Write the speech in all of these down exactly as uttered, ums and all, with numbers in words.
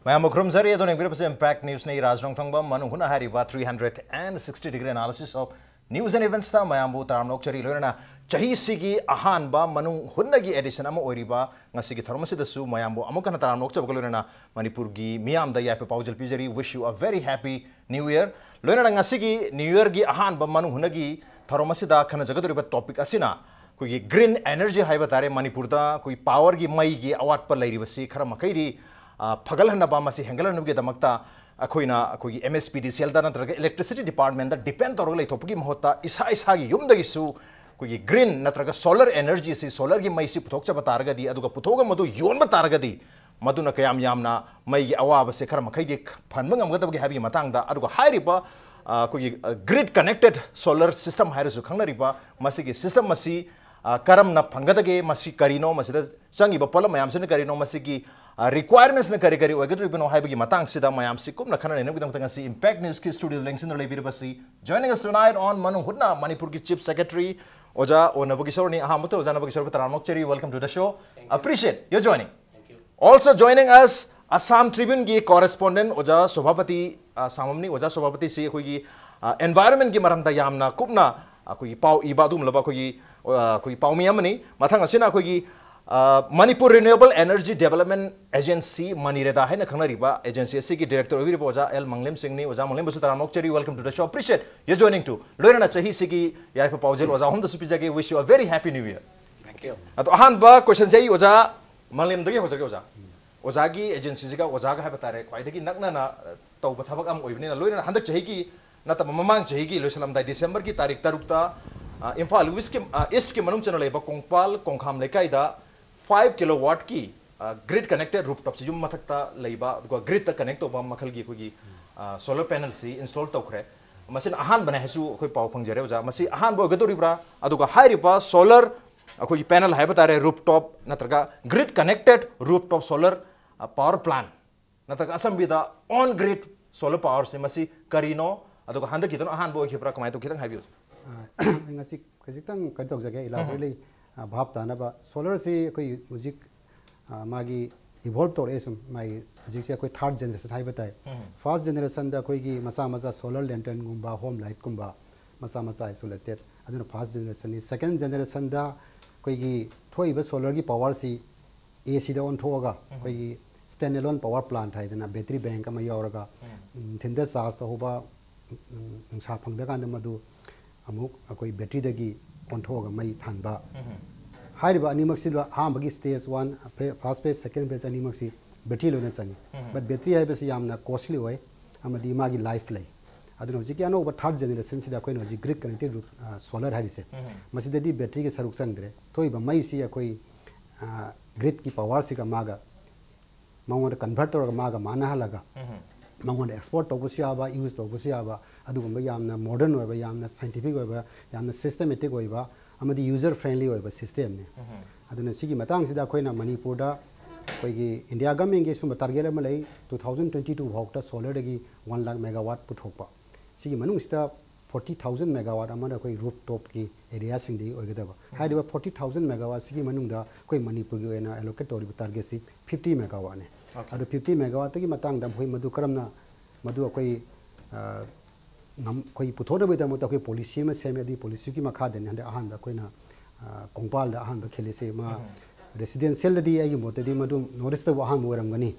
ꯃꯌꯥꯝꯕꯨ ꯈꯨꯔꯨꯝꯖꯔꯤ꯫ ꯑꯗꯣ ꯌꯦꯡꯕꯤꯔꯛꯄꯁꯦ Impact Newsꯅꯤ꯫ ꯔꯥꯖ ꯅꯣꯡꯊꯣꯡꯕꯝ ꯃꯅꯨꯡ ꯍꯨꯠꯅ ꯍꯥꯏꯔꯤꯕ three hundred and sixty degree analysis of news and eventsꯇ ꯃꯌꯥꯝꯕꯨ ꯇꯔꯥꯝꯅ ꯑꯣꯛꯆꯔꯤ꯫ ꯂꯣꯏꯅꯅ ꯆꯍꯤꯁꯤꯒꯤ ꯑꯍꯥꯟꯕ ꯃꯅꯨꯡ ꯍꯨꯠꯅꯒꯤ edition ꯑꯃ ꯑꯣꯏꯔꯤꯕ ꯉꯁꯤꯒꯤ ꯊꯧꯔꯝ ꯑꯁꯤꯗꯁꯨ ꯃꯌꯥꯝꯕꯨ ꯑꯃꯨꯛ ꯍꯟꯅ ꯇꯔꯥꯝꯅ ꯑꯣꯛꯆꯕꯒ ꯂꯣꯏꯅꯅ ꯃꯅꯤꯄꯨꯔꯒꯤ ꯃꯤꯌꯥꯝꯗ ꯌꯥꯏꯐ ꯄꯥꯎꯖꯦꯜ ꯄꯤꯖꯔꯤ꯫ Wish you a very happy New Year꯫ ꯂꯣꯏꯅꯅ ꯉꯁꯤꯒꯤ New Yearꯒꯤ ꯑꯍꯥꯟꯕ ꯃꯅꯨꯡ ꯍꯨꯠꯅꯒꯤ ꯊꯧꯔꯝ ꯑꯁꯤꯗ ꯈꯟꯅꯖꯒꯗꯧꯔꯤꯕ topic ꯑꯁꯤꯅ ꯑꯩꯈꯣꯏꯒꯤ green energy ꯍꯥꯏꯕ ꯇꯥꯔꯦ꯫ ꯃꯅꯤꯄꯨꯔꯗ ꯑꯩꯈꯣꯏ powerꯒꯤ, ꯃꯩꯒꯤ ꯑꯋꯥꯠꯄ ꯂꯩꯔꯤꯕꯁꯤ ꯈꯔ ꯃꯈꯩꯗꯤ, ꯑ, ꯐꯒꯠꯍꯟꯅꯕ, ꯃꯁꯤ ꯍꯦꯟꯒꯠꯍꯟꯅꯕꯒꯤꯗꯃꯛꯇ ꯑꯩꯈꯣꯏꯅ ꯑꯩꯈꯣꯏꯒꯤ MSPDCLꯗ ꯅꯠꯇ꯭ꯔꯒ electricity departmentꯗ depend ꯇꯧꯔꯒ ꯂꯩꯊꯣꯛꯄꯒꯤ ꯃꯍꯨꯠꯇ ꯏꯁꯥ ꯏꯁꯥꯒꯤ ꯌꯨꯝꯗꯒꯤꯁꯨ ꯑꯩꯈꯣꯏꯒꯤ green ꯅꯠꯇ꯭ꯔꯒ solar energyꯁꯤ, solarꯒꯤ ꯃꯩꯁꯤ ꯄꯨꯊꯣꯛꯆꯕ ꯇꯥꯔꯒꯗꯤ, ꯑꯗꯨꯒ ꯄꯨꯊꯣꯛꯑꯒ ꯃꯗꯨ ꯌꯣꯟꯕ ꯇꯥꯔꯒꯗꯤ, ꯃꯗꯨꯅ ꯀꯌꯥꯝ ꯌꯥꯝꯅ ꯃꯩꯒꯤ ꯑꯋꯥꯕꯁꯦ ꯈꯔ ꯃꯈꯩꯗꯤ ꯐꯍꯟꯕ ꯉꯝꯒꯗꯕꯒꯦ ꯍꯥꯏꯕꯒꯤ ꯃꯇꯥꯡꯗ, ꯑꯗꯨꯒ ꯍꯥꯏꯔꯤꯕ, ꯑ, ꯑꯩꯈꯣꯏꯒꯤ, ꯑ, grid connected solar system ꯍꯥꯏꯔꯁꯨ ꯈꯪꯅꯔꯤꯕ ꯃꯁꯤꯒꯤ system ꯑꯁꯤ, ꯑ, ꯀꯔꯝꯅ ꯐꯪꯒꯗꯒꯦ, ꯃꯁꯤ ꯀꯔꯤꯅꯣ, ꯃꯁꯤꯗ ꯆꯪꯉꯤꯕ ꯄꯣꯠꯂꯝ ꯃꯌꯥꯝꯁꯤꯅ ꯀꯔꯤꯅꯣ, ꯃꯁꯤꯒꯤ, ꯑ, requirementsꯅ ꯀꯔꯤ ꯀꯔꯤ ꯑꯣꯏꯒꯗꯧꯔꯤꯕꯅꯣ ꯍꯥꯏꯕꯒꯤ ꯃꯇꯥꯡꯁꯤꯗ ꯃꯌꯥꯝꯁꯤ ꯀꯨꯞꯅ ꯈꯟꯅ ꯅꯩꯅꯕꯒꯤꯗꯃꯛꯇ ꯉꯁꯤ Impact Newsꯀꯤ studioꯗ ꯂꯦꯡꯁꯤꯟꯗꯨꯅ ꯂꯩꯕꯤꯔꯤꯕꯁꯤ, joining us tonight on ꯃꯅꯨꯡ ꯍꯨꯠꯅ ꯃꯅꯤꯄꯨꯔꯒꯤ Chief Secretary ꯑꯣꯖꯥ ꯑꯣ ꯅꯕꯒꯤꯁꯣꯔꯅꯤ꯫ ꯑꯍꯥꯟꯕ ꯃꯛꯇꯗ ꯑꯣꯖꯥ ꯅꯕꯒꯤꯁꯣꯔꯕꯨ ꯇꯔꯥꯝꯅ ꯑꯣꯛꯆꯔꯤ꯫ Welcome to the show. Appreciate your joining. Also joining us, Assam Tribuneꯒꯤ correspondent ꯑꯣꯖꯥ ꯁꯣꯚꯥꯄꯇꯤ, ꯑ, ꯁꯥꯃꯝꯅꯤ꯫ ꯑꯣꯖꯥ ꯁꯣꯚꯥꯄꯇꯤꯁꯤ ꯑꯩꯈꯣꯏꯒꯤ, ꯑ, environmentꯀꯤ ꯃꯔꯝꯗ ꯌꯥꯝꯅ ꯀꯨꯞꯅ ꯑꯩꯈꯣꯏꯒꯤ ꯄꯥꯎ ꯏꯕ ꯑꯗꯨꯒꯨꯝꯂꯕ ꯑꯩꯈꯣꯏꯒꯤ, ꯑ, ꯑꯩꯈꯣꯏꯒꯤ ꯄꯥꯎꯃꯤ ꯑꯃꯅꯤ꯫ ꯃꯊꯪ ꯑꯁꯤꯅ ꯑꯩꯈꯣꯏꯒꯤ, ꯑ, Manipur Renewable Energy Development Agency, ꯃꯅꯤꯔꯦꯗꯥ ꯍꯥꯏꯅ ꯈꯪꯅꯔꯤꯕ agency ꯑꯁꯤꯒꯤ director ꯑꯣꯏꯕꯤꯔꯤꯕ ꯑꯣꯖꯥ ꯑꯦꯜ ꯃꯪꯂꯦꯝ ꯁꯤꯡꯅꯤ꯫ ꯑꯣꯖꯥ ꯃꯪꯂꯦꯝꯕꯨꯁꯨ ꯇꯔꯥꯝꯅ ꯑꯣꯛꯆꯔꯤ꯫ Welcome to the show. Appreciate your joining too. ꯂꯣꯏꯅꯅ ꯆꯍꯤꯁꯤꯒꯤ ꯌꯥꯏꯐ ꯄꯥꯎꯖꯦꯜ ꯑꯣꯖꯥ ꯑꯍꯨꯝꯗꯁꯨ ꯄꯤꯖꯒꯦ꯫ Wish you a very happy New Year. ꯑꯗꯣ ꯑꯍꯥꯟꯕ questionꯁꯦ ꯑꯩ ꯑꯣꯖꯥ ꯃꯪꯂꯦꯝꯗꯒꯤ ꯍꯧꯖꯔꯒꯦ ꯑꯣꯖꯥ꯫ ꯑꯣꯖꯥꯒꯤ agencyꯁꯤꯒ ꯑꯣꯖꯥꯒ ꯍꯥꯏꯕ ꯇꯥꯔꯦ, ꯈ꯭ꯋꯥꯏꯗꯒꯤ ꯅꯛꯅꯅ, ꯑ, ꯇꯧꯕ ꯊꯕꯛ ꯑꯃ ꯑꯣꯏꯕꯅꯤꯅ, ꯂꯣꯏꯅꯅ ꯍꯟꯗꯛ ꯆꯍꯤꯒꯤ ꯅꯠꯇꯕ ꯃꯃꯥꯡ ꯆꯍꯤꯒꯤ ꯂꯣꯏꯁꯤꯜꯂꯝꯗꯥꯏ Decemberꯒꯤ ꯇꯥꯔꯤꯛ ꯇꯔꯨꯛꯇ, ꯑ, ꯏꯝꯐꯥꯜ Westꯀꯤ, ꯑ, Eastꯀꯤ ꯃꯅꯨꯡ ꯆꯟꯅ ꯂꯩꯕ ꯀꯣꯡꯄꯥꯜ ꯀꯣꯡꯈꯥꯝ ꯂꯩꯀꯥꯏꯗ five kilowattꯀꯤ, ꯑ, grid connected rooftops, ꯌꯨꯝ ꯃꯊꯛꯇ ꯂꯩꯕ, ꯑꯗꯨꯒ gridꯇ connect ꯇꯧꯕ ꯃꯈꯜꯒꯤ ꯑꯩꯈꯣꯏꯒꯤ, ꯑ, solar panelꯁꯤ install ꯇꯧꯈ꯭ꯔꯦ꯫ ꯃꯁꯤꯅ ꯑꯍꯥꯟꯕꯅꯦ ꯍꯥꯏꯁꯨ ꯑꯩꯈꯣꯏ ꯄꯥꯎ ꯐꯪꯖꯔꯦ ꯑꯣꯖꯥ꯫ ꯃꯁꯤ ꯑꯍꯥꯟꯕ ꯑꯣꯏꯒꯗꯧꯔꯤꯕ꯭ꯔꯥ? ꯑꯗꯨꯒ ꯍꯥꯏꯔꯤꯕ solar ꯑꯩꯈꯣꯏꯒꯤ panel ꯍꯥꯏꯕ ꯇꯥꯔꯦ, rooftop ꯅꯠꯇ꯭ꯔꯒ grid connected rooftop solar, ꯑ, power plant ꯅꯠꯇ꯭ꯔꯒ ꯑꯁꯝꯕꯤꯗ on grid solar powerꯁꯦ ꯃꯁꯤ ꯀꯔꯤꯅꯣ? ꯑꯗꯨꯒ ꯍꯟꯗꯛꯀꯤꯗꯨꯅ ꯑꯍꯥꯟꯕ ꯑꯣꯏꯈꯤꯕ꯭ꯔꯥ? ꯀꯃꯥꯏꯅ ꯇꯧ? ꯈꯤꯇꯪ ꯍꯥꯏꯕꯤꯌꯨ꯫ ꯑ, ꯑꯩ ꯉꯁꯤ ꯈꯖꯤꯛꯇꯪ ꯀꯩꯅꯣ ꯇꯧꯖꯒꯦ, ꯎꯝ꯫ Elaborately, ꯑ, ꯚꯥꯞ ꯇꯥꯅꯕ꯫ Solarꯁꯤ ꯑꯩꯈꯣꯏ ꯍꯧꯖꯤꯛ, ꯑ, ꯃꯥꯒꯤ ꯏꯚꯣꯜꯕ ꯇꯧꯔꯛꯑꯦ ꯁꯨꯝ꯫ ꯃꯥꯒꯤ ꯍꯧꯖꯤꯛꯁꯦ ꯑꯩꯈꯣꯏ ꯊꯥꯔꯠ ꯖꯦꯅꯦꯔꯦꯁꯟ ꯍꯥꯏꯕ ꯇꯥꯏ꯫ ꯐꯥꯔꯁ ꯖꯦꯅꯦꯔꯦꯁꯟꯗ ꯑꯩꯈꯣꯏꯒꯤ ꯃꯆꯥ ꯃꯆꯥ ꯁꯣꯂꯔ ꯂꯦꯟꯇꯔꯟꯒꯨꯝꯕ, ꯍꯣꯝ ꯂꯥꯏꯠꯀꯨꯝꯕ, ꯃꯆꯥ ꯃꯆꯥ ꯑꯥꯏꯁꯣꯂꯦꯇꯦꯠ, ꯑꯗꯨꯅ ꯐꯥꯔꯁ ꯖꯦꯅꯦꯔꯦꯁꯟꯅꯤ꯫ ꯁꯦꯀꯦꯟ ꯖꯦꯅꯦꯔꯦꯁꯟꯗ ꯑꯩꯈꯣꯏꯒꯤ ꯊꯣꯛꯏꯕ ꯁꯣꯂꯔꯒꯤ ꯄꯋꯥꯔꯁꯤ ꯑꯦ ꯁꯤꯗ ꯑꯣꯟꯊꯣꯛꯑꯒ, ꯑꯩꯈꯣꯏꯒꯤ ꯁ꯭ꯇꯦꯟ ꯑꯦꯂꯣꯟ ꯄꯋꯥꯔ ꯄ꯭ꯂꯥꯟꯠ ꯍꯥꯏꯗꯅ ꯕꯦꯇ꯭ꯔꯤ ꯕꯦꯡꯛ ꯑꯃ ꯌꯥꯎꯔꯒ, ꯅꯨꯡꯊꯤꯟꯗ ꯆꯥꯔꯖ ꯇꯧꯍꯧꯕ, ꯎꯝ, ꯅꯨꯡꯁꯥ ꯐꯪꯗ꯭ꯔꯀꯥꯟꯗ ꯃꯗꯨ ꯑꯃꯨꯛ ꯑꯩꯈꯣꯏ ꯕꯦꯇ꯭ꯔꯤꯗꯒꯤ ꯑꯣꯟꯊꯣꯛꯑꯒ ꯃꯩ ꯊꯥꯟꯕ꯫ ꯍꯥꯏꯔꯤꯕ ꯑꯅꯤꯃꯛꯁꯤꯗ ꯑꯍꯥꯟꯕꯒꯤ ꯁ꯭ꯇꯦꯖ ꯋꯥꯟ, ꯐꯦ-, ꯐꯥꯔꯁ ꯐꯦꯖ, ꯁꯦꯀꯦꯟ ꯐꯦꯖ ꯑꯅꯤꯃꯛꯁꯤ ꯕꯦꯇ꯭ꯔꯤ ꯂꯣꯏꯅ ꯆꯪꯉꯤ꯫ ꯕꯠ ꯕꯦꯇ꯭ꯔꯤ ꯍꯥꯏꯕꯁꯤ ꯌꯥꯝꯅ ꯀꯣꯁꯂꯤ ꯑꯣꯏ ꯑꯃꯗꯤ ꯃꯥꯒꯤ ꯂꯥꯏꯐ ꯂꯩ꯫ ꯑꯗꯨꯅ ꯍꯧꯖꯤꯛꯀꯤ ꯑꯅꯧꯕ ꯊꯥꯔꯠ ꯖꯦꯅꯦꯔꯦꯁꯟꯁꯤꯗ ꯑꯩꯈꯣꯏꯅ ꯍꯧꯖꯤꯛ ꯒ꯭ꯔꯤꯗ ꯀꯅꯦꯛꯇꯦꯗ ꯔꯨꯐ, ꯑ, ꯁꯣꯂꯔ ꯍꯥꯏꯔꯤꯁꯦ, ꯃꯁꯤꯗꯗꯤ ꯕꯦꯇ꯭ꯔꯤꯒꯤ ꯁꯔꯨꯛ ꯆꯪꯗ꯭ꯔꯦ꯫ ꯊꯣꯛꯏꯕ ꯃꯩꯁꯤ ꯑꯩꯈꯣꯏ, ꯑ, ꯒ꯭ꯔꯤꯗꯀꯤ ꯄꯋꯥꯔꯁꯤꯒ ꯃꯥꯒ ꯃꯉꯣꯟꯗ ꯀꯟꯚꯔꯠ ꯇꯧꯔꯒ ꯃꯥꯒ ꯃꯥꯟꯅꯍꯜꯂꯒ, ꯃꯉꯣꯟꯗ ꯑꯦꯛꯁꯄꯣꯔꯠ ꯇꯧꯕꯁꯨ ꯌꯥꯕ, ꯌꯨꯁ ꯇꯧꯕꯁꯨ ꯌꯥꯕ, ꯑꯗꯨꯒꯨꯝꯕ ꯌꯥꯝꯅ ꯃꯣꯗꯔꯟ ꯑꯣꯏꯕ, ꯌꯥꯝꯅ ꯁꯥꯏꯟꯇꯤꯐꯤꯛ ꯑꯣꯏꯕ, ꯌꯥꯝꯅ ꯁꯤꯁꯇꯦꯃꯦꯇꯤꯛ ꯑꯣꯏꯕ ꯑꯃꯗꯤ ꯌꯨꯖꯔ ꯐ꯭ꯔꯦꯟꯂꯤ ꯑꯣꯏꯕ ꯁꯤꯁꯇꯦꯝꯅꯤ꯫ ꯑꯗꯨꯅ ꯁꯤꯒꯤ ꯃꯇꯥꯡꯁꯤꯗ ꯑꯩꯈꯣꯏꯅ ꯃꯅꯤꯄꯨꯔꯗ ꯑꯩꯈꯣꯏꯒꯤ ꯏꯟꯗꯤꯌꯥ ꯒꯃꯦꯟꯒꯤ ꯁꯨꯝꯕ ꯇꯥꯔꯒꯦꯠ ꯑꯃ ꯂꯩ, ꯇꯨ ꯊꯥꯎꯖꯟ ꯇ꯭ꯋꯦꯟꯇꯤ ꯇꯨ ꯐꯥꯎꯗ ꯁꯣꯂꯔꯗꯒꯤ ꯋꯥꯟ ꯂꯥꯈ ꯃꯦꯒꯥꯋꯥꯠ ꯄꯨꯊꯣꯛꯄ꯫ ꯁꯤꯒꯤ ꯃꯅꯨꯡꯁꯤꯗ ꯐꯣꯔꯇꯤ ꯊꯥꯎꯖꯟ ꯃꯦꯒꯥꯋꯥꯠ ꯑꯃꯅ ꯑꯩꯈꯣꯏ ꯔꯨꯐ ꯇꯣꯞꯀꯤ ꯑꯦꯔꯤꯌꯥꯁꯤꯡꯗꯒꯤ ꯑꯣꯏꯒꯗꯕ꯫ ꯍꯥꯏꯔꯤꯕ ꯐꯣꯔꯇꯤ ꯊꯥꯎꯖꯟ ꯃꯦꯒꯥꯋꯥꯠꯁꯤꯒꯤ ꯃꯅꯨꯡꯗ ꯑꯩꯈꯣꯏ ꯃꯅꯤꯄꯨꯔꯒꯤ ꯑꯣꯏꯅ ꯑꯦꯂꯣꯀꯦꯠ ꯇꯧꯔꯤꯕ ꯇꯥꯔꯒꯦꯠꯁꯤ ꯐꯤꯐꯇꯤ ꯃꯦꯒꯥꯋꯥꯠꯅꯤ꯫ ꯑꯗꯣ ꯐꯤꯐꯇꯤ ꯃꯦꯒꯥꯋꯥꯠꯇꯒꯤ ꯃꯇꯥꯡꯗ ꯃꯈꯣꯏ ꯃꯗꯨ ꯀꯔꯝꯅ, ꯃꯗꯨ ꯑꯩꯈꯣꯏ, ꯑ, ꯉꯝ-, ꯑꯩꯈꯣꯏ ꯄꯨꯊꯣꯛꯅꯕꯒꯤꯗꯃꯛꯇ ꯑꯩꯈꯣꯏ ꯄꯣꯂꯤꯁꯤ ꯑꯃ ꯁꯦꯝꯃꯦ꯫ ꯑꯗꯨꯒꯤ ꯄꯣꯂꯤꯁꯤꯒꯤ ꯃꯈꯥꯗꯅꯤ ꯍꯟꯗꯛ ꯑꯍꯥꯟꯕ ꯑꯩꯈꯣꯏꯅ, ꯑ, ꯀꯣꯡꯄꯥꯜꯗ ꯑꯍꯥꯟꯕ ꯈꯤꯜꯂꯤꯁꯦ꯫ ꯃꯥ ꯔꯦꯁꯤꯗꯦꯟꯁꯤꯌꯦꯜꯗꯗꯤ ꯑꯩꯒꯤ ꯃꯣꯠꯇꯗꯤ ꯃꯗꯨ ꯅꯣꯔꯠ ꯏꯁꯇꯕꯨ ꯑꯍꯥꯟꯕ ꯑꯣꯏꯔꯝꯒꯅꯤ꯫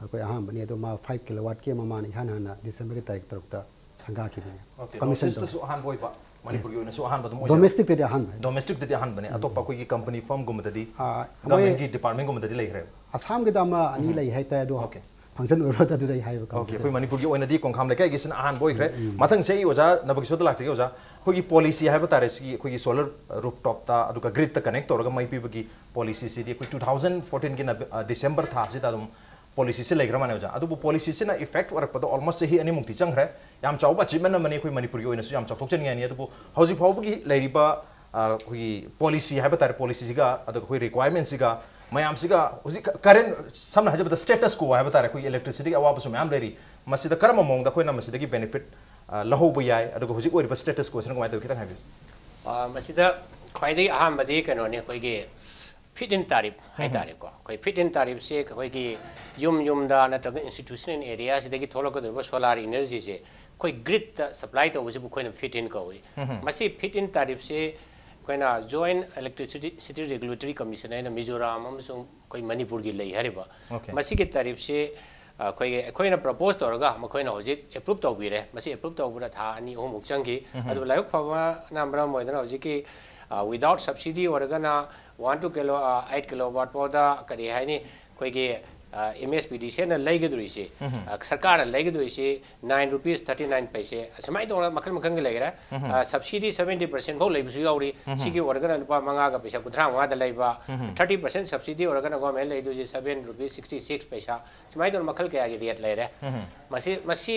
ꯑꯩꯈꯣꯏ ꯑꯍꯥꯟꯕꯅꯤ꯫ ꯑꯗꯣ ꯃꯥ ꯐꯥꯏꯚ ꯀꯤꯂꯣꯋꯥꯠꯀꯤ ꯑꯃ ꯃꯥꯅ ꯏꯍꯥꯟ ꯍꯥꯟꯅ ꯗꯤꯁꯦꯝꯕꯔꯒꯤ ꯇꯥꯔꯤꯛ ꯇꯔꯨꯛꯇ ꯁꯪꯒꯥꯈꯤꯕꯅꯤ꯫ ꯑꯣꯀꯦ, ꯀꯃꯤꯁꯟ ꯅꯣꯔꯠ ꯏꯁꯇꯁꯨ ꯑꯍꯥꯟꯕ ꯑꯣꯏꯕ, ꯃꯅꯤꯄꯨꯔꯒꯤ ꯑꯣꯏꯅꯁꯨ ꯑꯍꯥꯟꯕ ꯑꯗꯨꯝ ꯑꯣꯏꯖꯕ꯫ ꯗꯣꯃꯦꯁꯇꯤꯛꯇꯗꯤ ꯑꯍꯥꯟꯕ꯫ ꯗꯣꯃꯦꯁꯇꯤꯛꯇꯗꯤ ꯑꯍꯥꯟꯕꯅꯦ꯫ ꯑꯇꯣꯞꯄ ꯑꯩꯈꯣꯏꯒꯤ ꯀꯝꯄꯅꯤ ꯐꯥꯔꯝꯒꯨꯝꯕꯗꯗꯤ, ꯑꯥ, ꯃꯣꯏ ꯒꯚꯔꯟꯃꯦꯟꯒꯤ ꯗꯤꯄꯥꯔꯠꯃꯦꯟꯒꯨꯝꯕꯗꯗꯤ ꯂꯩꯈ꯭ꯔꯦ꯫ ꯑꯁꯥꯝꯒꯤꯗ ꯑꯃ ꯑꯅꯤ ꯂꯩ ꯍꯥꯏꯇꯥꯔꯦ, ꯑꯗꯣ ꯑꯣꯀꯦ꯫ ꯐꯪꯁꯟ ꯑꯣꯏꯔꯣ ꯑꯗꯨꯗ ꯑꯩ ꯍꯥꯏꯕ ꯑꯣꯀꯦ, ꯈꯪꯗ꯭ꯔꯦ꯫ ꯑꯩꯈꯣꯏ ꯃꯅꯤꯄꯨꯔꯒꯤ ꯑꯣꯏꯅꯗꯤ ꯀꯣꯡꯈꯥꯝ ꯂꯩꯀꯥꯏꯒꯤꯁꯤꯅ ꯑꯍꯥꯟꯕ ꯑꯣꯏꯈ꯭ꯔꯦ꯫ ꯃꯊꯪꯁꯦ ꯑꯩ ꯑꯣꯖꯥ ꯅꯕꯀꯤꯁꯣꯔꯗ ꯂꯥꯛꯆꯒꯦ꯫ ꯑꯣꯖꯥ, ꯑꯩꯈꯣꯏꯒꯤ ꯄꯣꯂꯤꯁꯤ ꯍꯥꯏꯕ ꯇꯥꯔꯦ, ꯁꯤꯒꯤ ꯑꯩꯈꯣꯏꯒꯤ ꯁꯣꯂꯔ ꯔꯨꯐ ꯇꯣꯞꯇ ꯑꯗꯨꯒ ꯒ꯭ꯔꯤꯗꯇ ꯀꯅꯦꯛ ꯇꯧꯔꯒ ꯃꯩ ꯄꯤꯕꯒꯤ ꯄꯣꯂꯤꯁꯤꯁꯤꯗꯤ ꯑꯩꯈꯣꯏ ꯇꯨ ꯊꯥꯎꯖꯟ ꯐꯣꯔꯇꯤꯟꯒꯤ ꯅꯕꯦ-, ꯑ, ꯗꯤꯁꯦꯝꯕꯔ ꯊꯥꯁꯤꯗ ꯑꯗꯨꯝ ꯄꯣꯂꯤꯁꯤꯁꯤ ꯂꯩꯈ꯭ꯔ ꯃꯥꯜꯂꯦ ꯑꯣꯖꯥ꯫ ꯑꯗꯨꯕꯨ ꯄꯣꯂꯤꯁꯤꯁꯤꯅ ꯏꯐꯦꯛ ꯑꯣꯏꯔꯛꯄꯗ ꯑꯣꯜꯃꯣꯁ ꯆꯍꯤ ꯑꯅꯤꯃꯨꯛꯇꯤ ꯆꯪꯈ꯭ꯔꯦ꯫ ꯌꯥꯝ ꯆꯥꯎꯕ ꯑꯆꯤꯞꯃꯦꯟ ꯑꯃꯅꯤ, ꯑꯩꯈꯣꯏ ꯃꯅꯤꯄꯨꯔꯒꯤ ꯑꯣꯏꯅꯁꯨ ꯌꯥꯝ ꯆꯥꯎꯊꯣꯛꯆꯅꯤꯡꯉꯥꯏꯅꯤ꯫ ꯑꯗꯨꯕꯨ ꯍꯧꯖꯤꯛ ꯐꯥꯎꯕꯒꯤ ꯂꯩꯔꯤꯕ, ꯑ, ꯑꯩꯈꯣꯏꯒꯤ ꯄꯣꯂꯤꯁꯤ ꯍꯥꯏꯕ ꯇꯥꯔꯦ, ꯄꯣꯂꯤꯁꯤꯁꯤꯒ ꯑꯗꯨꯒ ꯑꯩꯈꯣꯏ ꯔꯤꯀ꯭ꯋꯥꯏꯔꯃꯦꯟꯁꯤꯒ ꯃꯌꯥꯝꯁꯤꯒ ꯍꯧꯖꯤꯛ ꯀꯔꯦꯟ, ꯁꯝꯅ ꯍꯥꯏꯖꯕꯗ ꯁ꯭ꯇꯦꯇꯁ ꯀꯣ ꯍꯥꯏꯕ ꯇꯥꯔꯦ, ꯑꯩꯈꯣꯏꯒꯤ ꯏꯂꯦꯛꯇ꯭ꯔꯤꯁꯤꯇꯤꯒꯤ ꯑꯋꯥꯕꯁꯨ ꯃꯌꯥꯝ ꯂꯩꯔꯤ꯫ ꯃꯁꯤꯗ ꯀꯔꯝꯕ ꯃꯑꯣꯡꯗ ꯑꯩꯈꯣꯏꯅ ꯃꯁꯤꯗꯒꯤ ꯕꯦꯅꯤꯐꯤꯠ, ꯑ, ꯂꯧꯍꯧꯕ ꯌꯥꯏ, ꯑꯗꯨꯒ ꯍꯧꯖꯤꯛ ꯑꯣꯏꯔꯤꯕ ꯁ꯭ꯇꯦꯇꯁ ꯀꯣꯁꯤꯅ ꯀꯃꯥꯏꯅ ꯇꯧꯏ, ꯈꯤꯇꯪ ꯍꯥꯏꯕꯤꯌꯨ꯫ ꯑ, ꯃꯁꯤꯗ ꯈ꯭ꯋꯥꯏꯗꯒꯤ ꯑꯍꯥꯟꯕꯗꯤ ꯀꯩꯅꯣꯅꯤ, ꯑꯩꯈꯣꯏꯒꯤ ꯐꯤꯠ ꯏꯟ ꯇꯥꯔꯤꯐ ꯍꯥꯏꯇꯥꯔꯦꯀꯣ꯫ ꯑꯩꯈꯣꯏ ꯐꯤꯠ ꯏꯟ ꯇꯥꯔꯤꯐꯁꯦ ꯑꯩꯈꯣꯏꯒꯤ ꯌꯨꯝ ꯌꯨꯝꯗ ꯅꯠꯇ꯭ꯔꯒ institutional areaꯁꯤꯗꯒꯤ ꯊꯣꯛꯂꯛꯀꯗꯧꯔꯤꯕ solar energyꯁꯦ ꯑꯩꯈꯣꯏ gridꯇ supply ꯇꯧꯕꯁꯤꯕꯨ ꯑꯩꯈꯣꯏꯅ ꯐꯤꯠ ꯏꯟ ꯀꯧꯏ꯫ ꯃꯁꯤ ꯐꯤꯠ ꯏꯟ ꯇꯥꯔꯤꯐꯁꯦ ꯑꯩꯈꯣꯏꯅ Joint Electricity Regulatory Commission ꯍꯥꯏꯅ ꯃꯤꯖꯣꯔꯥꯝ ꯑꯃꯁꯨꯡ ꯑꯩꯈꯣꯏ ꯃꯅꯤꯄꯨꯔꯒꯤ ꯂꯩ ꯍꯥꯏꯔꯤꯕ꯫ Okay. ꯃꯁꯤꯒꯤ ꯇꯥꯔꯤꯐꯁꯦ ꯑꯩꯈꯣꯏꯒꯤ, ꯑꯩꯈꯣꯏꯅ ꯄ꯭ꯔꯄꯣꯁ ꯇꯧꯔꯒ ꯃꯈꯣꯏꯅ ꯍꯧꯖꯤꯛ ꯑꯦꯄ꯭ꯔꯨꯞ ꯇꯧꯕꯤꯔꯦ꯫ ꯃꯁꯤ ꯑꯦꯄ꯭ꯔꯨꯞ ꯇꯧꯕꯗ ꯊꯥ ꯑꯅꯤ ꯑꯍꯨꯝꯃꯨꯛ ꯆꯪꯈꯤ꯫ ꯑꯗꯨꯕꯨ ꯂꯥꯏꯕꯛ ꯐꯕꯅ ꯃꯔꯝ ꯑꯣꯏꯗꯅ ꯍꯧꯖꯤꯛꯀꯤ without subsidy ꯑꯣꯏꯔꯒꯅ one to kilo eight kilowatt ꯐꯥꯎꯗ ꯀꯔꯤ ꯍꯥꯏꯅꯤ, ꯑꯩꯈꯣꯏꯒꯤ MSPDCꯅ ꯂꯩꯒꯗꯧꯔꯤꯁꯤ, ꯁꯔꯀꯥꯔꯅ ꯂꯩꯒꯗꯧꯔꯤꯁꯤ nine rupees thirty nine paise꯫ ꯑꯁꯨꯃꯥꯏꯅ ꯇꯧꯅ ꯃꯈꯜ ꯃꯈꯜꯒꯤ ꯂꯩꯈ꯭ꯔꯦ꯫ Subsidy seventy percent ꯐꯥꯎ ꯂꯩꯕꯁꯨ ꯌꯥꯎꯔꯤ꯫ ꯁꯤꯒꯤ ꯑꯣꯏꯔꯒꯅ ꯂꯨꯄꯥ ꯃꯉꯥꯒ ꯄꯩꯁꯥ ꯀꯨꯟꯊ꯭ꯔꯥ ꯃꯉꯥꯗ ꯂꯩꯕ, thirty percent subsidy ꯑꯣꯏꯔꯒꯅ government ꯂꯩꯗꯣꯏꯁꯤ seven rupees sixty six paise꯫ ꯁꯨꯃꯥꯏꯅ ꯇꯧꯅ ꯃꯈꯜ ꯀꯌꯥꯒꯤ rate ꯂꯩꯔꯦ꯫ ꯃꯁꯤ, ꯃꯁꯤ,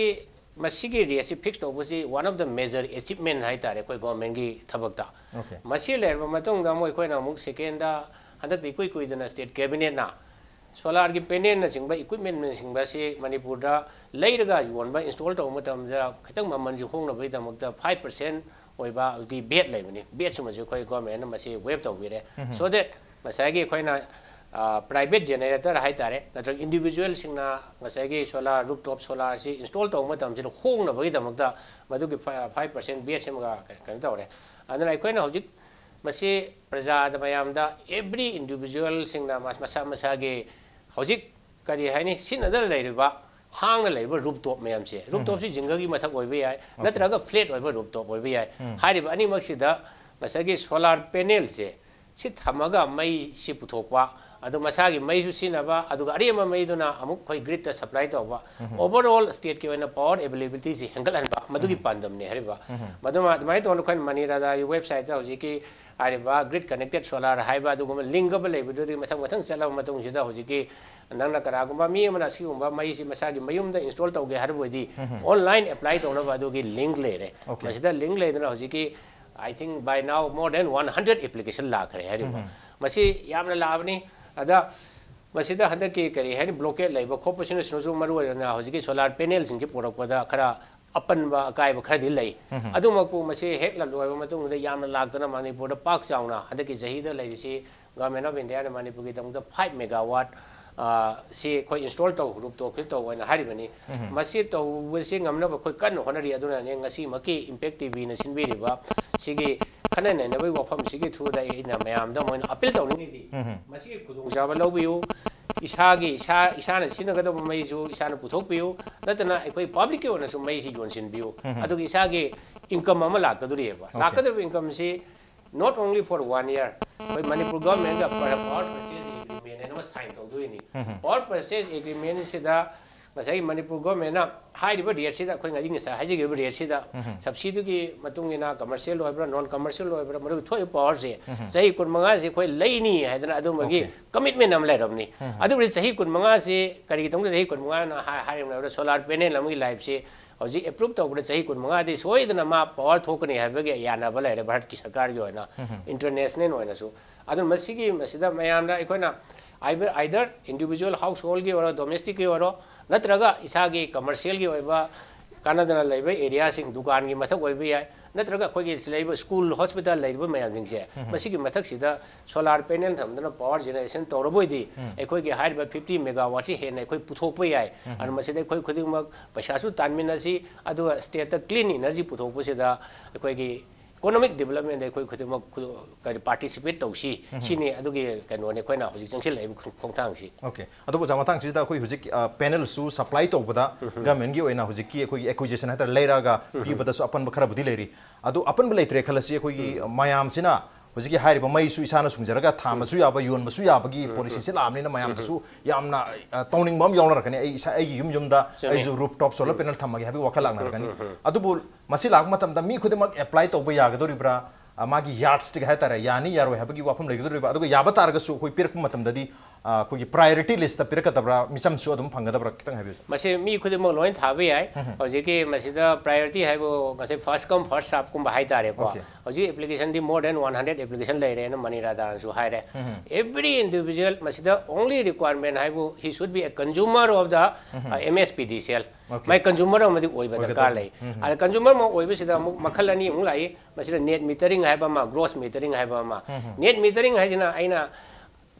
ꯃꯁꯤꯒꯤ rateꯁꯤ fix ꯇꯧꯕꯁꯤ one of the major achievement ꯍꯥꯏꯇꯥꯔꯦ ꯑꯩꯈꯣꯏ governmentꯀꯤ ꯊꯕꯛꯇ꯫ Okay. ꯃꯁꯤ ꯂꯩꯔꯕ ꯃꯇꯨꯡꯗ ꯑꯃꯨꯛ ꯑꯩꯈꯣꯏꯅ ꯑꯃꯨꯛ secondꯗ ꯍꯟꯗꯛꯇꯤ ꯏꯀꯨꯏ ꯀꯨꯏꯗꯅ state cabinetꯅ solarꯒꯤ panelꯅꯆꯤꯡꯕ equipmentꯅꯆꯤꯡꯕꯁꯤ ꯃꯅꯤꯄꯨꯔꯗ ꯂꯩꯔꯒ ꯌꯣꯟꯕ, install ꯇꯧꯕ ꯃꯇꯝꯗ ꯈꯤꯇꯪ ꯃꯃꯜꯁꯤ ꯍꯣꯡꯅꯕꯒꯤꯗꯃꯛꯇ five percent ꯑꯣꯏꯕ ꯍꯧꯖꯤꯛꯀꯤ VAT ꯂꯩꯕꯅꯤ꯫ VATꯁꯤꯃꯁꯨ ꯑꯩꯈꯣꯏ governmentꯅ ꯃꯁꯤ waive ꯇꯧꯕꯤꯔꯦ꯫ So that ꯉꯁꯥꯏꯒꯤ ꯑꯩꯈꯣꯏꯅ private generator ꯍꯥꯏꯇꯥꯔꯦ, ꯅꯠꯇ꯭ꯔꯒ individualꯁꯤꯡꯅ ꯉꯁꯥꯏꯒꯤ solar, rooftop solarꯁꯤ install ꯇꯧꯕ ꯃꯇꯝꯁꯤꯗ ꯍꯣꯡꯅꯕꯒꯤꯗꯃꯛꯇ ꯃꯗꯨꯒꯤ five percent VATꯁꯤꯃꯒ ꯀꯩꯅꯣ ꯇꯧꯔꯦ꯫ ꯑꯗꯨꯅ ꯑꯩꯈꯣꯏꯅ ꯍꯧꯖꯤꯛ ꯃꯁꯤ ꯄ꯭ꯔꯖꯥꯗ, ꯃꯌꯥꯝꯗ, every individualꯁꯤꯡꯅ ꯃꯁꯥ ꯃꯁꯥꯒꯤ ꯍꯧꯖꯤꯛ ꯀꯔꯤ ꯍꯥꯏꯅꯤ, ꯁꯤꯖꯤꯟꯅꯗꯅ ꯂꯩꯔꯤꯕ, ꯍꯥꯡꯅ ꯂꯩꯔꯤꯕ rooftop ꯃꯌꯥꯝꯁꯦ, rooftops ꯁꯤ ꯖꯤꯡꯒꯒꯤ ꯃꯊꯛ ꯑꯣꯏꯕ ꯌꯥꯏ, ꯅꯠꯇ꯭ꯔꯒ flat ꯑꯣꯏꯕ rooftop ꯑꯣꯏꯕ ꯌꯥꯏ꯫ ꯍꯥꯏꯔꯤꯕ ꯑꯅꯤꯃꯛꯁꯤꯗ ꯉꯁꯥꯏꯒꯤ solar panelꯁꯦ ꯁꯤ ꯊꯝꯃꯒ ꯃꯩꯁꯤ ꯄꯨꯊꯣꯛꯄ, ꯑꯗꯨ ꯃꯁꯥꯒꯤ ꯃꯩꯁꯨ ꯁꯤꯖꯤꯟꯅꯕ, ꯑꯗꯨꯒ ꯑꯔꯦꯝꯕ ꯃꯩꯗꯨꯅ ꯑꯃꯨꯛ ꯑꯩꯈꯣꯏ gridꯇ supply ꯇꯧꯕ꯫ Overall stateꯀꯤ ꯑꯣꯏꯅ power availabilityꯁꯤ ꯍꯦꯟꯒꯠꯍꯟꯕ, ꯃꯗꯨꯒꯤ ꯄꯥꯟꯗꯝꯅꯤ ꯍꯥꯏꯔꯤꯕ꯫ ꯃꯗꯨꯃ ꯑꯗꯨꯃꯥꯏꯅ ꯇꯧꯗꯅ ꯑꯩꯈꯣꯏꯅ ꯃꯅꯤꯔꯥꯗꯥꯒꯤ websiteꯇ ꯍꯧꯖꯤꯛꯀꯤ ꯍꯥꯏꯔꯤꯕ grid connected solar ꯍꯥꯏꯕ ꯑꯗꯨꯒꯨꯝꯕ link ꯑꯃ ꯂꯩꯕꯗꯨꯗꯤ ꯃꯊꯪ ꯃꯊꯪ ꯆꯠꯂꯕ ꯃꯇꯨꯡꯁꯤꯗ ꯍꯧꯖꯤꯛꯀꯤ ꯅꯪꯅ ꯀꯅꯥꯒꯨꯝꯕ ꯃꯤ ꯑꯃꯅ ꯑꯁꯤꯒꯨꯝꯕ ꯃꯩꯁꯤ ꯃꯁꯥꯒꯤ ꯃꯌꯨꯝꯗ install ꯇꯧꯒꯦ ꯍꯥꯏꯔꯕ ꯑꯣꯏꯗꯤ online apply ꯇꯧꯅꯕ ꯑꯗꯨꯒꯤ link ꯂꯩꯔꯦ꯫ Okay. ꯃꯁꯤꯗ link ꯂꯩꯗꯅ ꯍꯧꯖꯤꯛꯀꯤ I think by now more than one hundred application ꯂꯥꯛꯈ꯭ꯔꯦ ꯍꯥꯏꯔꯤꯕ꯫ ꯃꯁꯤ ꯌꯥꯝꯅ ꯂꯥꯛꯑꯕꯅꯤ꯫ ꯑꯗ ꯃꯁꯤꯗ ꯍꯟꯗꯛꯀꯤ ꯀꯔꯤ ꯍꯥꯏꯅꯤ, blockade ꯂꯩꯕ ꯈꯣꯠꯄꯁꯤꯅꯁꯨ ꯃꯔꯨ ꯑꯣꯏꯅ ꯍꯧꯖꯤꯛꯀꯤ solar panelꯁꯤꯡꯁꯤ ꯄꯨꯔꯛꯄꯗ ꯈꯔ ꯑꯄꯟꯕ ꯑꯀꯥꯏꯕ ꯈꯔꯗꯤ ꯂꯩ꯫ ꯑꯗꯨꯃꯛꯄꯨ ꯃꯁꯤ ꯍꯦꯛ ꯂꯣꯏꯕ ꯃꯇꯨꯡꯗ ꯌꯥꯝꯅ ꯂꯥꯛꯇꯅ ꯃꯅꯤꯄꯨꯔꯗ ꯄꯥꯛ ꯆꯥꯎꯅ ꯍꯟꯗꯛꯀꯤ ꯆꯍꯤꯗ ꯂꯩꯔꯤꯁꯤ Government of India ꯅ ꯃꯅꯤꯄꯨꯔꯒꯤꯗꯃꯛꯇ five megawatt, ꯑ, ꯁꯤ ꯑꯩꯈꯣꯏ install ꯇꯧ, rooftop ꯁꯤ ꯇꯧ ꯍꯥꯏꯅ ꯍꯥꯏꯔꯤꯕꯅꯤ꯫ ꯎꯝ꯫ ꯃꯁꯤ ꯇꯧꯕꯁꯤ ꯉꯝꯅꯕ ꯑꯩꯈꯣꯏ ꯀꯟꯅ ꯍꯣꯠꯅꯔꯤ꯫ ꯑꯗꯨꯅꯅꯦ ꯉꯁꯤꯃꯛꯀꯤ Impact T V ꯅ ꯁꯤꯟꯕꯤꯔꯤꯕ ꯁꯤꯒꯤ ꯈꯟꯅ ꯅꯩꯅꯕꯒꯤ ꯋꯥꯐꯝꯁꯤꯒꯤ through ꯗ ꯑꯩꯅ ꯃꯌꯥꯝꯗ ꯃꯣꯏꯅ appeal ꯇꯧꯅꯤꯡꯉꯤꯗꯤ, ꯎꯝ꯫ ꯃꯁꯤꯒꯤ ꯈꯨꯗꯣꯡꯆꯥꯕ ꯂꯧꯕꯤꯌꯨ꯫ ꯏꯁꯥꯒꯤ, ꯏꯁꯥ, ꯏꯁꯥꯅ ꯁꯤꯖꯤꯟꯅꯒꯗꯕ ꯃꯩꯁꯨ ꯏꯁꯥꯅ ꯄꯨꯊꯣꯛꯄꯤꯌꯨ, ꯅꯠꯇꯅ ꯑꯩꯈꯣꯏ public ꯀꯤ ꯑꯣꯏꯅꯁꯨ ꯃꯩꯁꯤ ꯌꯣꯟꯁꯤꯟꯕꯤꯌꯨ꯫ ꯎꯝ꯫ ꯑꯗꯨꯒ ꯏꯁꯥꯒꯤ income ꯑꯃ ꯂꯥꯛꯀꯗꯧꯔꯤꯑꯕ꯫ Okay꯫ ꯂꯥꯛꯀꯗꯧꯔꯤꯕ income ꯁꯤ not only for one year, ꯑꯩꯈꯣꯏ ꯃꯅꯤꯄꯨꯔ government ꯒ power purchase agreement ꯍꯥꯏꯅ ꯑꯃ sign ꯇꯧꯗꯣꯏꯅꯤ꯫ ꯎꯝ꯫ Power purchase agreement ꯁꯤꯗ ꯉꯁꯥꯏꯒꯤ ꯃꯅꯤꯄꯨꯔ government ꯅ ꯍꯥꯏꯔꯤꯕ rate ꯁꯤꯗ, ꯑꯩꯈꯣꯏ ꯉꯁꯤ ꯉꯁꯥꯏ ꯍꯥꯏꯖꯈꯤꯕ rate ꯁꯤꯗ, ꯎꯝ꯫ Subsidy ꯗꯨꯒꯤ ꯃꯇꯨꯡ ꯏꯟꯅ commercial ꯑꯣꯏꯕ꯭ꯔꯥ, non commercial ꯑꯣꯏꯕ꯭ꯔꯥ, ꯃꯗꯨꯒꯤ ꯊꯣꯛꯏꯕ power ꯁꯦ ꯎꯝ꯫ ꯆꯍꯤ ꯀꯨꯟꯃꯉꯥ ꯁꯦ ꯑꯩꯈꯣꯏ ꯂꯩꯅꯤ ꯍꯥꯏꯗꯅ ꯑꯗꯨꯝꯕꯒꯤ Okay꯫ Commitment ꯑꯃ ꯂꯩꯔꯕꯅꯤ꯫ ꯎꯝ꯫ ꯑꯗꯨꯕꯨꯗꯤ ꯆꯍꯤ ꯀꯨꯟꯃꯉꯥ ꯁꯦ ꯀꯔꯤꯒꯤꯗꯃꯛꯇ ꯆꯍꯤ ꯀꯨꯟꯃꯉꯥ ꯅ ꯍꯥꯏ-, ꯍꯥꯏꯔꯤꯕꯅꯣ ꯍꯥꯏꯕꯗ, solar panel ꯑꯃꯒꯤ life ꯁꯦ ꯍꯧꯖꯤꯛ approve ꯇꯧꯕꯗ ꯆꯍꯤ ꯀꯨꯟꯃꯉꯥ ꯗꯤ ꯁꯣꯏꯗꯅ ꯃꯥ power ꯊꯣꯛꯀꯅꯤ ꯍꯥꯏꯕꯒꯤ ꯌꯥꯅꯕ ꯂꯩꯔꯦ ꯚꯥꯔꯠꯀꯤ ꯁꯔꯀꯥꯔꯒꯤ ꯑꯣꯏꯅ, ꯎꯝ꯫ International ꯑꯣꯏꯅꯁꯨ꯫ ꯑꯗꯨꯅ ꯃꯁꯤꯒꯤ, ꯃꯁꯤꯗ ꯃꯌꯥꯝꯅ ꯑꯩꯈꯣꯏꯅ either, either individual household ꯀꯤ ꯑꯣꯏꯔꯣ, domestic ꯀꯤ ꯑꯣꯏꯔꯣ, ꯅꯠꯇ꯭ꯔꯒ ꯏꯁꯥꯒꯤ commercial ꯒꯤ ꯑꯣꯏꯕ ꯀꯥꯟꯅꯗꯅ ꯂꯩꯕ area ꯁꯤꯡ, ꯗꯨꯀꯥꯟꯒꯤ ꯃꯊꯛ ꯑꯣꯏꯕ ꯌꯥꯏ, ꯅꯠꯇ꯭ꯔꯒ ꯑꯩꯈꯣꯏꯒꯤ ꯂꯩꯔꯤꯕ school, hospital ꯂꯩꯔꯤꯕ ꯃꯌꯥꯝꯁꯤꯡꯁꯦ, ꯎꯝ꯫ ꯃꯁꯤꯒꯤ ꯃꯊꯛꯁꯤꯗ solar panel ꯊꯝꯗꯅ power generation ꯇꯧꯔꯕ ꯑꯣꯏꯗꯤ, ꯎꯝ꯫ ꯑꯩꯈꯣꯏꯒꯤ ꯍꯥꯏꯔꯤꯕ fifty megawatt ꯁꯤ ꯍꯦꯟꯅ ꯑꯩꯈꯣꯏ ꯄꯨꯊꯣꯛꯄ ꯌꯥꯏ꯫ ꯎꯝ꯫ ꯑꯗꯨꯅ ꯃꯁꯤꯗ ꯑꯩꯈꯣꯏ ꯈꯨꯗꯤꯡꯃꯛ ꯄꯩꯁꯥꯁꯨ ꯇꯥꯟꯃꯤꯟꯅꯁꯤ, ꯑꯗꯨꯒ state ꯇ clean energy ꯄꯨꯊꯣꯛꯄꯁꯤꯗ ꯑꯩꯈꯣꯏꯒꯤ economic development ꯗ ꯑꯩꯈꯣꯏ ꯈꯨꯗꯤꯡꯃꯛ ꯈꯨ-, ꯀꯔꯤ, participate ꯇꯧꯁꯤ, ꯎꯝ꯫ ꯁꯤꯅꯤ ꯑꯗꯨꯒꯤ ꯀꯩꯅꯣꯅꯤ ꯑꯩꯈꯣꯏꯅ ꯍꯧꯖꯤꯛ ꯆꯪꯁꯤꯜꯂꯛꯏꯕ ꯈꯣꯡ-, ꯈꯣꯡꯊꯥꯡꯁꯤ꯫ Okay꯫ ꯑꯗꯨꯕꯨ ꯑꯣꯖꯥ, ꯃꯇꯥꯡꯁꯤꯗ ꯑꯩꯈꯣꯏ ꯍꯧꯖꯤꯛ, ꯑ, panel ꯁꯨ supply ꯇꯧꯕꯗ ꯎꯝ꯫ Government ꯀꯤ ꯑꯣꯏꯅ ꯍꯧꯖꯤꯛꯀꯤ ꯑꯩꯈꯣꯏꯒꯤ acquisition ꯍꯥꯏꯇꯥꯔꯦ, ꯂꯩꯔꯛꯑꯒ ꯎꯝ꯫ ꯄꯤꯕꯗꯁꯨ ꯑꯄꯟꯕ ꯈꯔꯕꯨꯗꯤ ꯂꯩꯔꯤ꯫ ꯑꯗꯨ ꯑꯄꯟꯕ ꯂꯩꯇ꯭ꯔꯦ ꯈꯜꯂꯁꯤ, ꯑꯩꯈꯣꯏꯒꯤ ꯎꯝ꯫ ꯃꯌꯥꯝꯁꯤꯅ ꯍꯧꯖꯤꯛꯀꯤ ꯍꯥꯏꯔꯤꯕ ꯃꯩꯁꯨ ꯏꯁꯥꯅ ꯁꯨꯡꯖꯔꯒ ꯊꯥꯟꯕꯁꯨ ꯌꯥꯕ, ꯌꯣꯟꯕꯁꯨ ꯌꯥꯕꯒꯤ ꯎꯝ꯫ Policy ꯁꯤ ꯂꯥꯛꯑꯕꯅꯤꯅ ꯃꯌꯥꯝꯗꯁꯨ ꯎꯝ꯫ ꯌꯥꯝꯅ, ꯑ, ꯇꯧꯅꯤꯡꯕ ꯑꯃ ꯌꯥꯎꯅꯔꯛꯀꯅꯤ꯫ ꯑꯩ ꯏꯁꯥ, ꯑꯩꯒꯤ ꯌꯨꯝ ꯌꯨꯝꯗ ꯆꯨꯝꯃꯤ꯫ ꯑꯩꯁꯨ rooftop solar ꯎꯝ꯫ Panel ꯊꯝꯃꯒꯦ ꯍꯥꯏꯕꯒꯤ ꯋꯥꯈꯜ ꯎꯝ, ꯎꯝ, ꯂꯥꯛꯅꯔꯛꯀꯅꯤ꯫ ꯎꯝ, ꯎꯝ꯫ ꯑꯗꯨꯕꯨ ꯃꯁꯤ ꯂꯥꯛꯄ ꯃꯇꯝꯗ ꯃꯤ ꯈꯨꯗꯤꯡꯃꯛ apply ꯇꯧꯕ ꯌꯥꯒꯗꯧꯔꯤꯕ꯭ꯔꯥ? ꯑ, ꯃꯥꯒꯤ yardstick ꯍꯥꯏꯇꯥꯔꯦ, ꯌꯥꯅꯤ ꯌꯥꯔꯣꯏ ꯍꯥꯏꯕꯒꯤ ꯋꯥꯐꯝ ꯂꯩꯒꯗꯧꯔꯤꯕ꯭ꯔꯥ? ꯑꯗꯨꯒ ꯌꯥꯕ ꯇꯥꯔꯒꯁꯨ ꯑꯩꯈꯣꯏ ꯄꯤꯔꯛꯄ ꯃꯇꯝꯗꯗꯤ ꯑꯩꯈꯣꯏꯒꯤ ꯄ꯭ꯔꯥꯏꯌꯣꯔꯤꯇꯤ ꯂꯤꯁꯇ ꯄꯤꯔꯛꯀꯗꯕ꯭ꯔꯥ, ꯃꯤꯆꯝꯁꯨ ꯑꯗꯨꯝ ꯐꯪꯒꯗꯕ꯭ꯔꯥ, ꯈꯤꯇꯪ ꯍꯥꯏꯕꯤꯌꯨ꯫ ꯃꯁꯤ ꯃꯤ ꯈꯨꯗꯤꯡꯃꯛ ꯂꯣꯏ ꯊꯥꯕ ꯌꯥꯏ꯫ ꯍꯧꯖꯤꯛꯀꯤ ꯃꯁꯤꯗ ꯄ꯭ꯔꯥꯏꯌꯣꯔꯤꯇꯤ ꯍꯥꯏꯕꯨ ꯉꯁꯥꯏ ꯐꯥꯔꯁ ꯀꯝ ꯐꯥꯔꯁ ꯁꯥꯔꯞꯀꯨꯝꯕ ꯍꯥꯏꯇꯥꯔꯦꯀꯣ꯫ Okay. ꯍꯧꯖꯤꯛ ꯑꯦꯄ꯭ꯂꯤꯀꯦꯁꯟꯗꯤ more than one hundred application ꯂꯩꯔꯦꯅ ꯃꯅꯤꯔꯥꯗꯥꯅꯁꯨ ꯍꯥꯏꯔꯦ꯫ Every individual ꯃꯁꯤꯗ only requirement ꯍꯥꯏꯕꯨ he should be a consumer of the, uh, M S P D C L. Okay. My consumer ꯑꯃꯗꯤ ꯑꯣꯏꯕ ꯑꯣꯏꯒꯗꯕꯅꯤ꯫ ꯗꯔꯀꯥꯔ ꯂꯩ꯫ ꯑꯗ ꯀꯟꯖꯨꯃꯔ ꯑꯃ ꯑꯣꯏꯕꯁꯤꯗ ꯑꯃꯨꯛ ꯃꯈꯜ ꯑꯅꯤ ꯑꯃꯨꯛ ꯂꯥꯛꯏ꯫ ꯃꯁꯤꯗ ꯅꯦꯠ ꯃꯤꯇꯔꯤꯡ ꯍꯥꯏꯕ ꯑꯃ, ꯒ꯭ꯔꯣꯁ ꯃꯤꯇꯔꯤꯡ ꯍꯥꯏꯕ ꯑꯃ꯫ ꯅꯦꯠ ꯃꯤꯇꯔꯤꯡ ꯍꯥꯏꯁꯤꯅ ꯑꯩꯅ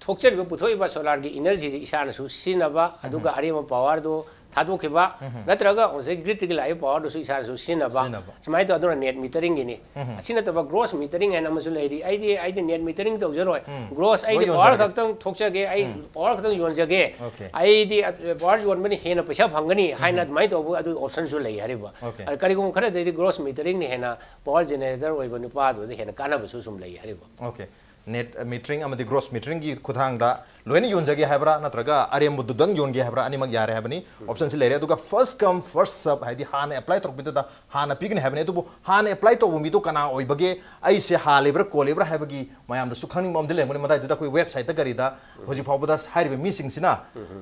ꯊꯣꯛꯆꯔꯤꯕ, ꯄꯨꯊꯣꯛꯏꯕ ꯁꯣꯂꯥꯔꯒꯤ ꯏꯅꯔꯖꯤꯁꯤ ꯏꯁꯥꯅꯁꯨ ꯁꯤꯖꯤꯟꯅꯕ, ꯑꯗꯨꯒ ꯑꯔꯦꯝꯕ ꯄꯥꯋꯔꯗꯨ ꯊꯥꯗꯣꯛꯈꯤꯕ, ꯅꯠꯇ꯭ꯔꯒ ꯉꯁꯥꯏ ꯒ꯭ꯔꯤꯗꯇꯒꯤ ꯂꯥꯛꯏꯕ ꯄꯥꯋꯔꯗꯨꯁꯨ ꯏꯁꯥꯅꯁꯨ ꯁꯤꯖꯤꯟꯅꯕ, ꯁꯤꯖꯤꯟꯅꯕ꯫ ꯁꯨꯃꯥꯏꯅ ꯇꯧꯗꯅ ꯅꯦꯠ ꯃꯤꯇꯔꯤꯡꯒꯤꯅꯤ꯫ ꯑꯁꯤ ꯅꯠꯇꯕ ꯒ꯭ꯔꯣꯁ ꯃꯤꯇꯔꯤꯡ ꯍꯥꯏꯅ ꯑꯃꯁꯨ ꯂꯩꯔꯤ꯫ "ꯑꯩꯗꯤ, ꯑꯩꯗꯤ ꯅꯦꯠ ꯃꯤꯇꯔꯤꯡ ꯇꯧꯖꯔꯣꯏ, ꯒ꯭ꯔꯣꯁ, ꯑꯩꯗꯤ ꯂꯣꯏ ꯄꯥꯋꯔ ꯌꯣꯟꯖꯔꯒꯦ꯫ ꯈꯛꯇꯪ ꯊꯣꯛꯆꯒꯦ, ꯑꯩ ꯄꯥꯋꯔ ꯈꯛꯇꯪ ꯌꯣꯟꯖꯒꯦ, Okay. ꯑꯩꯗꯤ ꯄꯥꯋꯔ ꯌꯣꯟꯕꯅ ꯍꯦꯟꯅ ꯄꯩꯁꯥ ꯐꯪꯒꯅꯤ" ꯍꯥꯏꯅ ꯑꯗꯨꯃꯥꯏꯅ ꯇꯧꯕ ꯑꯗꯨ ꯑꯣꯞꯁꯟꯁꯨ ꯂꯩ ꯍꯥꯏꯔꯤꯕ꯫ Okay. ꯑꯗ ꯀꯔꯤꯒꯨꯝꯕ ꯈꯔꯗꯗꯤ ꯒ꯭ꯔꯣꯁ ꯃꯤꯇꯔꯤꯡꯅ ꯍꯦꯟꯅ ꯄꯥꯋꯔ ꯖꯦꯅꯦꯔꯦꯇꯔ ꯑꯣꯏꯕ ꯅꯨꯄꯥꯗꯨꯗ ꯍꯦꯟꯅ ꯀꯥꯟꯅꯕꯁꯨ ꯁꯨꯝ ꯂꯩ ꯍꯥꯏꯔꯤꯕ꯫ Okay. ꯅꯦꯠ ꯃꯤꯇꯔꯤꯡ ꯑꯃꯗꯤ ꯒ꯭ꯔꯣꯁ ꯃꯤꯇꯔꯤꯡꯒꯤ ꯈꯨꯠꯊꯥꯡꯗ ꯂꯣꯏꯅ ꯌꯣꯟꯖꯒꯦ ꯍꯥꯏꯕ꯭ꯔꯥ, ꯅꯠꯇ꯭ꯔꯒ ꯑꯔꯦꯝꯕꯗꯨꯗꯪ ꯌꯣꯟꯒꯦ ꯍꯥꯏꯕ꯭ꯔꯥ, ꯑꯅꯤꯃꯛ ꯌꯥꯔꯦ ꯍꯥꯏꯕꯅꯤ꯫ ꯑꯣꯞꯁꯟꯁꯤ ꯂꯩꯔꯦ꯫ ꯑꯗꯨꯒ ꯐꯥꯔꯁ ꯀꯝ ꯐꯥꯔꯁ ꯁꯔꯞ, ꯍꯥꯏꯗꯤ ꯍꯥꯟꯅ ꯑꯦꯄ꯭ꯂꯥꯏ ꯇꯧꯔꯛꯄꯗꯨꯗ ꯍꯥꯟꯅ ꯄꯤꯒꯅꯤ ꯍꯥꯏꯕꯅꯤ꯫ ꯑꯗꯨꯕꯨ ꯍꯥꯟꯅ ꯑꯦꯄ꯭ꯂꯥꯏ ꯇꯧꯕ ꯃꯤꯗꯣ ꯀꯅꯥ ꯑꯣꯏꯕꯒꯦ, ꯑꯩꯁꯦ ꯍꯥꯜꯂꯤꯕ꯭ꯔꯥ ꯀꯣꯜꯂꯤꯕ꯭ꯔꯥ ꯍꯥꯏꯕꯒꯤ ꯃꯌꯥꯝꯗꯁꯨ ꯈꯪꯅꯤꯡꯕ ꯑꯃꯗꯤ ꯂꯩꯔꯝꯒꯅꯤ꯫ ꯃꯗꯥꯏꯗꯨꯗ ꯑꯩꯈꯣꯏ ꯋꯦꯕꯁꯥꯏꯠꯇ ꯀꯔꯤꯗ ꯍꯧꯖꯤꯛ ꯐꯥꯎꯕꯗ ꯍꯥꯏꯔꯤꯕ ꯃꯤꯁꯤꯡꯁꯤꯅ,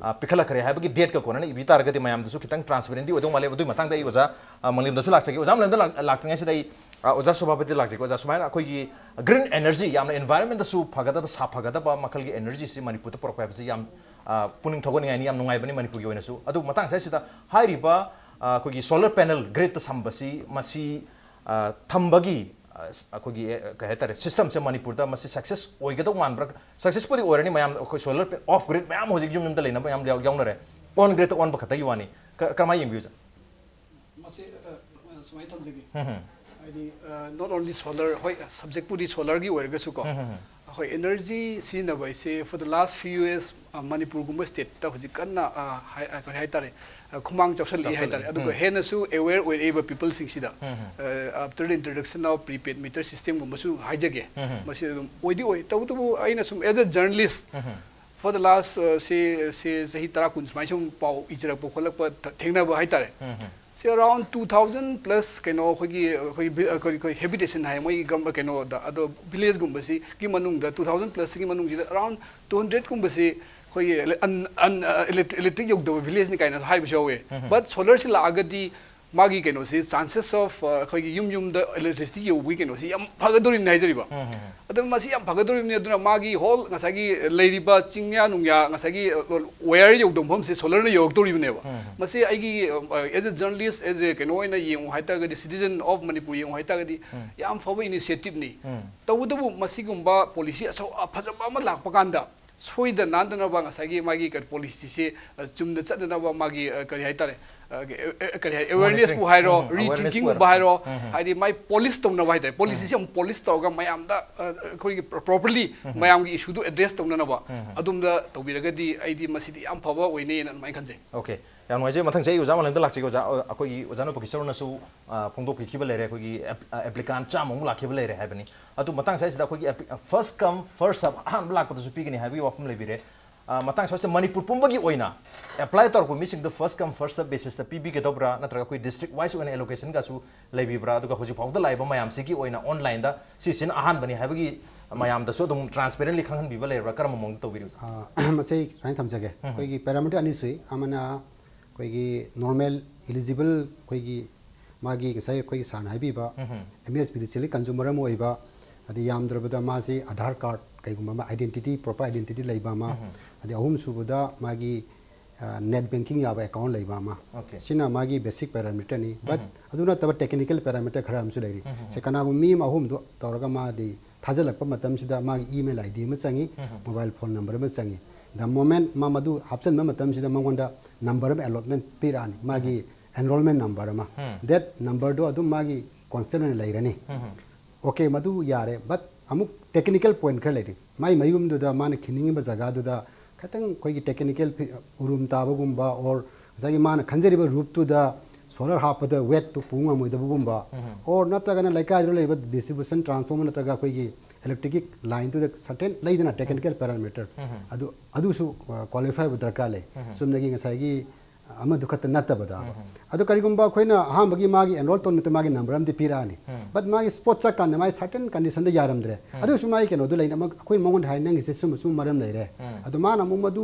ꯑ, ꯄꯤꯈꯠꯂꯛꯈ꯭ꯔꯦ ꯍꯥꯏꯕꯒꯤ ꯗꯦꯠꯀ ꯀꯣꯟꯅꯅ ꯏꯕꯤ ꯇꯥꯔꯒꯗꯤ ꯃꯌꯥꯝꯗꯁꯨ ꯈꯤꯇꯪ ꯇ꯭ꯔꯥꯟꯁꯄꯦꯔꯦꯟꯗꯤ ꯑꯣꯏꯗꯧ ꯃꯥꯜꯂꯦ꯫ ꯑꯗꯨꯒꯤ ꯃꯇꯥꯡꯗ ꯑꯩ ꯑꯣꯖꯥ, ꯑ, ꯃꯪꯂꯦꯝꯗꯁꯨ ꯂꯥꯛꯆꯒꯦ꯫ ꯑꯣꯖꯥ ꯃꯪꯂꯦꯝꯗ ꯂꯥꯛ-, ꯂꯥꯛꯇ꯭ꯔꯤꯉꯩꯁꯤꯗ ꯑꯩ, ꯑ, ꯑꯣꯖꯥ ꯁꯣꯚꯥꯄꯇꯤꯗ ꯂꯥꯛꯆꯒꯦ꯫ ꯑꯣꯖꯥ, ꯁꯨꯃꯥꯏꯅ ꯑꯩꯈꯣꯏꯒꯤ ꯒ꯭ꯔꯤꯟ ꯑꯦꯅꯔꯖꯤ, ꯌꯥꯝꯅ ꯏꯟꯚꯥꯏꯔꯟꯃꯦꯟꯗꯁꯨ ꯐꯒꯗꯕ, ꯁꯥꯐꯒꯗꯕ ꯃꯈꯜꯒꯤ ꯑꯦꯅꯔꯖꯤꯁꯤ ꯃꯅꯤꯄꯨꯔꯗ ꯄꯨꯔꯛꯄ ꯍꯥꯏꯕꯁꯤ ꯌꯥꯝ, ꯑ, ꯄꯨꯛꯅꯤꯡ ꯊꯧꯒꯠꯅꯤꯡꯉꯥꯏꯅꯤ, ꯌꯥꯝ ꯅꯨꯡꯉꯥꯏꯕꯅꯤ ꯃꯅꯤꯄꯨꯔꯒꯤ ꯑꯣꯏꯅꯁꯨ꯫ ꯑꯗꯨ ꯃꯇꯥꯡ ꯑꯁꯤꯗ ꯍꯥꯏꯔꯤꯕ, ꯑ, ꯑꯩꯈꯣꯏꯒꯤ ꯁꯣꯂꯔ ꯄꯦꯅꯦꯜ ꯒ꯭ꯔꯤꯗꯇ ꯁꯝꯕꯁꯤ, ꯃꯁꯤ, ꯑ, ꯊꯝꯕꯒꯤ, ꯑ, ꯁ-, ꯑꯩꯈꯣꯏꯒꯤ, ꯑ, ꯀꯩ ꯍꯥꯏꯇꯥꯔꯦ, ꯁꯤꯁꯇꯝꯁꯦ ꯃꯅꯤꯄꯨꯔꯗ ꯃꯁꯤ ꯁꯛꯁꯦꯁ ꯑꯣꯏꯒꯗꯧ ꯃꯥꯟꯕ꯭ꯔꯥ? ꯁꯛꯁꯦꯁꯄꯨꯗꯤ ꯑꯣꯏꯔꯅꯤ, ꯃꯌꯥꯝ ꯑꯩꯈꯣꯏ ꯁꯣꯂꯔ ꯄꯦ-, ꯑꯣꯐ ꯒ꯭ꯔꯤꯗ ꯃꯌꯥꯝ ꯍꯧꯖꯤꯛ ꯌꯨꯝ ꯌꯨꯝꯗ ꯂꯩꯅꯕ ꯃꯌꯥꯝ ꯌꯥꯎ-, ꯌꯥꯎꯅꯔꯦ꯫ ꯑꯣꯟ ꯒ꯭ꯔꯤꯗꯇ ꯑꯣꯟꯕ ꯈꯛꯇꯒꯤ ꯋꯥꯅꯤ꯫ ꯀ-, ꯀꯔꯝꯍꯥꯏꯅ ꯌꯦꯡꯕꯤꯌꯨ, ꯁꯥꯔ? ꯃꯁꯤ, ꯑ, ꯑ, ꯁꯨꯃꯥꯏꯅ ꯊꯝꯖꯒꯦ꯫ ꯍꯥꯏꯗꯤ, ꯑ, not only solar, ꯍꯣꯏ, ꯁꯕꯖꯦꯛꯄꯨꯗꯤ ꯁꯣꯂꯔꯒꯤ ꯑꯣꯏꯔꯒꯁꯨꯀꯣ, ꯑꯩꯈꯣꯏ ꯑꯦꯅꯔꯖꯤ ꯁꯤꯖꯤꯟꯅꯕ ꯍꯥꯏꯁꯦ for the last few years, ꯑ, ꯃꯅꯤꯄꯨꯔꯒꯨꯝꯕ ꯁ꯭ꯇꯦꯠꯇ ꯍꯧꯖꯤꯛ ꯀꯟꯅ, ꯑ, ꯍꯥꯏ-, ꯑ, ꯀꯔꯤ ꯍꯥꯏꯇꯥꯔꯦ, ꯑ, ꯈꯨꯃꯥꯡ ꯆꯥꯎꯁꯜꯂꯛꯏ ꯆꯥꯎꯁꯜꯂꯛꯏ꯫ ꯍꯥꯏꯇꯥꯔꯦ꯫ ꯑꯗꯨꯒ ꯍꯦꯟꯅꯁꯨ ꯑꯦꯋꯦꯌꯔ ꯑꯣꯏꯔꯛꯏꯕ ꯄꯤꯄꯜꯁꯤꯡꯁꯤꯗ, ꯑ, after the introduction of prepaid meter systemꯒꯨꯝꯕꯁꯨ ꯍꯥꯏꯖꯒꯦ꯫ ꯃꯁꯤ ꯑꯗꯨꯝ ꯑꯣꯏꯗꯤ ꯑꯣꯏ꯫ ꯇꯧꯕꯇꯕꯨ ꯑꯩꯅ ꯁꯨꯝ as a journalist, for the last, ꯑ, ꯁꯤ, ꯁꯤ ꯆꯍꯤ ꯇꯔꯥ ꯀꯨꯟ ꯁꯨꯃꯥꯏꯅ ꯁꯨꯝ ꯄꯥꯎ ꯏꯖꯔꯛꯄ ꯈꯣꯠꯂꯛꯄ ꯊ-, ꯊꯦꯡꯅꯕ ꯍꯥꯏꯇꯥꯔꯦ꯫ ꯁꯤ around two thousand plus ꯀꯩꯅꯣ ꯑꯩꯈꯣꯏꯒꯤ ꯑꯩꯈꯣꯏ ꯕꯤ- ꯑꯩꯈꯣꯏ ꯑꯩꯈꯣꯏ ꯍꯦꯕꯤꯇꯦꯁꯟ ꯍꯥꯏ ꯃꯣꯏꯒꯤ ꯒꯝ- ꯀꯩꯅꯣꯗ, ꯑꯗꯣ ꯚꯤꯂꯦꯖꯀꯨꯝꯕꯁꯤꯒꯤ ꯃꯅꯨꯡꯗ two thousand plusꯀꯤ ꯃꯅꯨꯡꯁꯤꯗ around two hundredꯀꯨꯝꯕꯁꯤ ꯑꯩꯈꯣꯏꯒꯤ ꯑꯟ ꯑꯟ ꯏꯂꯦꯛꯇ꯭ꯔꯤꯛ ꯌꯧꯗꯕ ꯚꯤꯂꯦꯖꯅꯤ ꯀꯥꯏꯅ ꯍꯥꯏꯕꯁꯨ ꯌꯥꯎꯋꯦ꯫ But solarꯁꯤ ꯂꯥꯛꯑꯒꯗꯤ ꯃꯥꯒꯤ ꯀꯩꯅꯣꯁꯤ chances of ꯑꯩꯈꯣꯏꯒꯤ ꯌꯨꯝ ꯌꯨꯝꯗ electricity ꯌꯧꯕꯒꯤ ꯀꯩꯅꯣꯁꯤ ꯌꯥꯝ ꯐꯒꯗꯧꯔꯤꯕꯅꯤ ꯍꯥꯏꯖꯔꯤꯕ꯫ ꯑꯗꯨ ꯃꯁꯤ ꯌꯥꯝ ꯐꯒꯗꯧꯔꯤꯕꯅꯤ꯫ ꯑꯗꯨꯅ ꯃꯥꯒꯤ ꯍꯣꯜ ꯉꯁꯥꯏꯒꯤ ꯂꯩꯔꯤꯕ ꯆꯤꯡꯌꯥ ꯅꯨꯡꯌꯥ ꯉꯁꯥꯏꯒꯤ ꯋꯦꯌꯔ ꯌꯧꯗꯕ ꯃꯐꯝꯁꯤ ꯁꯣꯂꯔꯅ ꯌꯧꯔꯛꯇꯧꯔꯤꯕꯅꯦꯕ꯫ ꯃꯁꯤ ꯑꯩꯒꯤ as a journalist, as a ꯀꯩꯅꯣ ꯑꯣꯏꯅ ꯌꯦꯡꯉꯨ ꯍꯥꯏꯇꯥꯔꯒꯗꯤ, citizen of Manipur ꯌꯦꯡꯉꯨ ꯍꯥꯏꯇꯥꯔꯒꯗꯤ ꯌꯥꯝ ꯐꯕ initiativeꯅꯤ꯫ ꯇꯧꯕꯇꯕꯨ ꯃꯁꯤꯒꯨꯝꯕ policy ꯑꯆꯧ ꯐꯖꯕ ꯑꯃ ꯂꯥꯛꯄ ꯀꯥꯟꯗ ꯁꯣꯏꯗ ꯅꯥꯟꯗꯅꯕ ꯉꯁꯥꯏꯒꯤ ꯃꯥꯒꯤ ꯀꯔꯤ policyꯁꯤ ꯑ, ꯆꯨꯝꯅ ꯆꯠꯅꯅꯕ ꯃꯥꯒꯤ ꯑ, ꯀꯔꯤ ꯍꯥꯏꯇꯥꯔꯦ, ꯑ, ꯑ, ꯀꯔꯤ ꯍꯥꯏ, awarenessꯄꯨ ꯍꯥꯏꯔꯣ, ꯎꯝ, awarenessꯄꯨ ꯔꯤꯊꯤꯡꯀꯤꯡꯒꯨꯝꯕ ꯍꯥꯏꯔꯣ꯫ ꯍꯥꯏꯔꯣ, ꯍꯥꯏꯗꯤ ꯃꯥꯏ polish ꯇꯧꯅꯕ ꯍꯥꯏꯇꯥꯔꯦ, policyꯁꯤ ꯑꯃꯨꯛ polish ꯇꯧꯔꯒ ꯃꯌꯥꯝꯗ ꯑ, ꯑꯩꯈꯣꯏꯒꯤ properly ꯃꯌꯥꯝꯒꯤ issueꯗꯨ address ꯇꯧꯅꯅꯕ ꯑꯗꯣꯝꯗ ꯇꯧꯕꯤꯔꯒꯗꯤ ꯑꯩꯗꯤ ꯃꯁꯤꯗꯤ ꯌꯥꯝ ꯐꯕ ꯑꯣꯏꯅꯦꯅ ꯑꯗꯨꯃꯥꯏꯅ ꯈꯟꯖꯩ꯫ Okay, ꯌꯥꯝ ꯅꯨꯡꯉꯥꯏꯖꯩ꯫ ꯃꯊꯪꯁꯦ ꯑꯩ ꯑꯣꯖꯥ ꯃꯥꯂꯦꯝꯗ ꯂꯥꯛꯆꯒꯦ꯫ ꯑꯣꯖꯥ, ꯑ, ꯑꯩꯈꯣꯏꯒꯤ ꯑꯣꯖꯥ ꯅꯨꯄꯥ ꯀꯤꯁꯣꯔꯅꯁꯨ ꯑ, ꯐꯣꯡꯗꯣꯛꯄꯤꯈꯤꯕ ꯂꯩꯔꯦ, ꯑꯩꯈꯣꯏꯒꯤ ꯑꯦꯞ- ꯑ, applicant ꯆꯥꯝꯃꯃꯨꯛ ꯂꯥꯛꯈꯤꯕ ꯂꯩꯔꯦ ꯍꯥꯏꯕꯅꯤ꯫ ꯑꯗꯨ ꯃꯇꯥꯡ ꯑꯁꯤꯗ ꯑꯩꯈꯣꯏꯒꯤ apply- first come first serve, ꯑꯍꯥꯟꯕ ꯂꯥꯛꯄꯗꯁꯨ ꯄꯤꯒꯅꯤ ꯍꯥꯏꯕꯒꯤ ꯋꯥꯐꯝ ꯂꯩꯕꯤꯔꯦ꯫ ꯑ, ꯃꯇꯥꯡ ꯑꯁꯤꯗ ꯃꯅꯤꯄꯨꯔ ꯄꯨꯝꯕꯒꯤ ꯑꯣꯏꯅ apply ꯇꯧꯔꯛꯄ ꯃꯤꯁꯤꯡꯗꯨ first come first serve basisꯇ ꯄꯤꯕꯤꯒꯗꯧꯕ꯭ꯔꯥ, ꯅꯠꯇ꯭ꯔꯒ ꯑꯩꯈꯣꯏ district wise ꯑꯣꯏꯅ allocationꯒꯁꯨ ꯂꯩꯕꯤꯕ꯭ꯔꯥ? ꯑꯗꯨꯒ ꯍꯧꯖꯤꯛ ꯐꯥꯎꯗ ꯂꯥꯛꯏꯕ ꯃꯌꯥꯝꯁꯤꯒꯤ ꯑꯣꯏꯅ onlineꯗ ꯁꯤꯁꯤꯅ ꯑꯍꯥꯟꯕꯅꯤ ꯍꯥꯏꯕꯒꯤ ꯃꯌꯥꯝꯗꯁꯨ ꯑꯗꯨꯝ transparently ꯈꯪꯍꯟꯕꯤꯕ ꯂꯩꯔꯕ꯭ꯔꯥ? ꯀꯔꯝꯕ ꯃꯑꯣꯡꯗ ꯇꯧꯕꯤꯔꯤꯕ? ꯑ, ꯃꯁꯤ ꯁꯨꯃꯥꯏꯅ ꯊꯝꯖꯒꯦ꯫ ꯑꯩꯈꯣꯏꯒꯤ parameter ꯑꯅꯤ ꯁꯨꯏ꯫ ꯑꯃꯅ ꯑꯩꯈꯣꯏꯒꯤ normal eligible, ꯑꯩꯈꯣꯏꯒꯤ ꯃꯥꯒꯤ ꯉꯁꯥꯏ ꯑꯩꯈꯣꯏꯒꯤ ꯁꯥꯔꯅ ꯍꯥꯏꯕꯤꯕ MSPDCLꯒꯤ consumer ꯑꯃ ꯑꯣꯏꯕ, ꯑꯗꯩ ꯌꯥꯝꯗ꯭ꯔꯕꯗ ꯃꯥꯁꯤ ꯑꯙꯥꯔ ꯀꯥꯔꯗ ꯀꯩꯒꯨꯝꯕ ꯑꯃ, identity, proper identity ꯂꯩꯕ ꯑꯃ, ꯑꯗꯩ ꯑꯍꯨꯝ ꯁꯨꯕꯗ ꯃꯥꯒꯤ net banking ꯌꯥꯕ account ꯂꯩꯕ ꯑꯃ꯫ Okay. ꯁꯤꯅ ꯃꯥꯒꯤ basic parameterꯅꯤ꯫ But ꯑꯗꯨ ꯅꯠꯇꯕ technical parameter ꯈꯔ ꯑꯃꯁꯨ ꯂꯩꯔꯤ꯫ ꯁꯦ, ꯀꯅꯥꯒꯨꯝꯕ ꯃꯤ ꯑꯃ ꯑꯍꯨꯝꯗꯣ ꯇꯧꯔꯒ ꯃꯥꯗꯤ ꯊꯥꯖꯤꯜꯂꯛꯄ ꯃꯇꯝꯁꯤꯗ ꯃꯥꯒꯤ email ID ꯑꯃ ꯆꯪꯉꯤ, mobile phone number ꯑꯃ ꯆꯪꯉꯤ꯫ The moment ꯃꯥ ꯃꯗꯨ ꯍꯥꯞꯆꯤꯟꯕ ꯃꯇꯝꯁꯤꯗ ꯃꯉꯣꯟꯗ number ꯑꯃ allotment ꯄꯤꯔꯛꯑꯅꯤ, ꯃꯥꯒꯤ enrollment number ꯑꯃ꯫ That numberꯗꯣ ꯑꯗꯨꯝ ꯃꯥꯒꯤ constant ꯑꯣꯏꯅ ꯂꯩꯔꯅꯤ꯫ Okay, ꯃꯗꯨ ꯌꯥꯔꯦ꯫ But ꯑꯃꯨꯛ technical point ꯈꯔ ꯂꯩꯔꯤ꯫ ꯃꯥꯏ ꯃꯌꯨꯝꯗꯨꯗ ꯃꯥꯅ ꯈꯤꯟꯅꯤꯡꯉꯤꯕ ꯖꯒꯥꯗꯨꯗ ꯈꯤꯇꯪ ꯑꯩꯈꯣꯏꯒꯤ technical ꯐꯤ- ꯎꯔꯨꯝ ꯇꯥꯕꯒꯨꯝꯕ, or ꯉꯁꯥꯏꯒꯤ ꯃꯥꯅ ꯈꯟꯖꯔꯤꯕ roofꯇꯨꯗ solar ꯍꯥꯞꯄꯗ weightꯇꯨ ꯄꯨ ꯉꯝꯃꯣꯏꯗꯕꯒꯨꯝꯕ, or ꯅꯠꯇ꯭ꯔꯒꯅ ꯂꯩꯀꯥꯏꯗꯨꯗ ꯂꯩꯕ distribution transformer ꯅꯠꯇ꯭ꯔꯒ ꯑꯩꯈꯣꯏꯒꯤ electricꯀꯤ lineꯗꯨꯗ certain ꯂꯩꯗꯅ technical parameter, ꯑꯗꯨ ꯑꯗꯨꯁꯨ ꯑ, qualify ꯑꯣꯏꯕ ꯗꯔꯀꯥꯔ ꯂꯩ꯫ ꯆꯨꯝꯅꯒꯤ ꯉꯁꯥꯏꯒꯤ ꯑꯃꯗꯨ ꯈꯛꯇ ꯅꯠꯇꯕꯗ꯫ ꯑꯗꯣ ꯀꯔꯤꯒꯨꯝꯕ ꯑꯩꯈꯣꯏꯅ ꯑꯍꯥꯟꯕꯒꯤ ꯃꯥꯒꯤ ꯑꯦꯟꯔꯣꯜ ꯇꯧꯕ ꯅꯨꯃꯤꯠꯇ ꯃꯥꯒꯤ ꯅꯝꯕꯔ ꯑꯃꯗꯤ ꯄꯤꯔꯛꯑꯅꯤ꯫ But ꯃꯥꯒꯤ ꯁ꯭ꯄꯣꯠ ꯆꯠꯀꯥꯟꯗ ꯃꯥꯒꯤ ꯁꯔꯇꯟ ꯀꯟꯗꯤꯁꯟꯗ ꯌꯥꯔꯝꯗ꯭ꯔꯦ꯫ ꯑꯗꯨꯁꯨ ꯃꯥꯒꯤ ꯀꯩꯅꯣꯗꯣ ꯂꯩꯅꯤ꯫ ꯑꯃ ꯑꯩꯈꯣꯏꯅ ꯃꯉꯣꯟꯗ ꯍꯥꯏ, "ꯅꯪꯒꯤꯁꯦ ꯁꯨꯝꯕ ꯁꯨꯝꯕ ꯃꯔꯝ ꯂꯩꯔꯦ"꯫ ꯑꯗꯣ ꯃꯥꯅ ꯑꯃꯨꯛ ꯃꯗꯨ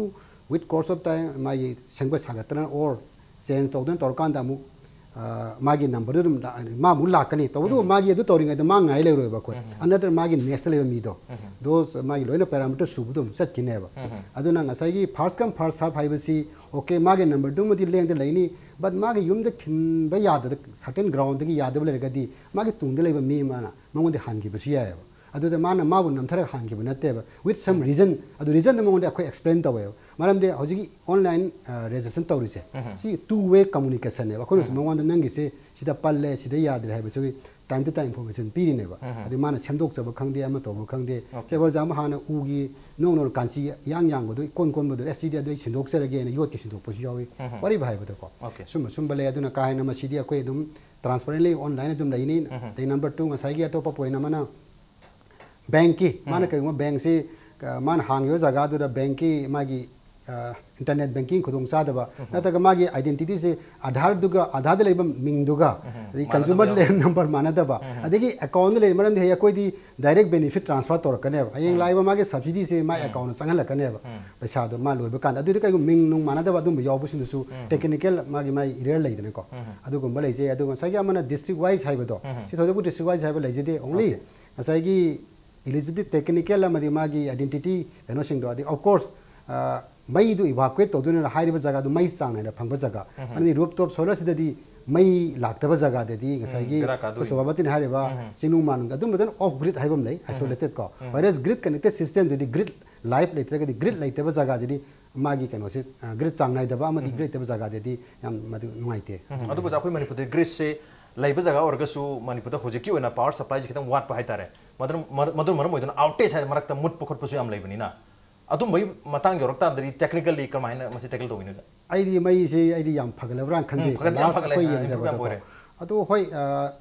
with course of time ꯃꯥꯒꯤ ꯁꯦꯝꯒꯠ ꯁꯥꯒꯠꯇꯅ or change ꯇꯧꯗꯅ ꯇꯧꯔꯀꯥꯟꯗ ꯑꯃꯨꯛ, ꯑ, ꯃꯥꯒꯤ ꯅꯝꯕꯔꯗꯨ ꯑꯗꯨꯝ ꯂꯥꯛ-, ꯃꯥ ꯑꯃꯨꯛ ꯂꯥꯛꯀꯅꯤ꯫ ꯇꯧꯕꯇꯕꯨ ꯃꯥꯒꯤ ꯑꯗꯨ ꯇꯧꯔꯤꯉꯩꯗ ꯃꯥ ꯉꯥꯏ ꯂꯩꯔꯣꯏꯕ ꯑꯩꯈꯣꯏ꯫ ꯅꯠꯇ꯭ꯔꯒ ꯃꯥꯒꯤ ꯅꯦꯛꯁꯇ ꯂꯩꯕ ꯃꯤꯗꯣ꯫ Those ꯃꯥꯒꯤ ꯂꯣꯏꯅ ꯄꯦꯔꯥꯃꯤꯇꯔ ꯁꯨꯕꯗꯣ ꯑꯗꯨꯝ ꯆꯠꯈꯤꯅꯦꯕ꯫ ꯑꯗꯨꯅ ꯉꯁꯥꯏꯒꯤ first come first serve ꯍꯥꯏꯕꯁꯤ, okay, ꯃꯥꯒꯤ ꯅꯝꯕꯔꯗꯨꯃꯗꯤ ꯂꯦꯡꯗ ꯂꯩꯅꯤ, but ꯃꯥꯒꯤ ꯌꯨꯝꯗ ꯈꯤꯟꯕ ꯌꯥꯗꯕ, certain groundꯗꯒꯤ ꯌꯥꯗꯕ ꯂꯩꯔꯒꯗꯤ ꯃꯥꯒꯤ ꯇꯨꯡꯗ ꯂꯩꯕ ꯃꯤ ꯑꯃꯅ ꯃꯉꯣꯟꯗ ꯍꯥꯟꯈꯤꯕꯁꯨ ꯌꯥꯏꯑꯕ꯫ ꯑꯗꯨꯗ ꯃꯥꯅ ꯃꯥꯕꯨ ꯅꯝꯊꯔꯒ ꯍꯥꯟꯈꯤꯕ ꯅꯠꯇꯦꯕ, with some reason꯫ ꯑꯗꯨ reasonꯗ ꯃꯉꯣꯟꯗ ꯑꯩꯈꯣꯏ explain ꯇꯧꯋꯦꯕ꯫ ꯃꯔꯝꯗꯤ ꯍꯧꯖꯤꯛꯀꯤ online, ꯑ, registration ꯇꯧꯔꯤꯁꯦ, ꯁꯤ two way communicationꯅꯦꯕ꯫ ꯑꯩꯈꯣꯏꯅꯁꯨ ꯃꯉꯣꯟꯗ ꯅꯪꯒꯤꯁꯦ ꯁꯤꯗ ꯄꯜꯂꯦ, ꯁꯤꯗ ꯌꯥꯗ꯭ꯔꯦ ꯍꯥꯏꯕꯁꯤꯒꯤ time to time information ꯄꯤꯔꯤꯅꯦꯕ꯫ ꯑꯗꯩ ꯃꯥꯅ ꯁꯦꯝꯗꯣꯛꯆꯕ ꯈꯪꯗꯦ, ꯑꯃ ꯇꯧꯕ ꯈꯪꯗꯦ꯫ ꯁꯦ, for example, ꯍꯥꯟꯅ ꯎꯒꯤ ꯅꯣꯡ ꯅꯣꯡ ꯀꯥꯟꯆꯤ ꯏꯌꯥꯡ ꯌꯥꯡꯕꯗꯣ, ꯏꯀꯣꯟ ꯀꯣꯟꯕꯗꯣ, "ꯑꯦ, ꯁꯤꯗꯤ ꯑꯗꯨ ꯑꯩ ꯁꯤꯟꯗꯣꯛꯆꯔꯒꯦꯅ" ꯌꯣꯠꯀꯤ ꯁꯤꯟꯗꯣꯛꯄꯁꯨ ꯌꯥꯎꯏ꯫ ꯋꯥꯔꯤꯕ ꯍꯥꯏꯕꯗꯀꯣ꯫ Okay꯫ ꯁꯨꯝꯕ ꯁꯨꯝꯕ ꯂꯩ꯫ ꯑꯗꯨꯅ ꯀꯥ ꯍꯦꯟꯅ ꯃꯁꯤꯗꯤ ꯑꯩꯈꯣꯏ ꯑꯗꯨꯝ transparently online ꯑꯗꯨꯝ ꯂꯩꯅꯤ꯫ ꯑꯗꯩ number two, ꯉꯁꯥꯏꯒꯤ ꯑꯇꯣꯞꯄ point ꯑꯃꯅ, ꯕꯦꯡꯀꯤ, ꯃꯥꯅ ꯀꯩꯒꯨꯝꯕ ꯕꯦꯡꯁꯤ, ꯑ, ꯃꯥꯅ ꯍꯥꯡꯉꯤꯕ ꯖꯒꯥꯗꯨꯗ ꯕꯦꯡꯀꯤ ꯃꯥꯒꯤ, ꯑ, internet banking ꯈꯨꯗꯣꯡꯆꯥꯗꯕ, ꯅꯠꯇ꯭ꯔꯒ ꯃꯥꯒꯤ identityꯁꯤ ꯑꯥꯙꯥꯔꯗꯨꯒ, ꯑꯥꯙꯥꯔꯗ ꯂꯩꯕ ꯃꯤꯡꯗꯨꯒ, ꯑꯗꯩ consumer ꯂꯩꯕ number ꯃꯥꯟꯅꯗꯕ, ꯑꯗꯒꯤ accountꯗ ꯂꯩꯔꯤ, ꯃꯔꯝꯗꯤ ꯍꯌꯦꯡ ꯑꯩꯈꯣꯏꯗꯤ direct benefit transfer ꯇꯧꯔꯛꯀꯅꯦꯕ꯫ ꯍꯌꯦꯡ ꯂꯥꯛꯏꯕ ꯃꯥꯒꯤ subsidyꯁꯤ ꯃꯥ accountꯗ ꯆꯪꯍꯜꯂꯛꯀꯅꯦꯕ꯫ ꯄꯩꯁꯥꯗꯣ ꯃꯥ ꯂꯣꯏꯕ ꯀꯥꯟꯗ꯫ ꯑꯗꯨꯗꯤ ꯀꯩꯒꯨꯝꯕ ꯃꯤꯡ ꯅꯨꯡ ꯃꯥꯟꯅꯗꯕ ꯑꯗꯨꯝꯕ ꯌꯥꯎꯕꯁꯤꯡꯗꯨꯁꯨ technical ꯃꯥꯒꯤ, ꯃꯥꯒꯤ error ꯂꯩꯗꯅꯀꯣ꯫ ꯑꯗꯨꯒꯨꯝꯕ ꯂꯩꯖꯩ꯫ ꯑꯗꯨꯒ ꯉꯁꯥꯏꯒꯤ ꯑꯃꯅ district wise ꯍꯥꯏꯕꯗꯣ, ꯁꯤ ꯊꯣꯏꯗꯣꯛꯄ district wise ꯍꯥꯏꯕ ꯂꯩꯖꯗꯦ, only ꯉꯁꯥꯏꯒꯤ eligibility technical ꯑꯃꯗꯤ ꯃꯥꯒꯤ identity ꯀꯩꯅꯣꯁꯤꯡꯗꯣ, ꯑꯗꯩ of course, ꯑ, ꯃꯩꯗꯨ evacuate ꯇꯧꯗꯣꯏꯅꯤꯅ ꯍꯥꯏꯔꯤꯕ ꯖꯒꯥꯗꯨ ꯃꯩ ꯆꯥꯡ ꯅꯥꯏꯅ ꯐꯪꯕ ꯖꯒꯥ, ꯑꯗꯩ rooftop solarꯁꯤꯗꯗꯤ ꯃꯩ ꯂꯥꯛꯇꯕ ꯖꯒꯥꯗꯗꯤ ꯉꯁꯥꯏꯒꯤ ꯕꯦꯔꯥ ꯀꯥꯗꯣꯔꯤ꯫ ꯑꯩꯈꯣꯏ ꯁꯣꯕꯥꯕꯇꯤꯅ ꯍꯥꯏꯔꯤꯕ ꯆꯤꯡꯅꯨꯡ ꯃꯥꯅꯨꯡꯒꯤ ꯑꯗꯨꯝꯕꯗꯅ off grid ꯍꯥꯏꯕ ꯑꯃ ꯂꯩ, isolated ꯀꯣ꯫ Whereas grid connected systemꯗꯗꯤ grid live ꯂꯩꯇ꯭ꯔꯒꯗꯤ, grid ꯂꯩꯇꯕ ꯖꯒꯥꯗꯗꯤ ꯃꯥꯒꯤ ꯀꯩꯅꯣꯁꯦ, ꯑ, grid ꯆꯥꯡ ꯅꯥꯏꯗꯕ ꯑꯃꯗꯤ grid ꯂꯩꯇꯕ ꯖꯒꯥꯗꯗꯤ ꯌꯥꯝ ꯃꯗꯨ ꯅꯨꯡꯉꯥꯏꯇꯦ꯫ ꯑꯗꯨꯕꯨ ꯑꯩꯈꯣꯏ ꯃꯅꯤꯄꯨꯔꯗ gridꯁꯦ ꯂꯩꯕ ꯖꯒꯥ ꯑꯣꯏꯔꯒꯁꯨ ꯃꯅꯤꯄꯨꯔꯗ ꯍꯧꯖꯤꯛꯀꯤ ꯑꯣꯏꯅ power supplyꯁꯦ ꯈꯤꯇꯪ ꯋꯥꯠꯄ ꯍꯥꯏꯇꯥꯔꯦ꯫ ꯃꯗꯨꯅ, ꯃꯔ-, ꯃꯗꯨꯅ ꯃꯔꯝ ꯑꯣꯏꯗꯨꯅ outage ꯍꯥꯏꯅ ꯃꯔꯛꯇ ꯃꯨꯠꯄ ꯈꯣꯠꯄꯁꯨ ꯌꯥꯝ ꯂꯩꯕꯅꯤꯅ, ꯑꯗꯨꯝꯕꯒꯤ ꯃꯇꯥꯡ ꯌꯧꯔꯛ ꯇꯥꯔꯗꯤ technically ꯀꯔꯝꯍꯥꯏꯅ ꯃꯁꯤ tackle ꯇꯧꯒꯅꯤ? ꯑꯩꯗꯤ ꯃꯩꯁꯦ ꯑꯩꯗꯤ ꯌꯥꯝ ꯐꯒꯠꯂꯕ꯭ꯔꯥꯅ ꯈꯟꯖꯩ꯫ ꯎꯝ, ꯐꯒꯠ-, ꯌꯥꯝ last ꯐꯒꯠꯂꯦ꯫ ꯑꯩꯈꯣꯏ ꯑ, improve ꯌꯥꯝ ꯌꯦꯡꯖꯕꯗꯀꯣ꯫ ꯑꯣꯏꯔꯦ꯫ ꯑꯗꯨ ꯍꯣꯏ, ꯑ,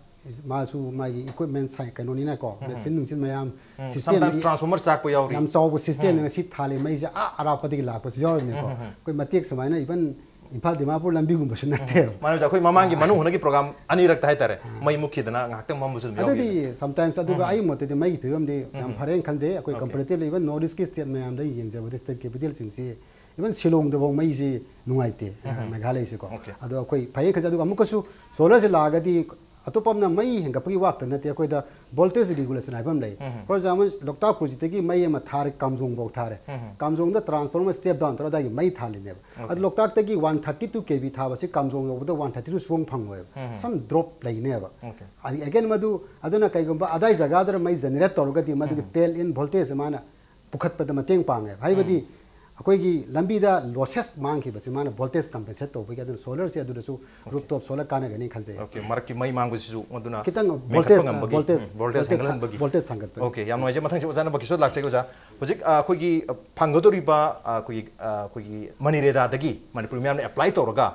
ꯃꯥꯁꯨ ꯃꯥꯒꯤ equipment ꯁꯥꯏ ꯀꯩꯅꯣꯅꯤꯅꯀꯣ, machine ꯅꯨꯡꯆꯤꯟ ꯃꯌꯥꯝ, system sometimes transformer ꯆꯥꯛꯄ ꯌꯥꯎꯔꯤ꯫ ꯌꯥꯝ ꯆꯥꯎꯕ system ꯉꯁꯤ ꯊꯥꯜꯂꯤ, ꯃꯩꯁꯦ ꯑꯥ ꯑꯔꯥꯞꯄꯗꯒꯤ ꯂꯥꯛꯄꯁꯨ ꯌꯥꯎꯔꯤꯅꯤꯀꯣ꯫ ꯑꯩꯈꯣꯏ ꯃꯇꯦꯛ ꯁꯨꯃꯥꯏꯅ even ꯏꯝꯐꯥꯜ ꯗꯤꯃꯥꯄꯨꯔ ꯂꯝꯕꯤꯒꯨꯝꯕꯁꯨ ꯅꯠꯇꯦꯕ꯫ ꯃꯥꯅ ꯑꯩꯈꯣꯏ ꯃꯃꯥꯡꯒꯤ ꯃꯅꯨꯡ ꯍꯨꯅꯒꯤ ꯄ꯭ꯔꯣꯒ꯭ꯔꯥꯝ ꯑꯅꯤꯔꯛꯇ ꯍꯥꯏꯇꯥꯔꯦ, ꯃꯩ ꯃꯨꯠꯈꯤꯗꯅ ꯉꯥꯏꯍꯥꯛꯇꯪ ꯃꯝꯕꯁꯨ ꯑꯗꯨꯝ ꯌꯥꯎꯈꯤ꯫ ꯑꯗꯨꯗꯤ ꯁꯝꯇꯥꯏꯝꯁ ꯑꯗꯨꯒ ꯑꯩ ꯃꯣꯠꯇꯗꯤ ꯃꯩꯒꯤ ꯐꯤꯕꯝꯗꯤ ꯌꯥꯝ ꯐꯔꯦꯅ ꯈꯟꯖꯩ꯫ ꯑꯩꯈꯣꯏ ꯀꯝꯄꯦꯔꯦꯇꯤꯚꯂꯤ ꯏꯚꯟ ꯅꯣꯔꯠ ꯏꯁꯀꯤ ꯁ꯭ꯇꯦꯠ ꯃꯌꯥꯝꯗ ꯌꯦꯡꯖꯕꯗ, ꯁ꯭ꯇꯦꯠ ꯀꯦꯄꯤꯇꯦꯜꯁꯤꯡꯁꯤ, ꯏꯚꯟ ꯁꯤꯂꯣꯡꯗꯐꯥꯎ ꯃꯩꯁꯤ ꯅꯨꯡꯉꯥꯏꯇꯦ, ꯃꯦꯘꯥꯂꯌꯁꯤꯀꯣ꯫ Okay. ꯑꯗꯣ ꯑꯩꯈꯣꯏ ꯐꯩꯌꯦ ꯈꯟꯖꯩ꯫ ꯑꯗꯨꯒ ꯑꯃꯨꯛꯀꯁꯨ ꯁꯣꯂꯔꯁꯤ ꯂꯥꯛꯑꯒꯗꯤ ꯑꯇꯣꯞꯄ ꯑꯃꯅ ꯃꯩ ꯍꯦꯟꯒꯠꯄꯒꯤ ꯋꯥꯛꯇ ꯅꯠꯇꯦ, ꯑꯩꯈꯣꯏꯗ ꯚꯣꯜꯇꯦꯖ ꯔꯤꯒꯨꯂꯦꯁꯟ ꯍꯥꯏꯕ ꯑꯃ ꯂꯩ꯫ ꯐꯣꯔ ꯑꯦꯛꯖꯥꯝꯄꯜ, ꯂꯣꯛꯇꯥꯛ ꯄ꯭ꯔꯣꯖꯦꯛꯇꯒꯤ ꯃꯩ ꯑꯃ ꯊꯥꯔꯦ, ꯀꯥꯝꯖꯣꯡꯐꯥꯎ ꯊꯥꯔꯦ꯫ ꯀꯥꯝꯖꯣꯡꯗ ꯇ꯭ꯔꯥꯟꯁꯐꯣꯔꯃꯔ ꯁ꯭ꯇꯦꯞ ꯗꯥꯎꯟ ꯇꯧꯔ ꯑꯗꯥꯏꯒꯤ ꯃꯩ ꯊꯥꯜꯂꯤꯅꯦꯕ꯫ ꯑꯗꯨ ꯂꯣꯛꯇꯥꯛꯇꯒꯤ ꯋꯥꯟ ꯊꯥꯔꯇꯤ ꯇꯨ ꯀꯦ ꯚꯤ ꯊꯥꯕꯁꯤ ꯀꯥꯝꯖꯣꯡ ꯌꯧꯕꯗ ꯋꯥꯟ ꯊꯥꯔꯇꯤ ꯇꯨ ꯁꯨꯡꯐꯪ ꯐꯪꯉꯣꯏꯕ꯫ ꯁꯝ ꯗ꯭ꯔꯣꯞ ꯂꯩꯅꯦꯕ꯫ Okay. ꯑꯦꯒꯦꯟ ꯃꯗꯨ, ꯑꯗꯨꯅ ꯀꯩꯒꯨꯝꯕ ꯑꯗꯥꯏ ꯖꯒꯥꯗꯨꯗ ꯃꯩ ꯖꯦꯅꯦꯔꯦꯠ ꯇꯧꯔꯒꯗꯤ ꯃꯗꯨꯒꯤ ꯇꯦꯜ ꯏꯟ ꯚꯣꯜꯇꯦꯖ ꯃꯥꯅ ꯄꯨꯈꯠꯄꯗ ꯃꯇꯦꯡ ꯄꯥꯡꯉꯦꯕ꯫ ꯍꯥꯏꯕꯗꯤ ꯑꯩꯈꯣꯏꯒꯤ ꯂꯝꯕꯤꯗ ꯂꯣꯁꯦꯁ ꯃꯥꯡꯈꯤꯕꯁꯤ ꯃꯥꯅ ꯚꯣꯜꯇꯦꯖ ꯀꯝꯄꯦꯟꯁꯦꯠ ꯇꯧꯕꯒꯤ, ꯑꯗꯨꯅ ꯁꯣꯂꯔꯁꯤ ꯑꯗꯨꯗꯁꯨ ꯔꯨꯞ ꯇꯣꯞ ꯁꯣꯂꯔ ꯀꯥꯟꯅꯒꯅꯤ ꯈꯟꯖꯩ꯫ Okay, ꯃꯔꯛꯀꯤ ꯃꯩ ꯃꯥꯡꯕꯁꯤꯁꯨ ꯑꯗꯨꯅ ꯈꯤꯇꯪ ꯃꯦꯟꯈꯠꯄ ꯚꯣꯜꯇꯦꯖ, ꯉꯝꯕꯒꯤ, ꯚꯣꯜꯇꯦꯖ, ꯎꯝ, ꯚꯣꯜꯇꯦꯖ ꯍꯦꯟꯒꯠꯍꯟꯕꯒꯤ꯫ ꯚꯣꯜꯇꯦꯖ ꯊꯥꯡꯒꯠꯄꯒꯤ꯫ Okay, ꯌꯥꯝ ꯅꯨꯡꯉꯥꯏꯖꯩ꯫ ꯃꯊꯪꯁꯤ ꯑꯣꯖꯥ ꯅꯝꯕꯔ ꯀꯤꯁꯣꯔ ꯂꯥꯛꯆꯒꯦ꯫ ꯑꯣꯖꯥ, ꯍꯧꯖꯤꯛ, ꯑ, ꯑꯩꯈꯣꯏꯒꯤ, ꯑ, ꯐꯪꯒꯗꯧꯔꯤꯕ, ꯑ, ꯑꯩꯈꯣꯏꯒꯤ, ꯑ, ꯑꯩꯈꯣꯏꯒꯤ ꯃꯅꯤꯔꯦꯗꯥꯗꯒꯤ ꯃꯅꯤꯄꯨꯔ ꯃꯤꯌꯥꯝꯅ ꯑꯦꯄ꯭ꯂꯥꯏ ꯇꯧꯔꯒ,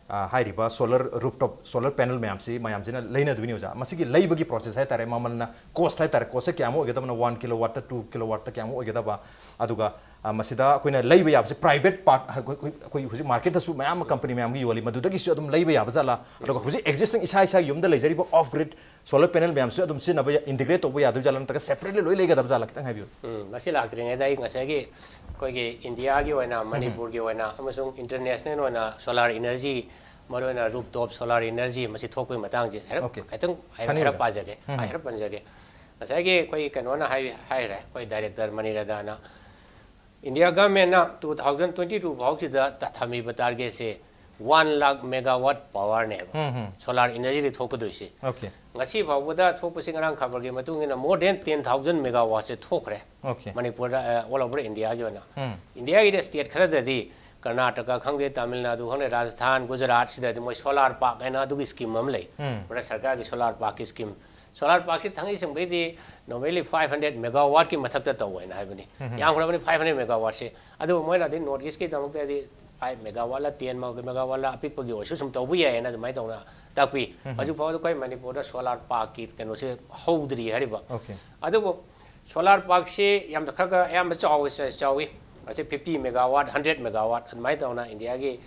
ꯑ, ꯍꯥꯏꯔꯤꯕ ꯁꯣꯂꯔ ꯔꯨꯞ ꯇꯣꯞ ꯁꯣꯂꯔ ꯄꯦꯅꯦꯜ ꯃꯌꯥꯝꯁꯤ ꯃꯌꯥꯝꯁꯤꯅ ꯂꯩꯅꯗꯣꯏꯅꯤ ꯑꯣꯖꯥ꯫ ꯃꯁꯤꯒꯤ ꯂꯩꯕꯒꯤ ꯄ꯭ꯔꯣꯁꯦꯁ ꯍꯥꯏꯇꯥꯔꯦ, ꯃꯃꯜꯅ, ꯀꯣꯁ ꯍꯥꯏꯇꯥꯔꯦ, ꯀꯣꯁꯁꯦ ꯀꯌꯥꯃꯨꯛ ꯑꯣꯏꯒꯗꯕꯅꯣ, ꯋꯥꯟ ꯀꯤꯂꯣ ꯋꯥꯠꯇ, ꯇꯨ ꯀꯤꯂꯣ ꯋꯥꯠꯇ ꯀꯌꯥꯃꯨꯛ ꯑꯣꯏꯒꯗꯕ, ꯑꯗꯨꯒ, ꯑ, ꯃꯁꯤꯗ ꯑꯩꯈꯣꯏꯅ ꯂꯩꯕ ꯌꯥꯕꯁꯤ ꯄ꯭ꯔꯥꯏꯚꯦꯠ ꯄꯥꯔꯠ, ꯑꯩꯈꯣꯏ, ꯑꯩꯈꯣꯏ, ꯑꯩꯈꯣꯏ ꯍꯧꯖꯤꯛ ꯃꯥꯔꯀꯦꯠꯇꯁꯨ ꯃꯌꯥꯝ ꯑꯃ ꯀꯝꯄꯅꯤ ꯃꯌꯥꯝꯒꯤ ꯌꯣꯜꯂꯤ, ꯃꯗꯨꯗꯒꯤꯁꯨ ꯑꯗꯨꯝ ꯂꯩꯕ ꯌꯥꯕ ꯖꯥꯠꯂꯥ? ꯑꯗꯨꯒ ꯍꯧꯖꯤꯛ ꯑꯦꯛꯖꯤꯁꯇꯤꯡ ꯏꯁꯥ ꯏꯁꯥꯒꯤ ꯌꯨꯝꯗ ꯂꯩꯖꯔꯤꯕ ꯑꯣꯐ ꯒ꯭ꯔꯤꯗ ꯁꯣꯂꯔ ꯄꯦꯅꯦꯜ ꯃꯌꯥꯝꯁꯨ ꯑꯗꯨꯝ ꯁꯤꯖꯤꯟꯅꯕ ꯏꯟꯇꯤꯒ꯭ꯔꯦꯠ ꯇꯧꯕ ꯌꯥꯗꯣꯏ ꯖꯥꯠꯂꯥ, ꯅꯠꯇ꯭ꯔꯒ ꯁꯦꯄꯔꯦꯠꯂꯤ ꯂꯣꯏ ꯂꯩꯒꯗꯕ ꯖꯥꯠꯂꯥ? ꯈꯤꯇꯪ ꯍꯥꯏꯕꯤꯌꯨ꯫ ꯎꯝ, ꯃꯁꯤ ꯂꯥꯛꯇ꯭ꯔꯤꯉꯩꯗ ꯑꯩ ꯉꯁꯥꯏꯒꯤ ꯑꯩꯈꯣꯏꯒꯤ ꯏꯟꯗꯤꯌꯥꯒꯤ ꯑꯣꯏꯅ, ꯃꯅꯤꯄꯨꯔꯒꯤ ꯑꯣꯏꯅ ꯑꯃꯁꯨꯡ ꯏꯟꯇꯔꯅꯦꯁꯅꯦꯜ ꯑꯣꯏꯅ ꯁꯣꯂꯥꯔ ꯏꯅꯔꯖꯤ, ꯃꯔꯨꯑꯣꯏꯅ ꯔꯨꯞ ꯇꯣꯞ ꯁꯣꯂꯥꯔ ꯏꯅꯔꯖꯤ ꯃꯁꯤ ꯊꯣꯛꯄꯒꯤ ꯃꯇꯥꯡꯁꯦ ꯍꯥꯏꯔꯞ, Okay. ꯈꯤꯇꯪ ꯍꯥꯏ-, ꯐꯅꯤ, ꯍꯥꯏꯔꯞ ꯑꯣꯖꯥ꯫ ꯄꯥꯖꯒꯦ, ꯍꯥꯏꯔꯞ ꯄꯟꯖꯒꯦ꯫ ꯉꯁꯥꯏꯒꯤ ꯑꯩꯈꯣꯏ ꯀꯩꯅꯣꯅ ꯍꯥꯏ-, ꯍꯥꯏꯈ꯭ꯔꯦ, ꯑꯩꯈꯣꯏ ꯗꯥꯏꯔꯦꯛꯇꯔ ꯃꯅꯤꯔꯗꯥꯅ, ꯏꯟꯗꯤꯌꯥ ꯒꯚꯔꯟꯃꯦꯟꯠꯅ ꯇꯨ ꯊꯥꯎꯖꯟ ꯇ꯭ꯋꯦꯟꯇꯤ ꯇꯨ ꯐꯥꯎꯁꯤꯗ ꯊ-, ꯊꯝꯃꯤꯕ ꯇꯥꯔꯒꯦꯠꯁꯦ ꯋꯥꯟ ꯂꯥꯈ ꯃꯦꯒꯥꯋꯥꯠ ꯄꯥꯋꯔꯅꯦꯕ ꯁꯣꯂꯥꯔ ꯏꯅꯔꯖꯤꯗꯒꯤ ꯊꯣꯛꯀꯗꯣꯏꯁꯦ꯫ Okay. ꯉꯁꯤ ꯐꯥꯎꯕꯗ ꯊꯣꯛꯄꯁꯤ, ꯉꯔꯥꯡ ꯈꯕꯔꯒꯤ ꯃꯇꯨꯡ ꯏꯟꯅ, ꯃꯣꯔ ꯗꯦꯟ ꯇꯦꯟ ꯊꯥꯎꯖꯟ ꯃꯦꯒꯥꯋꯥꯠꯁꯦ ꯊꯣꯛꯈ꯭ꯔꯦ Okay. ꯃꯅꯤꯄꯨꯔꯗ, ꯑꯣꯜ ꯑꯣꯚꯔ ꯏꯟꯗꯤꯌꯥꯒꯤ ꯑꯣꯏꯅ꯫ ꯏꯟꯗꯤꯌꯥꯒꯤꯗꯤ ꯁ꯭ꯇꯦꯠ ꯈꯔꯗꯗꯤ, ꯀꯔꯅꯥꯇꯀꯥ ꯈꯪꯗꯦ, ꯇꯥꯃꯤꯜ ꯅꯥꯗꯨ ꯈꯪꯗꯦ, ꯔꯥꯖꯁꯊꯥꯟ, ꯒꯨꯖꯔꯥꯠꯁꯤꯗꯗꯤ ꯃꯣꯏ ꯁꯣꯂꯥꯔ ꯄꯥꯔꯛ ꯍꯥꯏꯅ ꯑꯗꯨꯒꯤ ꯁ꯭ꯀꯤꯝ ꯑꯃ ꯂꯩ꯫ ꯚꯥꯔꯠ ꯁꯔꯀꯥꯔꯒꯤ ꯁꯣꯂꯥꯔ ꯄꯥꯔꯛꯀꯤ ꯁ꯭ꯀꯤꯝ꯫ ꯁꯣꯂꯥꯔ ꯄꯥꯔꯛꯁꯤ ꯊꯥꯡꯒꯩ ꯁꯦꯡꯕꯩꯗꯤ ꯅꯣꯔꯃꯦꯂꯤ ꯐꯥꯏꯚ ꯍꯟꯗ꯭ꯔꯦꯠ ꯃꯦꯒꯥꯋꯥꯠꯀꯤ ꯃꯊꯛꯇ ꯇꯧ ꯍꯥꯏꯅ ꯍꯥꯏꯕꯅꯤ꯫ ꯌꯥꯝꯈ꯭ꯔꯕꯅꯤ ꯐꯥꯏꯚ ꯍꯟꯗ꯭ꯔꯦꯠ ꯃꯦꯒꯥꯋꯥꯠꯁꯤ꯫ ꯑꯗꯨꯕꯨ ꯃꯣꯏꯅ ꯑꯗꯩ ꯅꯣꯔꯠ ꯏꯁꯀꯤꯗꯃꯛꯇꯗꯤ ꯐꯥꯏꯚ ꯃꯦꯒꯥꯋꯥꯠꯂ ꯇꯦꯟ ꯃꯦꯒꯥꯋꯥꯠꯂ ꯑꯄꯤꯛꯄꯒꯤ ꯑꯣꯏꯔꯁꯨ ꯁꯨꯝ ꯇꯧꯕ ꯌꯥꯏ ꯍꯥꯏꯅ ꯑꯗꯨꯃꯥꯏꯅ ꯇꯧꯅ ꯇꯥꯛꯄꯤ꯫ ꯍꯧꯖꯤꯛ ꯐꯥꯎꯕꯗ ꯑꯩꯈꯣꯏ ꯃꯅꯤꯄꯨꯔꯗ ꯁꯣꯂꯥꯔ ꯄꯥꯔꯛꯀꯤ ꯀꯩꯅꯣꯁꯦ ꯍꯧꯗ꯭ꯔꯤ ꯍꯥꯏꯔꯤꯕ꯫ Okay. ꯑꯗꯨꯕꯨ ꯁꯣꯂꯥꯔ ꯄꯥꯔꯛꯁꯤ ꯌꯥꯝꯅ ꯈꯔ ꯈꯔ ꯑꯌꯥꯝꯕ ꯆꯥꯎꯋꯤ, ꯆꯥꯎꯋꯤ꯫ ꯃꯁꯤ ꯐꯤꯐꯇꯤ ꯃꯦꯒꯥꯋꯥꯠ, ꯍꯟꯗ꯭ꯔꯦꯠ ꯃꯦꯒꯥꯋꯥꯠ ꯑꯗꯨꯃꯥꯏꯅ ꯇꯧꯅ ꯏꯟꯗꯤꯌꯥꯒꯤ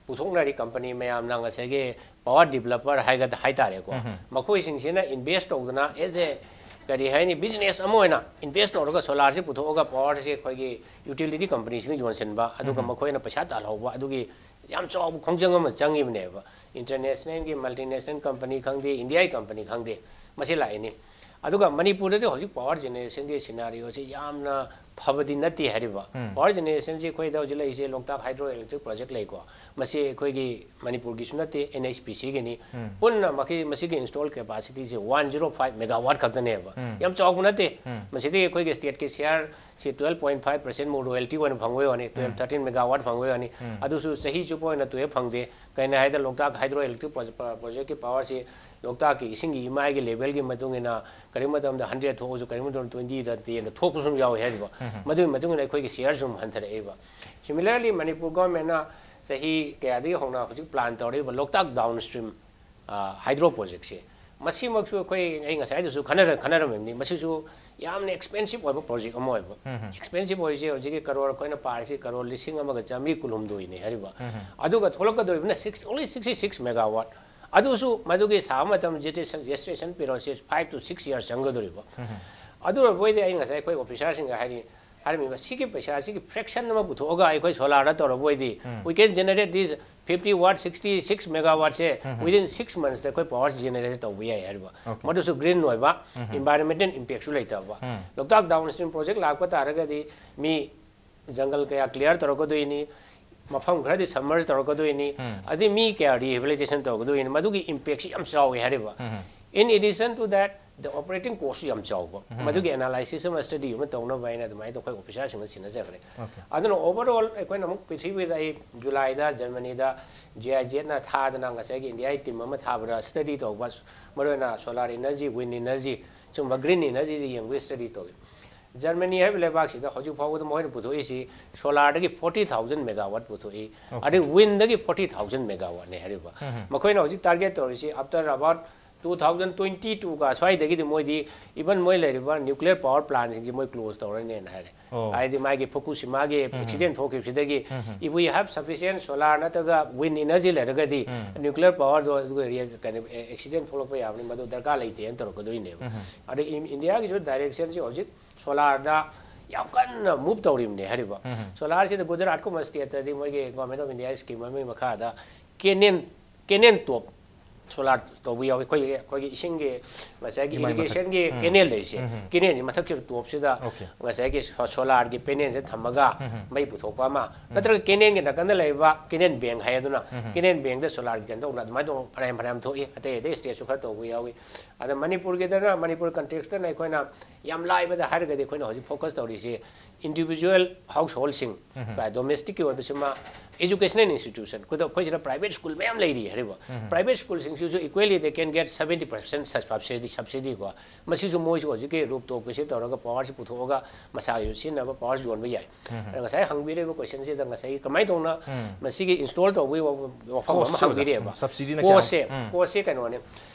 ꯄꯨꯊꯣꯛꯅꯔꯤ ꯀꯝꯄꯅꯤ ꯃꯌꯥꯝꯅ ꯉꯁꯥꯏꯒꯤ ꯄꯥꯋꯔ ꯗꯤꯕꯦꯂꯄꯔ ꯍꯥꯏꯒꯗ ꯍꯥꯏꯇꯥꯔꯦꯀꯣ, ꯃꯈꯣꯏꯁꯤꯡꯁꯤꯅ ꯏꯟꯚꯦꯁ ꯇꯧꯗꯅ ꯑꯦꯁ ꯑꯦ ꯀꯔꯤ ꯍꯥꯏꯅꯤ, ꯕꯤꯖꯤꯅꯦꯁ ꯑꯃ ꯑꯣꯏꯅ ꯏꯟꯚꯦꯁ ꯇꯧꯔꯒ ꯁꯣꯂꯥꯔꯁꯤ ꯄꯨꯊꯣꯛꯑꯒ ꯄꯥꯋꯔꯁꯤ ꯑꯩꯈꯣꯏꯒꯤ ꯌꯨꯇꯤꯂꯤꯇꯤ ꯀꯝꯄꯅꯤꯁꯤꯅ ꯌꯣꯟꯁꯤꯟꯕ, ꯑꯗꯨꯒ ꯃꯈꯣꯏꯅ ꯄꯩꯁꯥ ꯇꯥꯜꯍꯧꯕ, ꯑꯗꯨꯒꯤ ꯌꯥꯝ ꯆꯥꯎꯕ ꯈꯣꯡꯖꯪ ꯑꯃ ꯆꯪꯉꯤꯕꯅꯦꯕ꯫ ꯏꯟꯇꯔꯅꯦꯁꯅꯦꯜꯒꯤ, ꯃꯜꯇꯤꯅꯦꯁꯅꯦꯜ ꯀꯝꯄꯅꯤ ꯈꯪꯗꯦ, ꯏꯟꯗꯤꯌꯥꯒꯤ ꯀꯝꯄꯅꯤ ꯈꯪꯗꯦ, ꯃꯁꯤ ꯂꯥꯛꯏꯅꯤ꯫ ꯑꯗꯨꯒ ꯃꯅꯤꯄꯨꯔꯗꯗꯤ ꯍꯧꯖꯤꯛ ꯄꯥꯋꯔ ꯖꯦꯅꯦꯔꯦꯁꯟꯒꯤ ꯁꯤꯅꯥꯔꯤꯑꯣꯁꯤ ꯌꯥꯝꯅ ꯐꯕꯗꯤ ꯅꯠꯇꯦ ꯍꯥꯏꯔꯤꯕ꯫ ꯄꯥꯋꯔ ꯖꯦꯅꯦꯔꯦꯁꯟꯁꯤ ꯑꯩꯈꯣꯏꯗ ꯍꯧꯖꯤꯛ ꯂꯩꯔꯤꯁꯦ ꯂꯣꯛꯇꯥꯛ ꯍꯥꯏꯗ꯭ꯔꯣ ꯏꯂꯦꯛꯇ꯭ꯔꯤꯛ ꯄ꯭ꯔꯣꯖꯦꯛ ꯂꯩꯀꯣ, ꯃꯁꯤ ꯑꯩꯈꯣꯏꯒꯤ ꯃꯅꯤꯄꯨꯔꯒꯤꯁꯨ ꯅꯠꯇꯦ, ꯑꯦꯟ ꯑꯩꯆ ꯄꯤ ꯁꯤꯒꯤꯅꯤ꯫ ꯄꯨꯟꯅ ꯃꯈꯤ-, ꯃꯁꯤꯒꯤ install ꯀꯦꯄꯥꯁꯤꯇꯤꯁꯦ one zero five megawatt ꯈꯛꯇꯅꯦꯕ꯫ ꯌꯥꯝ ꯆꯥꯎꯕ ꯅꯠꯇꯦ꯫ ꯃꯁꯤꯗꯒꯤ ꯑꯩꯈꯣꯏꯒꯤ ꯁ꯭ꯇꯦꯠꯀꯤ ꯁꯤꯌꯥꯔ ꯁꯤ ꯇꯨꯌꯦꯜꯐ ꯄꯣꯏꯟꯠ ꯐꯥꯏꯚ ꯄꯔꯁꯦꯟꯃꯨꯛ ꯔꯣꯌꯦꯜꯇꯤ ꯑꯣꯏꯅ ꯐꯪꯕꯩ ꯋꯥꯅꯤ, ꯇꯨꯌꯦꯜꯐ, ꯊꯥꯔꯇꯤꯟ ꯃꯦꯒꯥꯋꯥꯠ ꯐꯪꯕꯩ ꯋꯥꯅꯤ꯫ ꯑꯗꯨꯁꯨ ꯆꯍꯤ ꯆꯨꯞꯄ ꯑꯣꯏꯅ ꯇꯨꯌꯦꯜꯐ ꯐꯪꯗꯦ꯫ ꯀꯩꯅꯣ ꯍꯥꯏꯗ ꯂꯣꯛꯇꯥꯛ ꯍꯥꯏꯗ꯭ꯔꯣ ꯏꯂꯦꯛꯇ꯭ꯔꯤꯛ ꯄ꯭ꯔꯣꯖꯦ-, ꯄ꯭ꯔꯣꯖꯦꯛꯀꯤ ꯄꯥꯋꯔꯁꯤ ꯂꯣꯛꯇꯥꯛꯀꯤ ꯏꯁꯤꯡꯒꯤ ꯏꯃꯥꯏꯒꯤ ꯂꯦꯚꯦꯜꯒꯤ ꯃꯇꯨꯡ ꯏꯟꯅ ꯀꯔꯤꯒꯨꯝꯕ ꯃꯇꯝꯗ ꯍꯟꯗ꯭ꯔꯦꯗ ꯊꯣꯛꯑꯁꯨ ꯀꯔꯤꯒꯨꯝꯕ ꯃꯇꯝꯗ ꯇ꯭ꯋꯦꯟꯇꯤꯗ ꯇꯦꯟꯗ ꯊꯣꯛꯄꯁꯨ ꯑꯗꯨꯝ ꯌꯥꯎꯋꯤ ꯍꯥꯏꯔꯤꯕ꯫ ꯃꯗꯨꯒꯤ ꯃꯇꯨꯡ ꯏꯟꯅ ꯑꯩꯈꯣꯏꯒꯤ ꯁꯤꯌꯔꯁꯨ ꯑꯗꯨꯝ ꯍꯟꯊꯔꯛꯏꯕ꯫ ꯁꯤꯃꯤꯂꯔꯂꯤ ꯃꯅꯤꯄꯨꯔ ꯒꯣꯔꯃꯦꯟꯅ ꯆꯍꯤ ꯀꯌꯥꯗꯒꯤ ꯍꯧꯅ ꯍꯧꯖꯤꯛ ꯄ꯭ꯂꯥꯟ ꯇꯧꯔꯛꯏꯕ ꯂꯣꯛꯇꯥꯛ ꯗꯥꯎꯟ ꯁ꯭ꯇ꯭ꯔꯤꯝ ꯍꯥꯏꯗ꯭ꯔꯣ ꯄ꯭ꯔꯣꯖꯦꯛꯁꯦ, ꯃꯁꯤꯃꯛꯁꯨ ꯑꯩꯈꯣꯏ, ꯑꯩ ꯉꯁꯥꯏꯗꯁꯨ ꯈꯟꯅꯔ-, ꯈꯟꯅꯔꯝꯃꯤꯕꯅꯤ, ꯃꯁꯤꯁꯨ ꯌꯥꯝꯅ ꯑꯦꯛꯁꯄꯦꯟꯁꯤꯞ ꯑꯣꯏꯕ ꯄ꯭ꯔꯣꯖꯦꯛ ꯑꯃ ꯑꯣꯏꯕ꯫ ꯑꯦꯛꯁꯄꯦꯟꯁꯤꯞ ꯑꯣꯏꯔꯤꯁꯦ ꯍꯧꯖꯤꯛꯀꯤ ꯀꯔꯣꯔ ꯑꯩꯈꯣꯏꯅ ꯄꯥꯔꯤꯁꯤ ꯀꯔꯣꯔ ꯂꯤꯁꯤꯡ ꯑꯃꯒ ꯆꯥꯃꯔꯤ ꯀꯨꯟꯍꯨꯝꯗꯣꯏꯅꯦ ꯍꯥꯏꯔꯤꯕ꯫ ꯑꯗꯨꯒ ꯊꯣꯛꯂꯛꯀꯗꯧꯔꯤꯕꯅ six, only sixty six megawatt꯫ ꯑꯗꯨꯁꯨ ꯃꯗꯨꯒꯤ ꯁꯥꯕ ꯃꯇꯝ ꯖꯦꯁꯇꯦꯁꯟ ꯄꯤꯔꯤꯌꯣꯗꯁꯦ five to six years ꯆꯪꯒꯗꯧꯔꯤꯕ꯫ ꯑꯗꯨ ꯑꯣꯏꯔꯕ ꯑꯣꯏꯗꯤ ꯑꯩ ꯉꯁꯥꯏ ꯑꯩꯈꯣꯏ ꯑꯣꯐꯤꯁꯥꯔꯁꯤꯡꯒ ꯍꯥꯏꯔꯤ, ꯍꯥꯏꯔꯝꯃꯤꯕ ꯁꯤꯒꯤ ꯄꯩꯁꯥꯁꯤꯒꯤ ꯐ꯭ꯔꯦꯛꯁꯟ ꯑꯃ ꯄꯨꯊꯣꯛꯑꯒ ꯑꯩꯈꯣꯏ ꯁꯣꯂꯥꯔꯗ ꯇꯧꯔꯕ ꯑꯣꯏꯗꯤ, we can generate this fifty watt, sixty six megawattꯁꯦ within six monthsꯇ ꯑꯩꯈꯣꯏ ꯄꯥꯋꯔ ꯖꯦꯅꯦꯔꯦꯠ ꯇꯧꯕ ꯌꯥꯏ ꯍꯥꯏꯔꯤꯕ꯫ ꯃꯗꯨꯁꯨ ꯒ꯭ꯔꯤꯟ ꯑꯣꯏꯕ, ꯏꯟꯚꯥꯏꯔꯣꯟꯃꯦꯟꯇꯦꯜ ꯏꯝꯄꯦꯛꯁꯨ ꯂꯩꯇꯕ꯫ ꯂꯣꯛꯇꯥꯛ ꯗꯥꯎꯟ ꯁ꯭ꯇ꯭ꯔꯤꯝ ꯄ꯭ꯔꯣꯖꯦꯛ ꯂꯥꯛꯄ ꯇꯥꯔꯒꯗꯤ ꯃꯤ ꯖꯪꯒꯜ ꯀꯌꯥ ꯀ꯭ꯂꯤꯌꯥꯔ ꯇꯧꯔꯛꯀꯗꯣꯏꯅꯤ, ꯃꯐꯝ ꯈꯔꯗꯤ ꯁꯕꯃꯔꯖ ꯇꯧꯔꯛꯀꯗꯣꯏꯅꯤ, ꯑꯗꯩ ꯃꯤ ꯀꯌꯥ ꯔꯤꯍꯦꯕꯤꯂꯤꯇꯦꯁꯟ ꯇꯧꯔꯛꯀꯗꯣꯏꯅꯤ, ꯃꯗꯨꯒꯤ ꯏꯝꯄꯦꯛꯁꯤ ꯌꯥꯝ ꯆꯥꯎꯋꯤ ꯍꯥꯏꯔꯤꯕ꯫ In addition to that, the operating cost ꯌꯥꯝ ꯆꯥꯎꯕ꯫ ꯃꯗꯨꯒꯤ ꯑꯦꯅꯥꯂꯥꯏꯁꯤꯁ ꯑꯃ, ꯁ꯭ꯇꯗꯤ ꯑꯃ ꯇꯧꯅꯕ ꯍꯥꯏꯅ ꯑꯗꯨꯃꯥꯏꯅ ꯑꯩꯈꯣꯏ ꯑꯣꯐꯤꯁꯥꯔꯁꯤꯡꯒ ꯁꯤꯟꯅꯖꯈ꯭ꯔꯦ꯫ ꯑꯗꯨꯅ ꯑꯣꯚꯔꯑꯣꯜ ꯑꯩꯈꯣꯏꯅ ꯑꯃꯨꯛ ꯄ꯭ꯔꯤꯊꯤꯕꯤꯗ, ꯑꯩ ꯖꯨꯂꯥꯏꯗ ꯖꯔꯃꯅꯤꯗ ꯖꯤ ꯑꯥꯏ ꯖꯦꯠꯅ ꯊꯥꯗꯅ ꯉꯁꯥꯏꯒꯤ ꯏꯟꯗꯤꯌꯥꯒꯤ ꯇꯤꯝ ꯑꯃ ꯊꯥꯕꯗ ꯁ꯭ꯇꯗꯤ ꯇꯧꯕ, ꯃꯔꯨꯑꯣꯏꯅ ꯁꯣꯂꯥꯔ ꯏꯅꯔꯖꯤ, ꯋꯤꯟ ꯏꯅꯔꯖꯤ, ꯁꯨꯝꯕ ꯒ꯭ꯔꯤꯟ ꯏꯅꯔꯖꯤꯁꯤ ꯌꯦꯡꯕꯒꯤ ꯁ꯭ꯇꯗꯤ ꯇꯧꯏ꯫ ꯖꯔꯃꯅꯤ ꯍꯥꯏꯕ ꯂꯩꯕꯥꯛꯁꯤꯗ ꯍꯧꯖꯤꯛ ꯐꯥꯎꯕꯗ ꯃꯈꯣꯏꯅ ꯄꯨꯊꯣꯛꯏꯁꯤ ꯁꯣꯂꯥꯔꯗꯒꯤ forty thousand megawatt ꯄꯨꯊꯣꯛꯏ, ꯑꯗꯩ ꯋꯤꯟꯗꯒꯤ forty thousand megawattꯅꯦ ꯍꯥꯏꯔꯤꯕ꯫ ꯃꯈꯣꯏꯅ ꯍꯧꯖꯤꯛ ꯇꯥꯔꯒꯦꯠ ꯇꯧꯔꯤꯁꯤ after about two thousand twenty ꯇꯨꯒ ꯁ꯭ꯋꯥꯏꯗꯒꯤꯗꯤ ꯃꯣꯏꯗꯤ, even ꯃꯣꯏ ꯂꯩꯔꯤꯕ nuclear power plantꯁꯤꯡꯁꯦ ꯃꯣꯏ close ꯇꯧꯔꯅꯤꯅ ꯍꯥꯏꯔꯦ꯫ ꯑꯣ꯫ ꯍꯥꯏꯗꯤ ꯃꯥꯒꯤ ꯐꯨꯀꯨꯁꯤꯃꯥꯒꯤ accident ꯊꯣꯛꯈꯤꯕꯁꯤꯗꯒꯤ, if we have sufficient solar ꯅꯠꯇ꯭ꯔꯒ wind energy ꯂꯩꯔꯒꯗꯤ, nuclear powerꯗꯣ ꯑꯗꯨꯒ ꯀꯩꯅꯣ, accident ꯊꯣꯛꯂꯛꯄ ꯌꯥꯕꯅꯤ, ꯃꯗꯨ ꯗꯔꯀꯥꯔ ꯂꯩꯇꯦꯅ ꯇꯧꯔꯛꯀꯗꯣꯏꯅꯦꯕ꯫ ꯑꯗꯩ ꯏꯟꯗꯤꯌꯥꯒꯤꯁꯨ directionꯁꯦ ꯍꯧꯖꯤꯛ solarꯗ ꯌꯥꯝ ꯀꯟꯅ move ꯇꯧꯔꯤꯕꯅꯦ ꯍꯥꯏꯔꯤꯕ꯫ Solarꯁꯤꯗ ꯒꯨꯖꯔꯥꯠꯀꯨꯝꯕ stateꯇꯗꯤ ꯃꯣꯏꯒꯤ Government of India scheme ꯑꯃꯒꯤ ꯃꯈꯥꯗ canal canal top solar ꯇꯧꯕ ꯌꯥꯎꯏ꯫ ꯑꯩꯈꯣꯏꯒꯤ, ꯑꯩꯈꯣꯏꯒꯤ ꯏꯁꯤꯡꯒꯤ ꯉꯁꯥꯏꯒꯤ irrigationꯒꯤ canal ꯂꯩꯔꯤꯁꯦ, canalꯁꯤ ꯃꯊꯛꯁꯤꯗ topꯁꯤꯗ ꯉꯁꯥꯏꯒꯤ solarꯒꯤ panelꯁꯦ ꯊꯝꯃꯒ ꯃꯩ ꯄꯨꯊꯣꯛꯄ ꯑꯃ, ꯅꯠꯇ꯭ꯔꯒ canalꯒꯤ ꯅꯥꯀꯟꯗ ꯂꯩꯔꯤꯕ canal bank ꯍꯥꯏ ꯑꯗꯨꯅ, canal bankꯇ solarꯒꯤ ꯀꯩꯅꯣ ꯇꯧꯅ ꯑꯗꯨꯃꯥꯏꯅ ꯇꯧꯕ ꯐꯅꯌꯥꯝ ꯐꯅꯌꯥꯝ ꯊꯣꯛꯏ꯫ ꯑꯇꯩ ꯑꯇꯩ stateꯁꯨ ꯈꯔ ꯇꯧꯕ ꯌꯥꯎꯏ꯫ ꯑꯗ ꯃꯅꯤꯄꯨꯔꯒꯤꯗꯅ, ꯃꯅꯤꯄꯨꯔ contextꯇꯅ ꯑꯩꯈꯣꯏꯅ ꯌꯥꯝ ꯂꯥꯏꯕꯗ ꯍꯥꯏꯔꯒꯗꯤ ꯑꯩꯈꯣꯏꯅ ꯍꯧꯖꯤꯛ focus ꯇꯧꯔꯤꯁꯤ individual householdꯁꯤꯡ, domesticꯀꯤ ꯑꯣꯏꯕꯁꯤꯃ educational institution, ꯈꯨꯗꯝ ꯑꯩꯈꯣꯏꯁꯤꯗ private school ꯃꯌꯥꯝ ꯂꯩꯔꯤ ꯍꯥꯏꯔꯤꯕ꯫ Private schoolꯁꯤꯡꯁꯤꯁꯨ equally they can get seventy percent subsidy, subsidy ꯀꯣ꯫ ꯃꯁꯤꯁꯨ ꯃꯣꯏꯁꯨ ꯍꯧꯖꯤꯛꯀꯤ rooftopꯀꯤꯁꯤ ꯇꯧꯔꯒ powerꯁꯤ ꯄꯨꯊꯣꯛꯑꯒ ꯃꯁꯥꯒꯤ ꯁꯤꯖꯤꯟꯅꯕ powerꯁꯤ ꯌꯣꯟꯕ ꯌꯥꯏ꯫ ꯑꯗ ꯉꯁꯥꯏ ꯍꯪꯕꯤꯔꯤꯕ questionꯁꯤꯗ ꯉꯁꯥꯏꯒꯤ ꯀꯃꯥꯏꯅ ꯇꯧꯅ ꯃꯁꯤꯒꯤ install ꯇꯧꯕꯒꯤ ꯋꯥꯐꯝ ꯑꯃ ꯍꯪꯕꯤꯔꯦꯕ꯫ Costꯁꯦ, subsidyꯅ ꯀꯌꯥ? Costꯁꯦ, costꯁꯦ ꯀꯩꯅꯣꯅꯦ꯫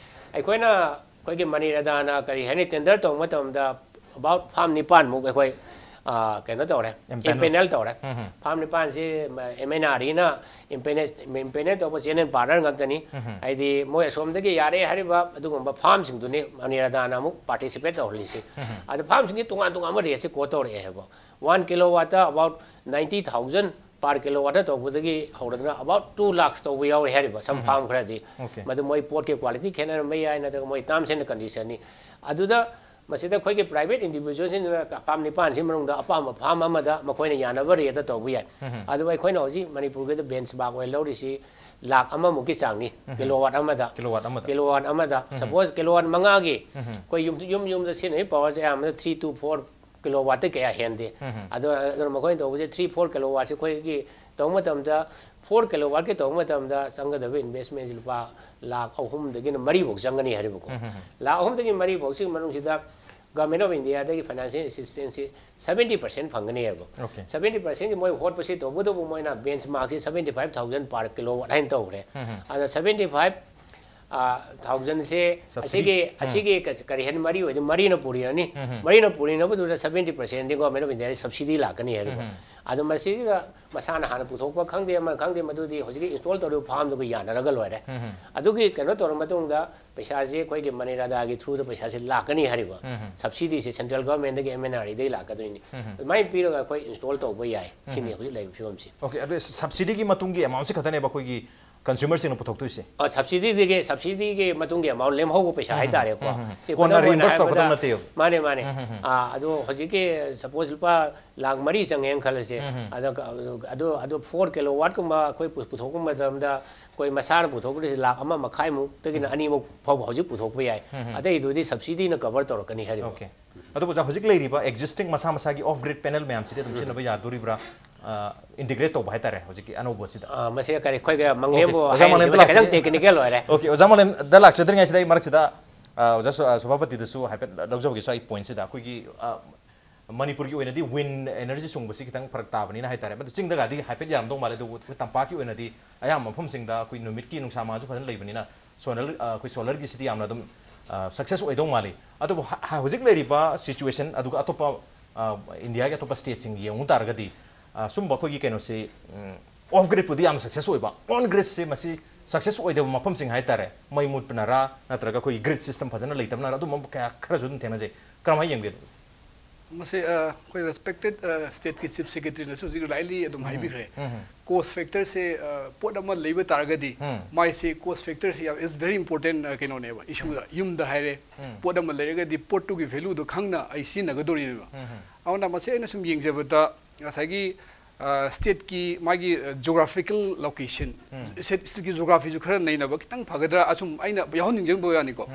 ꯑꯩꯈꯣꯏꯅ ꯑꯩꯈꯣꯏꯒꯤ ꯃꯅꯤꯔꯥꯗꯥꯅ ꯀꯔꯤ ꯍꯥꯏꯅꯤ, tender ꯇꯧꯕ ꯃꯇꯝꯗ about farm ꯅꯤꯄꯥꯟꯃꯨꯛ ꯑꯩꯈꯣꯏ, ꯑ, ꯀꯩꯅꯣ ꯇꯧꯔꯦ, Empanel. Empanel ꯇꯧꯔꯦ꯫ Farm ꯅꯤꯄꯥꯟꯁꯤ, ꯃ, M N R Eꯅ empanel, empanel ꯇꯧꯕ channel partner ꯉꯥꯛꯇꯅꯤ꯫ ꯍꯥꯏꯗꯤ ꯃꯣꯏ ꯑꯁꯣꯝꯗꯒꯤ ꯌꯥꯔꯦ ꯍꯥꯏꯔꯤꯕ ꯑꯗꯨꯒꯨꯝꯕ farmꯁꯤꯡꯗꯨꯅꯤ ꯃꯅꯤꯔꯥꯗꯥꯅ ꯑꯃꯨꯛ participate ꯇꯧꯍꯜꯂꯤꯁꯤ꯫ ꯑꯗ farmꯁꯤꯡꯒꯤ ꯇꯣꯉꯥꯟ ꯇꯣꯉꯥꯟꯕ rateꯁꯤ quote ꯇꯧꯔꯛꯑꯦ ꯍꯥꯏꯕ꯫ One kilowattꯇ about ninety thousand per kilowatt ꯇꯧꯕꯗꯒꯤ ꯍꯧꯔꯗꯅ about two lakhs ꯇꯧꯕ ꯌꯥꯎꯔꯤ ꯍꯥꯏꯔꯤꯕ, some farm ꯈꯔꯗꯤ꯫ Okay. ꯃꯗꯨ ꯃꯣꯏ ꯄꯣꯠꯀꯤ quality ꯈꯦꯠꯅꯔꯝꯕ ꯌꯥꯏ, ꯅꯠꯇ꯭ꯔꯒ ꯃꯣꯏ terms and conditionꯅꯤ꯫ ꯑꯗꯨꯗ ꯃꯁꯤꯗ ꯑꯩꯈꯣꯏꯒꯤ private individualꯁꯤꯡꯗꯨꯅ farm ꯅꯤꯄꯥꯟꯁꯤ ꯃꯅꯨꯡꯗ ꯑꯄꯥꯝꯕ farm ꯑꯃꯗ ꯃꯈꯣꯏꯅ ꯌꯥꯅꯕ rateꯇ ꯇꯧꯕ ꯌꯥꯏ꯫ ꯑꯗꯨꯕꯨ ꯑꯩꯈꯣꯏꯅ ꯍꯧꯖꯤꯛ ꯃꯅꯤꯄꯨꯔꯒꯤꯗ benchmark ꯑꯣꯏꯅ ꯂꯧꯔꯤꯁꯤ ꯂꯥꯈ ꯑꯃꯃꯨꯛꯀꯤ ꯆꯥꯡꯅꯤ, kilowatt ꯑꯃꯗ꯫ Kilowatt ꯑꯃꯗ꯫ Kilowatt ꯑꯃꯗ꯫ Suppose kilowatt ꯃꯉꯥꯒꯤ ꯑꯩꯈꯣꯏ ꯌꯨꯝ, ꯌꯨꯝ ꯌꯨꯝꯗ ꯁꯤꯖꯤꯟꯅꯔꯤꯕ powerꯁꯦ ꯑꯌꯥꯝꯕꯅ three to four kilowattꯇ ꯀꯌꯥ ꯍꯦꯟꯗꯦ꯫ ꯑꯗꯣ, ꯑꯗꯨꯅ ꯃꯈꯣꯏꯅ ꯇꯧꯕꯁꯦ three, four kilowattꯁꯦ ꯑꯩꯈꯣꯏꯒꯤ ꯇꯧꯕ ꯃꯇꯝꯗ, four kilowattꯀꯤ ꯇꯧꯕ ꯃꯇꯝꯗ ꯆꯪꯒꯗꯕ investmentꯁꯤ ꯂꯨꯄꯥ ꯂꯥꯈ ꯑꯍꯨꯝꯗꯒꯤꯅ ꯃꯔꯤꯐꯧ ꯆꯪꯒꯅꯤ ꯍꯥꯏꯔꯤꯕꯀꯣ꯫ ꯂꯥꯈ ꯑꯍꯨꯝꯗꯒꯤ ꯃꯔꯤꯐꯧꯁꯤꯒꯤ ꯃꯅꯨꯡꯁꯤꯗ Government of Indiaꯗꯒꯤ financial assistanceꯁꯤ seventy percent ꯐꯪꯒꯅꯤ ꯍꯥꯏꯕ꯫ Okay. Seventy percentꯀꯤ ꯃꯣꯏ ꯍꯣꯠꯄꯁꯤ ꯇꯧꯕꯇꯕꯨ ꯃꯣꯏꯅ benchmarkꯁꯤ seventy five thousand per kilowatt ꯍꯥꯏꯅ ꯇꯧꯈ꯭ꯔꯦ꯫ ꯑꯗꯣ seventy five ꯊꯥꯎꯖꯟꯁꯦ ꯑꯁꯤꯒꯤ ꯑꯁꯤꯒꯤ ꯀ- ꯀꯔꯤ ꯍꯥꯏꯅꯤ, ꯃꯔꯤ ꯑꯣꯏꯗꯤ ꯃꯔꯤꯅ ꯄꯨꯔꯤꯔꯅꯤ꯫ ꯃꯔꯤꯅ ꯄꯨꯔꯤꯅꯕꯗꯨꯗ seventy percent D Government of India subsidy ꯂꯥꯛꯀꯅꯤ ꯍꯥꯏꯔꯤꯕ꯫ ꯑꯗꯣ ꯃꯁꯤꯗ ꯃꯁꯥꯅ ꯍꯥꯟꯅ ꯄꯨꯊꯣꯛꯄ ꯈꯪꯗꯦ, ꯑꯃ ꯈꯪꯗꯦ, ꯃꯗꯨꯗꯤ ꯍꯧꯖꯤꯛꯀꯤ install ꯇꯧꯔꯤꯕ farm ꯗꯨꯒ ꯌꯥꯅꯔꯒ ꯂꯣꯏꯔꯦ꯫ ꯑꯗꯨꯒꯤ ꯀꯩꯅꯣ ꯇꯧꯔ ꯃꯇꯨꯡꯗ ꯄꯩꯁꯥꯁꯦ ꯑꯩꯈꯣꯏꯒꯤ MNREGA ꯒꯤ through ꯗ ꯄꯩꯁꯥꯁꯦ ꯂꯥꯛꯀꯅꯤ ꯍꯥꯏꯔꯤꯕ꯫ Subsidy ꯁꯦ central government ꯗꯒꯤ, MNRE ꯗꯒꯤ ꯂꯥꯛꯀꯗꯣꯏꯅꯤ꯫ ꯑꯗꯨꯃꯥꯏꯅ ꯄꯤꯔꯒ ꯑꯩꯈꯣꯏ install ꯇꯧꯕ ꯌꯥꯏ꯫ ꯁꯤꯅꯤ ꯍꯧꯖꯤꯛ ꯂꯩꯔꯤꯕ ꯐꯤꯕꯝꯁꯤ꯫ Okay, ꯑꯗꯨ subsidy ꯒꯤ ꯃꯇꯨꯡꯒꯤ amount ꯁꯤ ꯈꯛꯇꯅꯦꯕ ꯑꯩꯈꯣꯏꯒꯤ consumer ꯁꯤꯡꯅ ꯄꯨꯊꯣꯛꯇꯣꯏꯁꯦ? ꯑ, subsidy ꯗꯒꯤ, subsidy ꯒꯤ ꯃꯇꯨꯡꯒꯤ amount, ꯂꯦꯝꯍꯧꯕ ꯄꯩꯁꯥ ꯍꯥꯏꯇꯥꯔꯦꯀꯣ꯫ ꯁꯤ ꯀꯣꯟꯅ ꯈꯨꯗꯝ ꯑꯣꯏꯅ reimburse ꯇꯧꯔꯛꯀꯗꯕ ꯍꯥꯏꯔꯕꯗ, ꯅꯠꯇꯦꯕ? ꯃꯥꯅꯦ, ꯃꯥꯅꯦ꯫ ꯑꯥ, ꯑꯗꯣ ꯍꯧꯖꯤꯛꯀꯤ suppose ꯂꯨꯄꯥ ꯂꯥꯈ ꯃꯔꯤ ꯆꯪꯉꯦꯅ ꯈꯜꯂꯁꯦ꯫ ꯑꯗ ꯀ-, ꯑꯗꯣ, ꯑꯗꯣ four kilowatt ꯀꯨꯝꯕ ꯑꯩꯈꯣꯏ ꯄꯨ-, ꯄꯨꯊꯣꯛꯄ ꯃꯇꯝꯗ ꯑꯩꯈꯣꯏ ꯃꯁꯥꯅ ꯄꯨꯊꯣꯛꯀꯗꯣꯏꯁꯦ ꯂꯥꯈ ꯑꯃ ꯃꯈꯥꯏꯃꯨꯛꯇꯒꯤꯅ ꯑꯅꯤꯃꯨꯛ ꯐꯥꯎꯕ ꯍꯧꯖꯤꯛ ꯄꯨꯊꯣꯛꯄ ꯌꯥꯏ꯫ ꯑꯇꯩꯗꯨꯗꯤ subsidy ꯅ cover ꯇꯧꯔꯛꯀꯅꯤ ꯍꯥꯏꯔꯤꯕ꯫ Okay. ꯑꯗꯨꯕꯨ ꯑꯣꯖꯥ, ꯍꯧꯖꯤꯛ ꯂꯩꯔꯤꯕ existing ꯃꯁꯥ ꯃꯁꯥꯒꯤ off grid panel ꯃꯌꯥꯝꯁꯤꯗꯤ ꯑꯗꯨꯝ ꯁꯤꯖꯤꯟꯅꯕ ꯌꯥꯗꯣꯔꯤꯕ꯭ꯔꯥ? ꯑ, integrate ꯇꯧꯕ ꯍꯥꯏꯇꯥꯔꯦ ꯍꯧꯖꯤꯛꯀꯤ ꯑꯅꯧꯕꯁꯤꯗ? ꯑ, ꯃꯁꯤ ꯀꯔꯤ, ꯑꯩꯈꯣꯏꯒ ꯃꯪꯂꯦꯝꯕꯨ Okay, ꯑꯣꯖꯥ ꯍꯥꯏꯔꯤꯁꯦ, ꯃꯪꯂꯦꯝꯗ ꯃꯁꯤ ꯈꯤꯇꯪ ꯂꯥꯛꯆꯒꯦ꯫ Technical ꯑꯣꯏꯔꯦ꯫ Okay, ꯑꯣꯖꯥ ꯃꯪꯂꯦꯝꯗ ꯂꯥꯛꯆꯗ꯭ꯔꯤꯉꯩꯁꯤꯗ ꯑꯩ ꯃꯔꯛꯁꯤꯗ, ꯑ, ꯑꯣꯖꯥ ꯁꯨ-, ꯑ, ꯁꯨꯚꯥꯄꯇꯤꯗꯁꯨ ꯍꯥꯏꯐꯦꯠ ꯂꯧꯖꯕꯒꯤꯁꯨ ꯑꯩ point ꯁꯤꯗ ꯑꯩꯈꯣꯏꯒꯤ, ꯑ, ꯃꯅꯤꯄꯨꯔꯒꯤ ꯑꯣꯏꯅꯗꯤ wind energy ꯁꯨꯡꯕꯁꯤ ꯈꯤꯇꯪ ꯐꯔꯛ ꯇꯥꯕꯅꯤꯅ ꯍꯥꯏꯇꯥꯔꯦ, ꯃꯗꯨ ꯆꯤꯡꯗꯒꯗꯤ ꯍꯥꯏꯐꯦꯠ ꯌꯥꯔꯝꯗꯧ ꯃꯥꯜꯂꯦ, ꯑꯗꯨꯕꯨ ꯑꯩꯈꯣꯏ ꯇꯝꯄꯥꯛꯀꯤ ꯑꯣꯏꯅꯗꯤ ꯑꯌꯥꯝꯕ ꯃꯐꯝꯁꯤꯡꯗ ꯑꯩꯈꯣꯏ ꯅꯨꯃꯤꯠꯀꯤ ꯅꯨꯡꯁꯥ ꯃꯉꯥꯜꯁꯨ ꯐꯖꯅ ꯂꯩꯕꯅꯤꯅ solar, ꯑ, ꯑꯩꯈꯣꯏ solar ꯒꯤꯁꯤꯗꯤ ꯌꯥꯝꯅ ꯑꯗꯨꯝ, ꯑ, success ꯑꯣꯏꯗꯧ ꯃꯥꯜꯂꯤ꯫ ꯑꯗꯨꯕꯨ ꯍ-, ꯍ-, ꯍꯧꯖꯤꯛ ꯂꯩꯔꯤꯕ situation ꯑꯗꯨꯒ ꯑꯇꯣꯞꯄ, ꯑ, ꯏꯟꯗꯤꯌꯥꯒꯤ ꯑꯇꯣꯞꯄ state ꯁꯤꯡ ꯌꯦꯡꯉꯨ ꯇꯥꯔꯒꯗꯤ, ꯑ, ꯁꯨꯝꯕ ꯑꯩꯈꯣꯏꯒꯤ ꯀꯩꯅꯣꯁꯤ, ꯎꯝ, off grid ꯄꯨꯗꯤ ꯌꯥꯝꯅ success ꯑꯣꯏꯕ, on grid ꯁꯦ ꯃꯁꯤ success ꯑꯣꯏꯗꯕ ꯃꯐꯝꯁꯤꯡ ꯍꯥꯏꯇꯥꯔꯦ, ꯃꯩ ꯃꯨꯠꯄꯅꯔꯥ ꯅꯠꯇ꯭ꯔꯒ ꯑꯩꯈꯣꯏꯒꯤ grid system ꯐꯖꯅ ꯂꯩꯇꯕꯅꯔꯥ, ꯑꯗꯨꯝꯕ ꯀꯌꯥ ꯈꯔꯁꯨ ꯑꯗꯨꯝ ꯊꯦꯡꯅꯖꯩ꯫ ꯀꯔꯝꯍꯥꯏꯅ ꯌꯦꯡꯕꯤꯒꯦ? ꯃꯁꯤ, ꯑ, ꯑꯩꯈꯣꯏ respected, ꯑ, state ꯀꯤ Chief Secretary ꯅꯁꯨ ꯍꯧꯖꯤꯛ rightly ꯑꯗꯨꯝ ꯍꯥꯏꯕꯤꯈ꯭ꯔꯦ꯫ Cost factor ꯁꯦ, ꯑ, ꯄꯣꯠ ꯑꯃ ꯂꯩꯕ ꯇꯥꯔꯒꯗꯤ ꯃꯥꯏꯁꯦ cost factor ꯁꯦ ꯌꯥꯝ, is very important, ꯑ, ꯀꯩꯅꯣꯅꯦꯕ, issue ꯗ꯫ ꯌꯨꯝꯗ ꯍꯥꯏꯔꯦ, ꯄꯣꯠ ꯑꯃ ꯂꯩꯔꯒꯗꯤ ꯄꯣꯠꯇꯨꯒꯤ value ꯗꯣ ꯈꯪꯅ ꯑꯩ ꯁꯤꯖꯤꯟꯅꯒꯗꯧꯔꯤꯅꯦꯕ꯫ ꯑꯗꯨꯅ ꯃꯁꯤ ꯑꯩꯅ ꯁꯨꯝ ꯌꯦꯡꯖꯕꯗ ꯉꯁꯥꯏꯒꯤ, ꯑ, state ꯀꯤ ꯃꯥꯒꯤ, ꯑ, geographical location, state, state ꯀꯤ geography ꯁꯨ ꯈꯔ ꯅꯩꯅꯕ ꯈꯤꯇꯪ ꯐꯒꯗ꯭ꯔꯥ, ꯑꯁꯨꯝ ꯑꯩꯅ ꯌꯥꯎꯍꯟꯅꯤꯡꯖꯕ ꯋꯥꯅꯤꯀꯣ꯫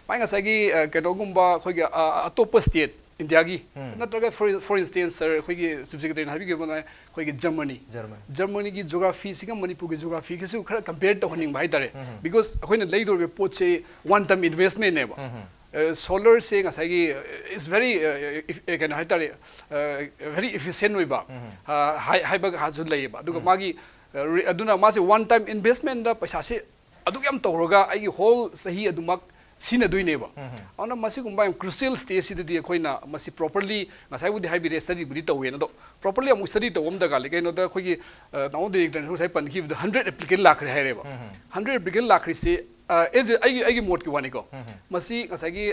ꯃꯥꯏ ꯉꯁꯥꯏꯒꯤ, ꯑ, ꯀꯩꯅꯣꯒꯨꯝꯕ ꯑꯩꯈꯣꯏꯒꯤ, ꯑ, ꯑꯇꯣꯞꯄ state, ꯏꯟꯗꯤꯌꯥꯒꯤ, ꯅꯠꯇ꯭ꯔꯒ for, for instance, sir, ꯑꯩꯈꯣꯏꯒꯤ Chief Secretary ꯅ ꯍꯥꯏꯕꯤꯈꯤꯕ ꯑꯩꯈꯣꯏꯒꯤ Germany, Germany. Germany ꯒꯤ geography ꯁꯤꯒ ꯃꯅꯤꯄꯨꯔꯒꯤ geography ꯒꯁꯨ ꯈꯔ compare ꯇꯧꯍꯟꯅꯤꯡꯕ ꯍꯥꯏꯇꯥꯔꯦ꯫ Because ꯑꯩꯈꯣꯏꯅ ꯂꯩꯗꯧꯔꯤꯕ ꯄꯣꯠꯁꯦ one time investment ꯅꯦꯕ꯫ ꯑ, solar ꯁꯦ ꯉꯁꯥꯏꯒꯤ, ꯑ, is very, ꯑ, if-, ꯑ, ꯀꯩꯅꯣ ꯍꯥꯏꯇꯥꯔꯦ, ꯑ, very efficient ꯑꯣꯏꯕ, ꯑ, ꯍꯥꯏ-, ꯍꯥꯏꯕꯒꯁꯨ ꯂꯩꯌꯦꯕ꯫ ꯑꯗꯨꯒ ꯃꯥꯒꯤ, ꯑ, re-, ꯑꯗꯨꯅ ꯃꯥꯁꯦ one time investment ꯗ ꯄꯩꯁꯥꯁꯦ ꯑꯗꯨꯛ ꯌꯥꯝ ꯇꯧꯔꯒ ꯑꯩꯒꯤ ꯍꯣꯜ ꯆꯍꯤ ꯑꯗꯨꯃꯛ ꯁꯤꯖꯤꯟꯅꯗꯣꯏꯅꯦꯕ꯫ ꯑꯗꯨꯅ ꯃꯁꯤꯒꯨꯝꯕ ꯌꯥꯝ ꯀ꯭ꯔꯨꯁꯤꯌꯦꯜ ꯁ꯭ꯇꯦꯖꯁꯤꯗꯗꯤ ꯑꯩꯈꯣꯏꯅ ꯃꯁꯤ ꯄ꯭ꯔꯣꯄꯔꯂꯤ, ꯉꯁꯥꯏꯕꯨꯗꯤ ꯍꯥꯏꯕꯤꯔꯦ, ꯁ꯭ꯇꯗꯤꯕꯨꯗꯤ ꯇꯧꯋꯦꯅ, ꯑꯗꯣ ꯄ꯭ꯔꯣꯄꯔꯂꯤ ꯑꯃꯨꯛ ꯁ꯭ꯇꯗꯤ ꯇꯧꯕ ꯑꯃ ꯗꯔꯀꯥꯔ ꯂꯩ꯫ ꯀꯩꯅꯣꯗ ꯑꯩꯈꯣꯏꯒꯤ ꯇꯥꯃꯣ ꯗꯤꯔꯦꯛꯇꯔꯅꯁꯨ ꯉꯁꯥꯏ ꯄꯟꯈꯤꯕꯗ ꯍꯟꯗ꯭ꯔꯦꯠ ꯑꯦꯄ꯭ꯂꯤꯀꯦꯟ ꯂꯥꯛꯈ꯭ꯔꯦ ꯍꯥꯏꯔꯦꯕ꯫ ꯍꯟꯗ꯭ꯔꯦꯠ ꯑꯦꯄ꯭ꯂꯤꯀꯦꯟ ꯂꯥꯛꯈ꯭ꯔꯤꯁꯤ ꯑꯦꯖ ꯑꯩꯒꯤ ꯑꯩꯒꯤ ꯃꯣꯠꯀꯤ ꯋꯥꯅꯤꯀꯣ꯫ ꯃꯁꯤ ꯉꯁꯥꯏꯒꯤ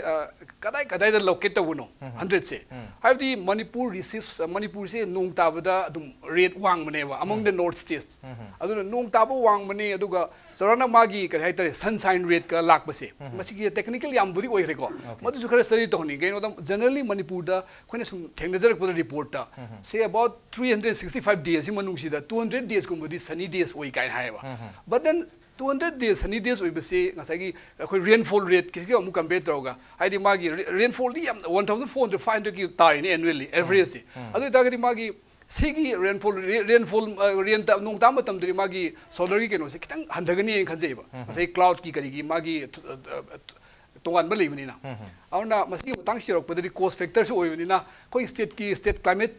ꯀꯗꯥꯏ ꯀꯗꯥꯏꯗ ꯂꯣꯀꯦꯠ ꯇꯧꯕꯅꯣ ꯍꯟꯗ꯭ꯔꯦꯠꯁꯦ? ꯍꯥꯏꯕꯗꯤ ꯃꯅꯤꯄꯨꯔ ꯔꯤꯁꯤꯞꯁ, ꯃꯅꯤꯄꯨꯔꯁꯦ ꯅꯣꯡ ꯇꯥꯕꯗ ꯑꯗꯨꯝ ꯔꯦꯠ ꯋꯥꯡꯕꯅꯦꯕ ꯑꯃꯣꯡ ꯗ ꯅꯣꯔꯠ ꯁ꯭ꯇꯦꯠꯁ꯫ ꯑꯗꯨꯅ ꯅꯣꯡ ꯇꯥꯕ ꯋꯥꯡꯕꯅꯦ, ꯑꯗꯨꯒ ꯆꯥꯎꯔꯥꯛꯅ ꯃꯥꯒꯤ ꯀꯔꯤ ꯍꯥꯏꯇꯥꯔꯦ, ꯁꯟꯁꯥꯏꯟ ꯔꯦꯠꯀ ꯂꯥꯛꯄꯁꯦ, ꯃꯁꯤꯒꯤ ꯇꯦꯛꯅꯤꯀꯦꯜ ꯌꯥꯝꯕꯨꯗꯤ ꯑꯣꯏꯈ꯭ꯔꯦꯀꯣ꯫ ꯃꯗꯨꯁꯨ ꯈꯔ ꯁ꯭ꯇꯗꯤ ꯇꯧꯍꯟꯅꯤꯡꯉꯤ꯫ ꯀꯩꯅꯣꯗ ꯖꯦꯅꯔꯦꯜꯂꯤ ꯃꯅꯤꯄꯨꯔꯗ ꯑꯩꯈꯣꯏꯅ ꯁꯨꯝ ꯊꯦꯡꯅꯖꯔꯛꯄꯗ ꯔꯤꯄꯣꯔꯠꯇ ꯁꯦ about three hundred sixty five ꯗꯦꯁꯤ ꯃꯅꯨꯡꯁꯤꯗ ꯇꯨ ꯍꯟꯗ꯭ꯔꯦꯠ ꯗꯦꯁꯀꯨꯝꯕꯗꯤ ꯁꯅꯤ ꯗꯦꯁ ꯑꯣꯏ ꯀꯥꯏꯅ ꯍꯥꯏꯌꯦꯕ꯫ But then two hundred days, ꯁꯅꯤ ꯗꯦꯁ ꯑꯣꯏꯕꯁꯤ ꯉꯁꯥꯏꯒꯤ ꯑꯩꯈꯣꯏ ꯔꯦꯟꯐꯣꯜ ꯔꯦꯠꯀꯤꯁꯤꯒ ꯑꯃꯨꯛ ꯀꯝꯄꯦꯌꯔ ꯇꯧꯔꯒ, ꯍꯥꯏꯗꯤ ꯃꯥꯒꯤ ꯔꯦꯟꯐꯣꯜꯗꯤ ꯌꯥꯝ one thousand four hundred five ꯍꯟꯗ꯭ꯔꯦꯠꯀꯤ ꯇꯥꯔꯤꯅꯦ ꯑꯦꯅꯨꯋꯦꯜꯂꯤ ꯑꯦꯚꯔꯦꯖꯁꯤ꯫ ꯑꯗꯨ ꯑꯣꯏꯇꯥꯔꯒꯗꯤ ꯃꯥꯒꯤ ꯁꯤꯒꯤ ꯔꯦꯟꯐꯣꯜ, ꯔꯦꯟꯐꯣꯜ, ꯔꯦꯟ ꯅꯣꯡ ꯇꯥꯕ ꯃꯇꯝꯗꯗꯤ ꯃꯥꯒꯤ ꯁꯣꯂꯔꯒꯤ ꯀꯩꯅꯣꯁꯦ ꯈꯤꯇꯪ ꯍꯟꯊꯒꯅꯤꯅ ꯈꯟꯖꯩꯕ꯫ ꯉꯁꯥꯏ ꯀ꯭ꯂꯥꯎꯗꯀꯤ ꯀꯔꯤꯒꯤ ꯃꯥꯒꯤ ꯇꯣꯉꯥꯟꯕ ꯂꯩꯕꯅꯤꯅ꯫ ꯑꯗꯨꯅ ꯃꯁꯤꯒꯤ ꯃꯇꯥꯡꯁꯤ ꯌꯧꯔꯛꯄꯗꯗꯤ ꯀꯣꯁ ꯐꯦꯛꯇꯔꯁꯨ ꯑꯣꯏꯕꯅꯤꯅ, ꯑꯩꯈꯣꯏ ꯁ꯭ꯇꯦꯠꯀꯤ ꯁ꯭ꯇꯦꯠ ꯀ꯭ꯂꯥꯏꯃꯦꯠ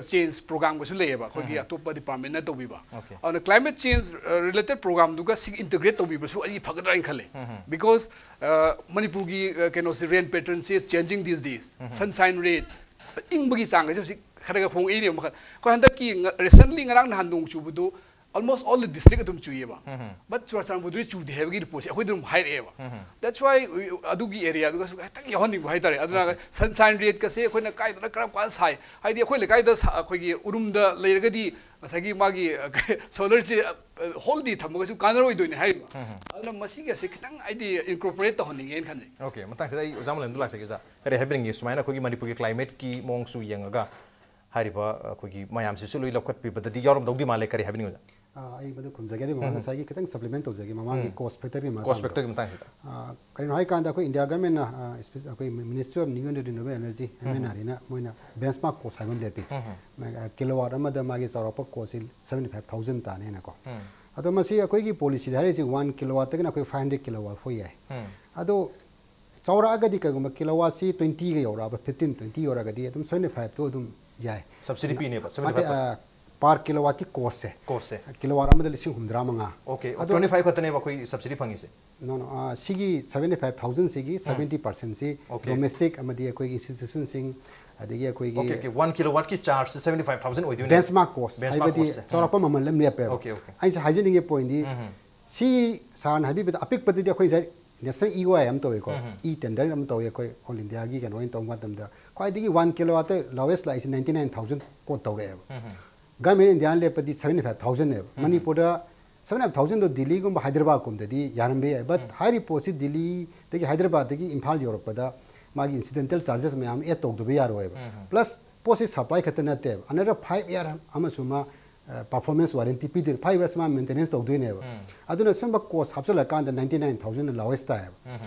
ꯆꯦꯟꯖ ꯄ꯭ꯔꯣꯒ꯭ꯔꯥꯝꯒꯁꯨ ꯂꯩꯌꯦꯕ, ꯑꯩꯈꯣꯏꯒꯤ ꯑꯇꯣꯞꯄ ꯗꯤꯄꯥꯔꯠꯃꯦꯟꯅ ꯇꯧꯕꯤꯕ꯫ ꯑꯗꯨꯅ ꯀ꯭ꯂꯥꯏꯃꯦꯠ ꯆꯦꯟꯖ ꯔꯤꯂꯦꯇꯦꯗ ꯄ꯭ꯔꯣꯒ꯭ꯔꯥꯝꯗꯨꯒ ꯁꯤꯒ ꯏꯟꯇꯒ꯭ꯔꯦꯠ ꯇꯧꯕꯤꯕꯁꯨ ꯑꯩ ꯐꯒꯗ꯭ꯔꯥ ꯍꯥꯏꯅ ꯈꯜꯂꯦ꯫ ꯕꯤꯀꯣꯁ ꯃꯅꯤꯄꯨꯔꯒꯤ ꯀꯩꯅꯣꯁꯦ, ꯔꯦꯟ ꯄꯦꯇꯔꯟꯁꯦ changing this days. Sunshine rate, ꯏꯪꯕꯒꯤ ꯆꯥꯡ ꯑꯁꯤ ꯍꯧꯖꯤꯛ ꯈꯔ ꯈꯔ ꯍꯣꯡꯉꯛꯏꯅꯦꯕ ꯃꯈꯜ꯫ ꯑꯩꯈꯣꯏ ꯍꯟꯗꯛꯀꯤ ꯔꯤꯁꯦꯟꯠꯂꯤ ꯉꯔꯥꯡ ꯅꯍꯥꯟ ꯅꯣꯡ ꯆꯨꯕꯗꯨ almost all the district ꯑꯗꯨꯝ ꯆꯨꯏꯌꯦꯕ꯫ But ꯆꯨꯔꯆꯥꯟꯄꯨꯔꯗꯨꯗꯤ ꯆꯨꯗꯦ ꯍꯥꯏꯕꯒꯤ ꯔꯤꯄꯣꯔꯠꯁꯦ ꯑꯩꯈꯣꯏꯗ ꯑꯗꯨꯝ ꯍꯥꯏꯔꯛꯑꯦꯕ꯫ That's why ꯑꯗꯨꯒꯤ ꯑꯦꯔꯤꯌꯥꯗꯨꯒꯁꯨ ꯈꯤꯇꯪ ꯌꯥꯎꯍꯟꯅꯤꯡꯕ ꯍꯥꯏꯇꯥꯔꯦ꯫ ꯑꯗꯨꯅ ꯁꯟꯁꯥꯏꯟ ꯔꯦꯠꯀꯁꯦ ꯑꯩꯈꯣꯏꯅ ꯀꯥꯏꯗꯅ ꯀꯔꯝ ꯀꯥꯟꯗ ꯁꯥꯏ? ꯍꯥꯏꯗꯤ ꯑꯩꯈꯣꯏ ꯂꯩꯀꯥꯏꯗ ꯁꯥ-, ꯑꯩꯈꯣꯏꯒꯤ ꯎꯔꯨꯝꯗ ꯂꯩꯔꯒꯗꯤ ꯉꯁꯥꯏꯒꯤ ꯃꯥꯒꯤ ꯁꯣꯂꯔꯁꯦ ꯍꯣꯜ ꯗꯦ ꯊꯝꯃꯒꯁꯨ ꯀꯥꯟꯅꯔꯣꯏꯗꯣꯏꯅꯦ ꯍꯥꯏꯔꯤꯕ꯫ ꯑꯗꯨꯅ ꯃꯁꯤꯒꯁꯦ ꯈꯤꯇꯪ ꯑꯩꯗꯤ ꯏꯟꯀꯣꯔꯄꯣꯔꯦꯠ ꯇꯧꯍꯟꯅꯤꯡꯉꯦꯅ ꯈꯟꯖꯩ꯫ ꯑꯣꯀꯦ, ꯃꯇꯥꯡꯁꯤꯗ ꯑꯩ ꯑꯣꯖꯥ ꯃꯂꯦꯝꯗ ꯂꯥꯛꯆꯒꯦ꯫ ꯑꯣꯖꯥ, ꯀꯔꯤ ꯍꯥꯏꯕꯤꯅꯤꯡꯉꯤ? ꯁꯨꯃꯥꯏꯅ ꯑꯩꯈꯣꯏꯒꯤ ꯃꯅꯤꯄꯨꯔꯒꯤ ꯀ꯭ꯂꯥꯏꯃꯦꯠꯀꯤ ꯃꯑꯣꯡꯁꯨ ꯌꯦꯡꯉꯒ ꯍꯥꯏꯔꯤꯕ ꯑꯩꯈꯣꯏꯒꯤ ꯃꯌꯥꯝꯁꯤꯁꯨ ꯂꯣꯏ ꯂꯧꯈꯠꯄꯤꯕꯗꯗꯤ ꯌꯥꯎꯔꯝꯗꯧꯗꯤ ꯃꯥꯜꯂꯦ꯫ ꯀꯔꯤ ꯍꯥꯏꯕꯤꯅꯤꯡꯉꯤ, ꯑꯣꯖꯥ? ꯑꯥ, ꯑꯩ ꯃꯗꯨ ꯈꯨꯝꯖꯒꯦ꯫ ꯑꯗꯨꯒꯤ ꯃꯃꯥꯡꯗ ꯉꯁꯥꯏꯒꯤ ꯈꯤꯇꯪ ꯁꯄ꯭ꯂꯤꯃꯦꯟ ꯇꯧꯖꯒꯦ꯫ ꯃꯃꯥꯡꯒꯤ ꯀꯣꯁ ꯐꯦꯛꯇꯔꯒꯤ ꯀꯣꯁ ꯃꯇꯥꯡꯗꯣ꯫ ꯐꯦꯛꯇꯔꯒꯤ ꯃꯇꯥꯡꯁꯤꯗ꯫ ꯑꯥ, ꯀꯔꯤꯅꯣ ꯍꯥꯏꯀꯥꯟꯗ ꯑꯩꯈꯣꯏ ꯏꯟꯗꯤꯌꯥ ꯒꯚꯔꯟꯃꯦꯟꯠꯅ, ꯑꯥ, ꯏꯁꯄꯦ-, ꯑꯩꯈꯣꯏ ministry of new and renewable energy, M N R ꯏꯅ ꯃꯣꯏꯅ ꯕꯦꯟꯆꯃꯥꯔꯛ ꯀꯣꯁ ꯍꯥꯏꯕ ꯑꯃ ꯂꯦꯞꯄꯤ꯫ ꯑꯥ, ꯀꯤꯂꯣꯋꯥꯠ ꯑꯃꯗ ꯃꯥꯒꯤ ꯆꯥꯎꯔꯥꯛꯄ ꯀꯣꯁꯁꯤ ꯁꯕꯦꯟꯇꯤ ꯐꯥꯏꯚ ꯊꯥꯎꯖꯟ ꯇꯥꯅꯦꯅꯀꯣ꯫ ꯑꯗꯣ ꯃꯁꯤ ꯑꯩꯈꯣꯏꯒꯤ ꯄꯣꯂꯤꯁꯤꯗ ꯍꯥꯏꯔꯤꯁꯤ ꯋꯥꯟ ꯀꯤꯂꯣꯋꯥꯠꯇꯒꯤꯅ ꯑꯩꯈꯣꯏ ꯐꯥꯏꯚ ꯍꯟꯗ꯭ꯔꯦꯠ ꯀꯤꯂꯣꯋꯥꯠ ꯐꯥꯎ ꯌꯥꯏ꯫ ꯑꯗꯣ ꯆꯥꯎꯔꯛꯑꯒꯗꯤ ꯀꯩꯒꯨꯝꯕ ꯀꯤꯂꯣꯋꯥꯠꯁꯤ ꯇ꯭ꯋꯦꯟꯇꯤꯒ ꯌꯧꯔꯛꯑꯕ, ꯐꯤꯐꯇꯤꯟ, ꯇ꯭ꯋꯦꯟꯇꯤ ꯌꯧꯔꯒꯗꯤ ꯑꯗꯨꯝ ꯁꯕꯦꯟꯇꯤ ꯐꯥꯏꯚꯇꯣ ꯑꯗꯨꯝ ꯌꯥꯏ꯫ ꯁꯕꯁꯤꯗꯤ ꯄꯤꯅꯦꯕ, ꯅꯠꯇꯦ, ꯑꯥ, per kilowattꯀꯤ costꯁꯦ, costꯁꯦ. Kilowatt ꯑꯃꯗ ꯂꯤꯁꯤꯡ ꯍꯨꯝꯐꯨꯇꯔꯥ ꯃꯉꯥ. Okay, ꯑꯗꯣ twenty five ꯈꯛꯇꯅꯦꯕ ꯑꯩꯈꯣꯏ subsidy ꯐꯪꯉꯤꯁꯦ. No, no, ꯑꯥ, ꯁꯤꯒꯤ seventy five thousand ꯁꯤꯒꯤ seventy percent ꯁꯤ Okay. Domestic ꯑꯃꯗꯤ ꯑꯩꯈꯣꯏꯒꯤ institutionꯁꯤꯡ, ꯑꯗꯒꯤ ꯑꯩꯈꯣꯏꯒꯤ Okay, okay. One kilowattꯀꯤ chargeꯁꯦ seventy five thousand ꯑꯣꯏꯗꯣꯏꯅꯦ. Benchmark cost Benchmark ꯍꯥꯏꯕꯗꯤ costꯁꯦ. ꯆꯥꯎꯔꯥꯛꯄ ꯃꯃꯜ ꯑꯃ ꯂꯦꯞꯄꯦꯕ. Okay, okay. ꯑꯩꯁꯦ ꯍꯥꯏꯖꯅꯤꯡꯉꯤ pointꯗꯤ, ꯁꯤ ꯁꯥꯔꯅ ꯍꯥꯏꯕꯤꯕꯗ ꯑꯄꯤꯛꯄꯗꯗꯤ ꯑꯩꯈꯣꯏ ꯉꯁꯥꯏ national E O I ꯑꯃ ꯇꯧꯋꯦꯀꯣ, E tender ꯑꯃ ꯇꯧꯋꯦ ꯑꯩꯈꯣꯏ all Indiaꯒꯤ ꯀꯩꯅꯣ ꯑꯣꯏꯅ ꯇꯧꯕ ꯃꯇꯝꯗ, ꯈ꯭ꯋꯥꯏꯗꯒꯤ one kilowatt lowest ꯂꯥꯛꯏꯁꯦ ninety nine thousand quote ꯇꯧꯔꯛꯑꯦꯕ. Government of Indiaꯅ ꯂꯦꯞꯄꯗꯤ seventy five thousandꯅꯦꯕ. ꯃꯅꯤꯄꯨꯔꯗ seventy five thousandꯗꯣ ꯗꯤꯜꯂꯤꯒꯨꯝꯕ ꯍꯥꯏꯗ꯭ꯔꯕꯥꯗꯀꯨꯝꯕꯗꯗꯤ ꯌꯥꯔꯝꯕ ꯌꯥꯏ, but ꯍꯥꯏꯔꯤꯕ ꯄꯣꯠꯁꯤ ꯗꯤꯜꯂꯤꯗꯒꯤ ꯍꯥꯏꯗ꯭ꯔꯕꯥꯗꯇꯒꯤ ꯏꯝꯐꯥꯜ ꯌꯧꯔꯛꯄꯗ ꯃꯥꯒꯤ incidental charges ꯃꯌꯥꯝ add ꯇꯧꯗꯕ ꯌꯥꯔꯣꯏꯕ. Plus ꯄꯣꯠꯁꯤ supply ꯈꯛꯇ ꯅꯠꯇꯦꯕ, another five year ꯑꯃꯁꯨ ꯃꯥ performance warranty ꯄꯤꯗꯣꯏꯅꯦ, five years ꯃꯥ maintenance ꯇꯧꯗꯣꯏꯅꯦꯕ. ꯑꯗꯨꯅ ꯁꯨꯝꯕ cost ꯍꯥꯞꯆꯤꯜꯂꯀꯥꯟꯗ ninety nine thousand lowest ꯇꯥꯏꯌꯦꯕ.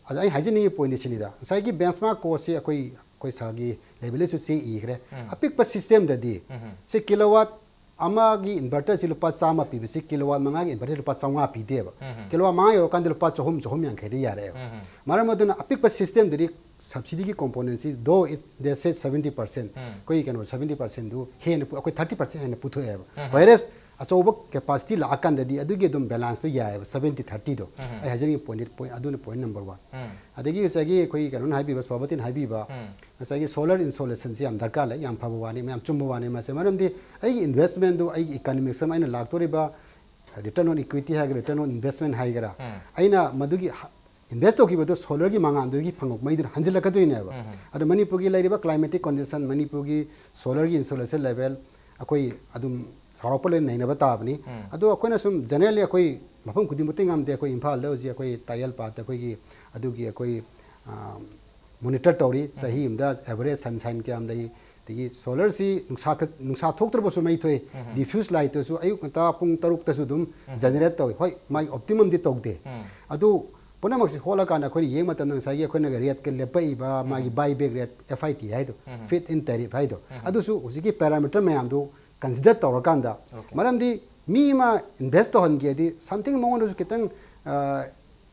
ꯑꯗ ꯑꯩ ꯍꯥꯏꯖꯅꯤꯡꯉꯤ pointꯗꯤ ꯁꯤꯅꯤꯗ, ꯉꯁꯥꯏꯒꯤ benchmark costꯁꯤ ꯑꯩꯈꯣꯏ ꯑꯩꯈꯣꯏ ꯁꯥꯔꯒꯤ ꯂꯩꯕꯗꯁꯨ ꯆꯦ ꯏꯈ꯭ꯔꯦ. ꯑꯄꯤꯛꯄ systemꯗꯗꯤ ꯁꯤ kilowatt ꯑꯃꯒꯤ inverterꯁꯤ ꯂꯨꯄꯥ ꯆꯥꯝꯃ ꯄꯤꯕꯁꯤ kilowatt ꯃꯉꯥꯒꯤ inverter ꯂꯨꯄꯥ ꯆꯥꯝꯃꯉꯥ ꯄꯤꯗꯦꯕ. Kilowatt ꯃꯉꯥ ꯌꯧꯔꯀꯥꯟꯗ ꯂꯨꯄꯥ ꯆꯍꯨꯝ, ꯆꯍꯨꯝ ꯌꯥꯡꯈꯩꯗ ꯌꯥꯔꯛꯑꯦꯕ. ꯃꯔꯝ ꯑꯗꯨꯅ ꯑꯄꯤꯛꯄ systemꯗꯗꯤ subsidyꯒꯤ componentꯁꯤ, though it, they said seventy percent, ꯑꯩꯈꯣꯏ ꯀꯩꯅꯣ seventy percentꯗꯨ ꯍꯦꯟꯅ ꯄꯨ-, ꯑꯩꯈꯣꯏ thirty percent ꯍꯦꯟꯅ ꯄꯨꯊꯣꯛꯑꯦꯕ. Whereas ꯑꯆꯧꯕ capacity ꯂꯥꯛꯑꯀꯥꯟꯗꯗꯤ ꯑꯗꯨꯒꯤ ꯑꯗꯨꯝ balanceꯇꯨ ꯌꯥꯏꯑꯕ, seventy thirtyꯗꯣ. ꯑꯩ ꯍꯥꯏꯖꯅꯤꯡꯉꯤ point, point, ꯑꯗꯨꯅ point number one. ꯑꯗꯒꯤ ꯉꯁꯥꯏꯒꯤ ꯑꯩꯈꯣꯏꯒꯤ ꯀꯩꯅꯣꯅ ꯍꯥꯏꯕꯤꯕ, ꯁꯣꯚꯥꯄꯇꯤꯅ ꯍꯥꯏꯕꯤꯕ, ꯉꯁꯥꯏꯒꯤ solar installationꯁꯤ ꯌꯥꯝ ꯗꯔꯀꯥꯔ ꯂꯩ, ꯌꯥꯝ ꯐꯕ ꯋꯥꯅꯤ, ꯃꯌꯥꯝ ꯆꯨꯝꯕ ꯋꯥꯅꯤ ꯃꯥꯁꯦ꯫ ꯃꯔꯝꯗꯤ ꯑꯩꯒꯤ investmentꯗꯨ, ꯑꯩꯒꯤ economics ꯑꯃ, ꯑꯩꯅ ꯂꯥꯛꯇꯣꯔꯤꯕ return on equity ꯍꯥꯏꯒꯦꯔꯥ, return on investment ꯍꯥꯏꯒꯦꯔꯥ, ꯑꯩꯅ ꯃꯗꯨꯒꯤ ꯍ-, invest ꯇꯧꯈꯤꯕꯗꯣ solarꯒꯤ ꯃꯉꯥꯜꯗꯨꯒꯤ ꯐꯪꯉꯛꯄ ꯃꯩꯗꯨꯅ ꯍꯟꯖꯤꯜꯂꯛꯀꯗꯣꯏꯅꯦꯕ꯫ ꯑꯗꯣ ꯃꯅꯤꯄꯨꯔꯒꯤ ꯂꯩꯔꯤꯕ climatic condition, ꯃꯅꯤꯄꯨꯔꯒꯤ solarꯒꯤ installation level, ꯑꯩꯈꯣꯏ ꯑꯗꯨꯝ ꯆꯥꯎꯔꯥꯛꯄ ꯂꯣꯏ ꯅꯩꯅꯕ ꯇꯥꯕꯅꯤ꯫ ꯑꯗꯣ ꯑꯩꯈꯣꯏꯅ ꯁꯨꯝ generally ꯑꯩꯈꯣꯏ ꯃꯐꯝ ꯈꯨꯗꯤꯡꯃꯛꯇꯤ ꯉꯝꯗꯦ꯫ ꯑꯩꯈꯣꯏ ꯏꯝꯐꯥꯜꯗ ꯍꯧꯖꯤꯛ ꯑꯩꯈꯣꯏ ꯇꯥꯌꯦꯜ ꯄꯥꯠꯇ ꯑꯩꯈꯣꯏꯒꯤ ꯑꯗꯨꯒꯤ ꯑꯩꯈꯣꯏ, ꯑ, monitor ꯇꯧꯔꯤ꯫ ꯆꯍꯤ ꯑꯃꯗ average sunshine ꯀꯌꯥꯝ ꯂꯩ, ꯑꯗꯒꯤ solarꯁꯤ ꯅꯨꯡꯁꯥ ꯈ-, ꯅꯨꯡꯁꯥ ꯊꯣꯛꯇ꯭ꯔꯕꯁꯨ ꯃꯩ ꯊꯣꯛꯏ꯫ Diffuse lightꯇꯁꯨ ꯑꯌꯨꯛ ꯉꯟꯇꯥ ꯄꯨꯡ ꯇꯔꯨꯛꯇꯁꯨ ꯑꯗꯨꯝ generate ꯇꯧꯏ꯫ ꯍꯣꯏ, ꯃꯥꯒꯤ optimumꯗꯤ ꯇꯧꯗꯦ꯫ ꯑꯗꯨ ꯄꯨꯝꯅꯃꯛꯁꯤ ꯍꯣꯠꯂꯀꯥꯟꯗ ꯑꯩꯈꯣꯏꯅ ꯌꯦꯡꯕ ꯃꯇꯝꯗ ꯉꯁꯥꯏꯒꯤ ꯑꯩꯈꯣꯏꯅ rateꯀ ꯂꯦꯞꯄꯛꯏꯕ, ꯃꯥꯒꯤ buyback rate, F I T ꯍꯥꯏꯗꯣ, feed in tariff ꯍꯥꯏꯗꯣ, ꯑꯗꯨꯁꯨ ꯍꯧꯖꯤꯛꯀꯤ parameter ꯃꯌꯥꯝꯗꯨ consider ꯇꯧꯔꯀꯥꯟꯗ, ꯃꯔꯝꯗꯤ ꯃꯤ ꯑꯃ invest ꯇꯧꯍꯟꯒꯦꯗꯤ something ꯃꯉꯣꯟꯗꯁꯨ ꯈꯤꯇꯪ, ꯑ,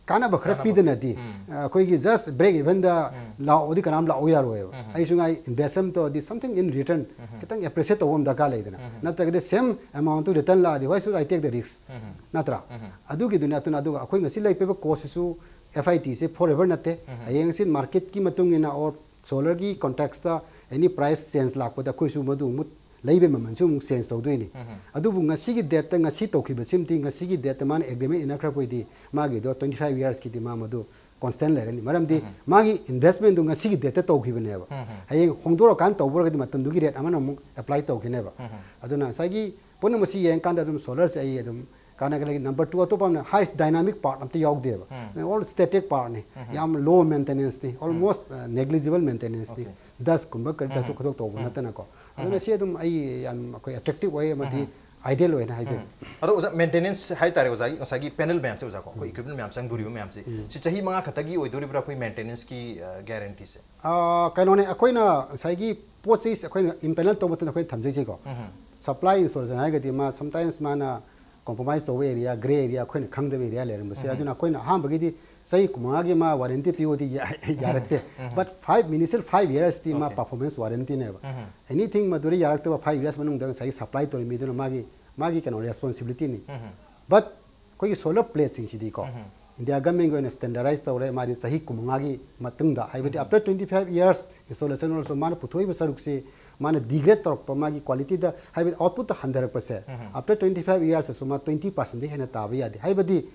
ꯀꯥꯟꯅꯕ ꯈꯔ ꯀꯥꯟꯅꯕ꯫ ꯄꯤꯗꯅꯗꯤ, ꯎꯝ꯫ ꯑ, ꯑꯩꯈꯣꯏꯒꯤ just break evenꯗ ꯎꯝ꯫ ꯂꯥꯛꯑꯣꯗꯤ ꯀꯅꯥꯝ ꯂꯥꯛꯑꯣ ꯌꯥꯔꯣꯏꯕ꯫ ꯎꯝ꯫ ꯑꯩꯁꯨ ꯉꯥꯏ invest ꯑꯃ ꯇꯧꯔꯗꯤ something in return ꯎꯝ꯫ ꯈꯤꯇꯪ appreciate ꯇꯧꯕ ꯑꯃ ꯗꯔꯀꯥꯔ ꯂꯩꯗꯅ꯫ ꯎꯝ꯫ ꯅꯠꯇ꯭ꯔꯒꯗꯤ same amount return ꯂꯥꯛꯑꯗꯤ why should I take the risk? ꯎꯝ꯫ ꯅꯠꯇ꯭ꯔꯥ? ꯎꯝ꯫ ꯑꯗꯨꯒꯤꯗꯨꯅꯦ꯫ ꯑꯗꯨꯅ ꯑꯗꯨꯒ ꯑꯩꯈꯣꯏ ꯉꯁꯤ ꯂꯩꯔꯤꯕ cost ꯁꯤꯁꯨ F I T say forever ꯅꯠꯇꯦ꯫ ꯎꯝ꯫ ꯍꯌꯦꯡ ꯁꯤ market ꯀꯤ ꯃꯇꯨꯡ ꯏꯟꯅ or solar ꯒꯤ contracts ꯇ any price change ꯂꯥꯛꯄꯗ ꯑꯩꯈꯣꯏꯁꯨ ꯃꯗꯨ ꯑꯃꯨꯛ ꯂꯩꯕꯒꯤ ꯃꯃꯜꯁꯨ ꯑꯃꯨꯛ change ꯇꯧꯗꯣꯏꯅꯤ꯫ ꯎꯝ꯫ ꯑꯗꯨꯕꯨ ꯉꯁꯤꯒꯤ date ꯇ ꯉꯁꯤ ꯇꯧꯈꯤꯕꯁꯤꯃꯗꯤ, ꯉꯁꯤꯒꯤ date ꯇ ꯃꯥꯅ agreement ꯏꯟꯅꯈ꯭ꯔꯕ ꯑꯣꯏꯗꯤ ꯃꯥꯒꯤꯗꯣ twenty five years ꯀꯤꯗꯤ ꯃꯥ ꯃꯗꯨ constant ꯂꯩꯔꯅꯤ꯫ ꯃꯔꯝꯗꯤ ꯎꯝ꯫ ꯃꯥꯒꯤ investment ꯗꯨ ꯉꯁꯤꯒꯤ date ꯇ ꯇꯧꯈꯤꯕꯅꯦꯕ꯫ ꯎꯝ꯫ ꯍꯌꯦꯡ ꯍꯣꯡꯗꯣꯔꯛꯀꯥꯟꯗ ꯇꯧꯕ ꯑꯣꯏꯔꯒꯗꯤ ꯃꯇꯝꯗꯨꯒꯤ rate ꯑꯃꯅ ꯑꯃꯨꯛ apply ꯇꯧꯈꯤꯅꯦꯕ꯫ ꯎꯝ꯫ ꯑꯗꯨꯅ ꯉꯁꯥꯏꯒꯤ ꯄꯨꯝꯅꯃꯛꯁꯤ ꯌꯦꯡꯀꯥꯟꯗ ꯑꯗꯨꯝ solar ꯁꯦ ꯑꯩ ꯑꯗꯨꯝ ꯀꯥꯟꯅꯒ ꯂꯩ꯫ Number two, ꯑꯇꯣꯞꯄ ꯑꯃꯅ highest dynamic part ꯑꯝꯇ ꯌꯥꯎꯗꯦꯕ꯫ ꯎꯝ꯫ All static part ꯅꯤ꯫ ꯎꯝ꯫ ꯌꯥꯝ low maintenance ꯅꯤ꯫ ꯎꯝ꯫ Almost, ꯑ, negligible maintenance ꯅꯤ꯫ Okay. Dust ꯀꯨꯝꯕ ꯀꯔꯤ ꯎꯝ꯫ ꯇꯥꯊꯣꯛ ꯈꯣꯇꯣꯛ ꯇꯧꯕ ꯎꯝ꯫ ꯅꯠꯇꯅꯀꯣ꯫ ꯎꯝ꯫ ꯑꯗꯨꯅ ꯁꯤ ꯑꯗꯨꯝ ꯑꯩ ꯌꯥꯝ ꯑꯩꯈꯣꯏ attractive ꯑꯣꯏ ꯑꯃꯗꯤ ꯎꯝ꯫ Ideal ꯑꯣꯏꯅ ꯍꯥꯏꯖꯩ꯫ ꯎꯝ꯫ ꯑꯗꯣ ꯑꯣꯖꯥ, maintenance ꯍꯥꯏꯇꯥꯔꯦ ꯑꯣꯖꯥꯒꯤ ꯉꯁꯥꯏꯒꯤ panel ꯃꯌꯥꯝꯁꯦ ꯑꯣꯖꯥꯀꯣ, ꯑꯩꯈꯣꯏ ꯎꯝ꯫ Equipment ꯃꯌꯥꯝ ꯆꯪꯗꯣꯔꯤꯕ ꯃꯌꯥꯝꯁꯦ, ꯎꯝ꯫ ꯁꯤ ꯆꯍꯤ ꯃꯉꯥ ꯈꯛꯇꯒꯤ ꯑꯣꯏꯗꯣꯔꯤꯕ꯭ꯔꯥ ꯑꯩꯈꯣꯏ maintenance ꯀꯤ, ꯑ, guarantee ꯁꯦ? ꯑ, ꯀꯩꯅꯣꯅꯦ, ꯑꯩꯈꯣꯏꯅ ꯉꯁꯥꯏꯒꯤ ꯄꯣꯠ ꯆꯩꯁꯦ ꯑꯩꯈꯣꯏꯅ impanel ꯇꯧꯕ ꯃꯇꯝꯗ ꯑꯩꯈꯣꯏꯅ ꯊꯝꯖꯩꯁꯦꯀꯣ꯫ ꯎꯝ꯫ Supply installation ꯍꯥꯏꯔꯒꯗꯤ ꯃꯥ sometimes ꯃꯥꯅ compromise ꯇꯧꯕ area, grey area, ꯑꯩꯈꯣꯏꯅ ꯈꯪꯗꯕ area ꯂꯩꯔꯝꯕꯁꯨ ꯌꯥꯏ꯫ ꯎꯝ꯫ ꯑꯗꯨꯅ ꯑꯩꯈꯣꯏꯅ ꯑꯍꯥꯟꯕꯒꯤꯗꯤ ꯆꯍꯤ ꯀꯨꯟꯃꯉꯥꯒꯤ ꯃꯥ warranty ꯄꯤꯌꯣꯗꯤ ꯌꯥ-, ꯌꯥꯔꯛꯇꯦ꯫ ꯎꯝ꯫ But five, initial five years T ꯃꯥ Okay. Performance warranty ꯅꯦꯕ꯫ ꯎꯝ꯫ Anything ꯃꯗꯨꯗ ꯌꯥꯔꯛꯇꯕ five years ꯃꯅꯨꯡꯗ ꯉꯁꯥꯏꯒꯤ supply ꯇꯧꯔꯤ ꯃꯤꯗꯨꯅ ꯃꯥꯒꯤ, ꯃꯥꯒꯤ ꯀꯩꯅꯣ responsibility ꯅꯤ꯫ ꯎꯝ꯫ But ꯑꯩꯈꯣꯏꯒꯤ solar plate ꯁꯤꯡꯁꯤꯗꯤꯀꯣ, ꯎꯝ꯫ India government ꯒꯤ ꯑꯣꯏꯅ standardize ꯇꯧꯔꯦ, ꯃꯥꯗꯤ ꯆꯍꯤ ꯀꯨꯟꯃꯉꯥꯒꯤ ꯃꯇꯨꯡꯗ, ꯍꯥꯏꯕꯗꯤ ꯎꯝ꯫ After twenty five years installation ꯑꯣꯏꯔꯁꯨ ꯃꯥꯅ ꯄꯨꯊꯣꯛꯏꯕ ꯁꯔꯨꯛꯁꯤ, ꯃꯥꯅ degrade ꯇꯧꯔꯛꯄ, ꯃꯥꯒꯤ quality ꯗ, ꯍꯥꯏꯕꯗꯤ output ꯇ ꯍꯟꯊꯔꯛꯄꯁꯦ, ꯎꯝ꯫ After twenty five years ꯁꯨ ꯃꯥ twenty percent ꯗꯒꯤ ꯍꯦꯟꯅ ꯇꯥꯕ ꯌꯥꯗꯦ꯫ ꯍꯥꯏꯕꯗꯤ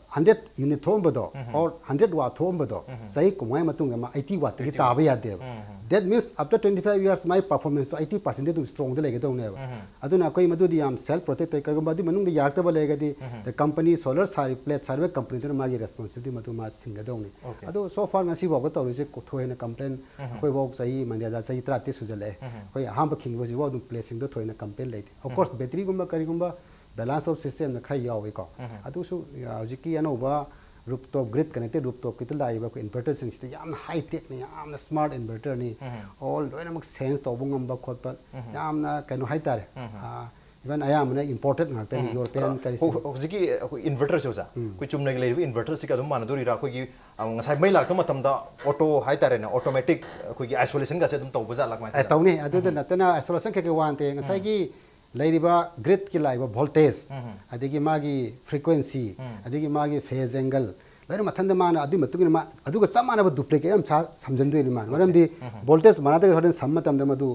hundred unit ꯊꯣꯛꯑꯝꯕꯗꯣ, um. Or hundred watt ꯊꯣꯛꯑꯝꯕꯗꯣ, ꯎꯝ꯫ ꯆꯍꯤ ꯀꯨꯟꯃꯉꯥꯒꯤ ꯃꯇꯨꯡꯗ ꯃꯥ eighty watt ꯇꯒꯤ eighty watt꯫ ꯇꯥꯕ ꯌꯥꯗꯦꯕ꯫ ꯎꯝ꯫ That means after twenty five years ꯃꯥꯒꯤ performance ꯇꯣ eighty percent ꯗꯤ ꯑꯗꯨꯝ strong ꯗ ꯂꯩꯒꯗꯧꯅꯦꯕ꯫ ꯎꯝ꯫ ꯑꯗꯨꯅ ꯑꯩꯈꯣꯏ ꯃꯗꯨꯗꯤ ꯌꯥꯝ self protect ꯇꯧꯏ꯫ ꯀꯔꯤꯒꯨꯝꯕ ꯑꯗꯨ ꯃꯅꯨꯡꯗ ꯌꯥꯔꯛꯇꯕ ꯂꯩꯔꯒꯗꯤ, ꯎꯝ꯫ The company, solar sari, plate ꯁꯥꯔꯤꯕ company ꯗꯨꯅ ꯃꯥꯒꯤ responsibility ꯃꯗꯨ ꯃꯥ ꯁꯤꯡꯒꯗꯧꯅꯤ꯫ Okay꯫ ꯑꯗꯨ so far ꯉꯁꯤ ꯐꯥꯎꯕ ꯇꯧꯔꯤꯁꯦ ꯀꯣ-, ꯊꯣꯏꯅ complain, ꯎꯝ꯫ ꯑꯩꯈꯣꯏ ꯐꯥꯎ ꯆꯍꯤ ꯃꯟꯗ꯭ꯌꯥꯗ ꯆꯍꯤ ꯇꯔꯥꯇꯔꯦꯠ ꯁꯨꯖꯜꯂꯛꯑꯦ꯫ ꯎꯝ꯫ ꯑꯩꯈꯣꯏ ꯑꯍꯥꯟꯕ ꯈꯤꯡꯕꯁꯤꯐꯥꯎ ꯑꯗꯨꯝ plate ꯁꯤꯡꯗꯣ ꯊꯣꯏꯅ complain ꯂꯩꯇꯦ꯫ Of um. Course, battery ꯒꯨꯝꯕ ꯀꯔꯤꯒꯨꯝꯕ balance of system ꯅ ꯈꯔ ꯌꯥꯎꯏꯀꯣ꯫ ꯎꯝ꯫ ꯑꯗꯨꯁꯨ, ꯑ, ꯍꯧꯖꯤꯛꯀꯤ ꯑꯅꯧꯕ rooftop, grid connected rooftop ꯀꯤꯗ ꯂꯥꯛꯏꯕ ꯑꯩꯈꯣꯏ inverter ꯁꯤꯡꯁꯤꯗꯤ ꯌꯥꯝꯅ high tech ꯅꯤ, ꯌꯥꯝꯅ smart inverter ꯅꯤ꯫ ꯎꯝ꯫ All ꯂꯣꯏꯅꯃꯛ sense ꯇꯧꯕ ꯉꯝꯕ ꯈꯣꯠꯄ, ꯎꯝ꯫ ꯌꯥꯝꯅ ꯀꯩꯅꯣ ꯍꯥꯏꯇꯥꯔꯦ꯫ ꯎꯝ꯫ ꯑ, ꯏꯚꯟ ꯑꯌꯥꯝꯕꯅ ꯏꯝꯄꯣꯔꯇꯦꯠ ꯉꯥꯛꯇꯅꯤ, ꯌꯨꯔꯣꯄꯤꯌꯟ ꯀꯔꯤꯁꯤ꯫ ꯍꯧ- ꯍꯧꯖꯤꯛꯀꯤ ꯑꯩꯈꯣꯏ ꯏꯟꯚꯔꯇꯔꯁꯦ ꯑꯣꯖꯥ, ꯑꯩꯈꯣꯏ ꯆꯨꯝꯅꯒꯤ ꯂꯩꯔꯤꯕ ꯏꯟꯚꯔꯇꯔꯁꯤꯒ ꯑꯗꯨꯝ ꯃꯥꯟꯅꯗꯣꯔꯤꯔꯥ? ꯑꯩꯈꯣꯏꯒꯤ ꯑ, ꯉꯁꯥꯏ ꯃꯩ ꯂꯥꯛꯇ ꯃꯇꯝꯗ ꯑꯣꯇꯣ ꯍꯥꯏꯇꯥꯔꯦꯅꯦ, ꯑꯣꯇꯣꯃꯦꯇꯤꯛ ꯑꯩꯈꯣꯏꯒꯤ ꯑꯥꯏꯁꯣꯂꯦꯁꯟꯒꯁꯦ ꯑꯗꯨꯝ ꯇꯧꯕ ꯖꯥꯠꯂꯥ, ꯀꯃꯥꯏꯅ ꯑꯦ, ꯇꯧꯖꯥꯠꯂꯥ? ꯇꯧꯅꯤ꯫ ꯑꯗꯨꯗ ꯅꯠꯇꯅ ꯑꯥꯏꯁꯣꯂꯦꯁꯟ ꯀꯩꯀꯩ ꯋꯥꯟꯇꯦ, ꯉꯁꯥꯏꯒꯤ ꯂꯩꯔꯤꯕ ꯒ꯭ꯔꯤꯠꯀꯤ ꯂꯥꯛꯏꯕ ꯚꯣꯜꯇꯦꯖ, ꯑꯗꯒꯤ ꯃꯥꯒꯤ ꯐ꯭ꯔꯤꯀ꯭ꯋꯦꯟꯁꯤ, ꯑꯗꯒꯤ ꯃꯥꯒꯤ ꯐꯦꯖ ꯑꯦꯡꯒꯜ, ꯂꯣꯏꯅ ꯃꯊꯟꯇ ꯃꯥꯅ ꯑꯗꯨꯒꯤ ꯃꯇꯨꯡ ꯏꯟꯅ ꯃꯥ ꯑꯗꯨꯒ ꯆꯞ ꯃꯥꯟꯅꯕ ꯗꯨꯄ꯭ꯂꯤꯀꯦꯠ ꯑꯃ ꯁꯥ ꯁꯝꯖꯟꯗꯣꯏꯅꯤ ꯃꯥꯅ꯫ ꯃꯔꯝꯗꯤ ꯚꯣꯜꯇꯦꯖ ꯃꯥꯟꯅꯗꯒ ꯍꯣꯔꯦꯟ ꯁꯝꯕ ꯃꯇꯝꯗ ꯃꯗꯨ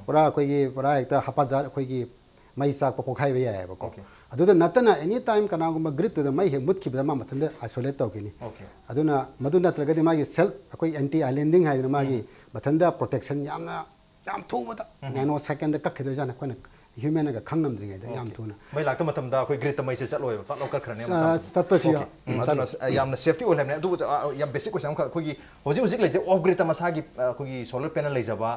ꯄꯨꯔꯥ ꯑꯩꯈꯣꯏꯒꯤ ꯄꯨꯔꯥ ꯍꯦꯛꯇ ꯍꯥꯄꯥꯖꯥꯠ ꯑꯩꯈꯣꯏꯒꯤ ꯃꯩ ꯆꯥꯛꯄ ꯄꯣꯛꯈꯥꯏꯕ ꯌꯥꯏꯑꯕꯀꯣ꯫ Okay. ꯑꯗꯨꯗ ꯅꯠꯇꯅ ꯑꯦꯅꯤ ꯇꯥꯏꯝ ꯀꯅꯥꯒꯨꯝꯕ ꯒ꯭ꯔꯤꯠꯇꯨꯗ ꯃꯩ ꯍꯦꯛ ꯃꯨꯠꯈꯤꯕꯗ ꯃꯥ ꯃꯊꯟꯇ ꯑꯥꯏꯁꯣꯂꯦꯠ ꯇꯧꯈꯤꯅꯤ꯫ Okay. ꯑꯗꯨꯅ ꯃꯗꯨ ꯅꯠꯇ꯭ꯔꯒꯗꯤ ꯃꯥꯒꯤ ꯁꯦꯜꯐ ꯑꯩꯈꯣꯏ ꯑꯦꯟꯇꯤ ꯑꯥꯏꯂꯦꯟꯗꯤꯡ ꯍꯥꯏꯗꯅ ꯃꯥꯒꯤ ꯃꯊꯟꯇ ꯄ꯭ꯔꯣꯇꯦꯛꯁꯟ ꯌꯥꯝꯅ ꯌꯥꯝ ꯊꯨꯕꯗ ꯅꯦꯅꯣ ꯁꯦꯀꯦꯟꯗ ꯀꯛꯈꯤꯗꯣꯏꯖꯥꯠꯅꯤ, ꯑꯩꯈꯣꯏꯅ ꯍ꯭ꯌꯨꯃꯦꯟꯅꯒ ꯈꯪ ꯉꯝꯗ꯭ꯔꯤꯉꯩꯗ ꯌꯥꯝ ꯊꯨꯅ꯫ ꯃꯩ ꯂꯥꯛꯇ ꯃꯇꯝꯗ ꯑꯩꯈꯣꯏ ꯒ꯭ꯔꯤꯠꯇ ꯃꯩꯁꯦ ꯆꯠꯂꯣꯏꯕ, ꯄꯠ ꯂꯧ ꯀꯛꯈ꯭ꯔꯅꯦꯕ ꯑ, ꯃꯁꯥ ꯃꯊꯟꯇ꯫ ꯆꯠꯄꯁꯨ Okay. ꯌꯥꯎ- ꯎꯝ, ꯑꯗꯨꯅ ꯑ, ꯌꯥꯝꯅ ꯁꯦꯐꯇꯤ ꯑꯣꯏꯍꯜꯂꯕꯅꯦ꯫ ꯑꯗꯨꯒ ꯑ, ꯌꯥꯝ ꯕꯦꯁꯤꯛ ꯀꯣꯏꯁꯟ ꯑꯃꯈꯛ, ꯑꯩꯈꯣꯏꯒꯤ ꯍꯧꯖꯤꯛ ꯍꯧꯖꯤꯛ ꯂꯩꯖꯩ ꯑꯣꯐ ꯒ꯭ꯔꯤꯠꯇ ꯃꯁꯥꯒꯤ ꯑ, ꯑꯩꯈꯣꯏꯒꯤ ꯁꯣꯂꯔ ꯄꯦꯅꯦꯜ ꯂꯩꯖꯕ,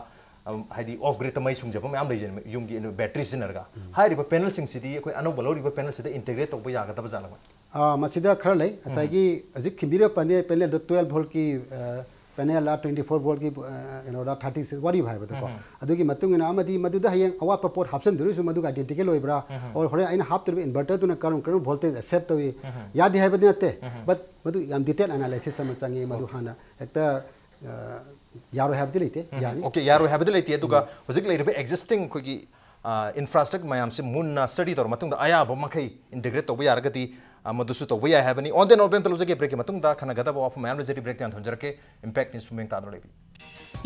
ꯑ, ꯍꯥꯏꯗꯤ ꯑꯣꯐ ꯒ꯭ꯔꯤꯠꯇ ꯃꯩ ꯁꯨꯡꯖꯕ ꯃꯌꯥꯝ ꯂꯩꯖꯩ, ꯌꯨꯝꯒꯤ ꯕꯦꯇ꯭ꯔꯤ ꯁꯤꯖꯤꯟꯅꯔꯒ꯫ ꯍꯥꯏꯔꯤꯕ ꯄꯦꯅꯦꯜꯁꯤꯡꯁꯤꯗꯤ ꯑꯩꯈꯣꯏ ꯑꯅꯧꯕ ꯂꯧꯔꯤꯕ ꯄꯦꯅꯦꯜꯁꯤꯗ ꯏꯟꯇꯦꯒ꯭ꯔꯦꯠ ꯇꯧꯕ ꯌꯥꯒꯗꯕ ꯖꯥꯠꯂ? ꯑ, ꯃꯁꯤꯗ ꯈꯔ ꯂꯩ꯫ ꯉꯁꯥꯏꯒꯤ ꯍꯧꯖꯤꯛ ꯈꯤꯟꯕꯤꯔꯤꯕ ꯄꯦꯅꯦꯜ, ꯄꯦꯅꯦꯜꯗꯣ ꯇ꯭ꯋꯦꯜꯐ ꯚꯣꯜꯠꯀꯤ ꯄꯦꯅꯦꯜꯂ, ꯇ꯭ꯋꯦꯟꯇꯤ ꯐꯣꯔ ꯚꯣꯜꯠꯀꯤ ꯀꯩꯅꯣꯔ, ꯊꯥꯔꯇꯤ ꯁꯤꯛꯁ ꯋꯥꯔꯤꯕ ꯍꯥꯏꯕꯗꯀꯣ꯫ ꯑꯗꯨꯒꯤ ꯃꯇꯨꯡ ꯏꯟꯅ ꯑꯃꯗꯤ ꯃꯗꯨꯗ ꯍꯌꯦꯡ ꯑꯋꯥꯠꯄ ꯄꯣꯠ ꯍꯥꯞꯆꯤꯟꯗꯣꯏꯁꯨ ꯃꯗꯨꯒ ꯑꯥꯏꯗꯦꯟꯇꯤꯀꯦꯜ ꯑꯣꯏꯕ꯭ꯔꯥ, ꯑꯣꯔ ꯍꯣꯔꯦꯟ ꯑꯩꯅ ꯍꯥꯞꯇꯣꯔꯤꯕ ꯏꯟꯚꯔꯇꯔꯗꯨꯅ ꯀꯔꯝ ꯀꯔꯝꯕ ꯚꯣꯜꯇꯦꯖ ꯑꯦꯛꯁꯦꯞ ꯇꯧꯏ, ꯌꯥꯗꯦ ꯍꯥꯏꯕꯗꯤ ꯅꯠꯇꯦ, ꯕꯠ ꯃꯗꯨ ꯌꯥꯝ ꯗꯤꯇꯦꯜ ꯑꯦꯅꯥꯂꯥꯏꯁꯤꯁ ꯑꯃ ꯆꯪꯉꯤ꯫ ꯃꯗꯨ ꯍꯥꯟꯅ ꯍꯦꯛꯇ ꯑ, ꯌꯥꯔꯣꯏ ꯍꯥꯏꯕꯗꯤ ꯂꯩꯇꯦ, ꯌꯥꯅꯤ꯫ Okay, ꯌꯥꯔꯣꯏ ꯍꯥꯏꯕꯗꯤ ꯂꯩꯇꯦ꯫ ꯑꯗꯨꯒ ꯍꯧꯖꯤꯛ ꯂꯩꯔꯤꯕ ꯑꯦꯛꯖꯤꯁꯇꯤꯡ ꯑꯩꯈꯣꯏꯒꯤ ꯏꯟꯐ꯭ꯔꯥꯁ꯭ꯇ꯭ꯔꯛꯆꯔ ꯃꯌꯥꯝꯁꯦ ꯃꯨꯟꯅ ꯁ꯭ꯇꯗꯤ ꯇꯧꯔ ꯃꯇꯨꯡꯗ ꯑꯌꯥꯕ ꯃꯈꯩ ꯏꯟꯇꯤꯒ꯭ꯔꯦꯠ ꯇꯧꯕ ꯌꯥꯔꯒꯗꯤ ꯑ, ꯃꯗꯨꯁꯨ ꯇꯧꯕ ꯌꯥꯏ ꯍꯥꯏꯕꯅꯤ꯫ ꯑꯣꯟ ꯗꯦꯟ ꯑꯣꯜ ꯕ꯭ꯔꯦꯛꯇ ꯂꯧꯖꯒꯦ, ꯕ꯭ꯔꯦꯛꯀꯤ ꯃꯇꯨꯡꯗ ꯈꯟꯅꯒꯗꯕ ꯋꯥꯐꯝ ꯃꯌꯥꯝ ꯂꯩꯖꯔꯤ, ꯕ꯭ꯔꯦꯛꯇ ꯌꯥꯝ ꯊꯝꯖꯔꯛꯀꯦ꯫ ꯏꯝꯄꯦꯛ ꯅ꯭ꯌꯨꯁ ꯄꯨꯛꯅꯤꯡ ꯇꯥꯗꯨꯅ ꯂꯩꯕꯤꯌꯨ꯫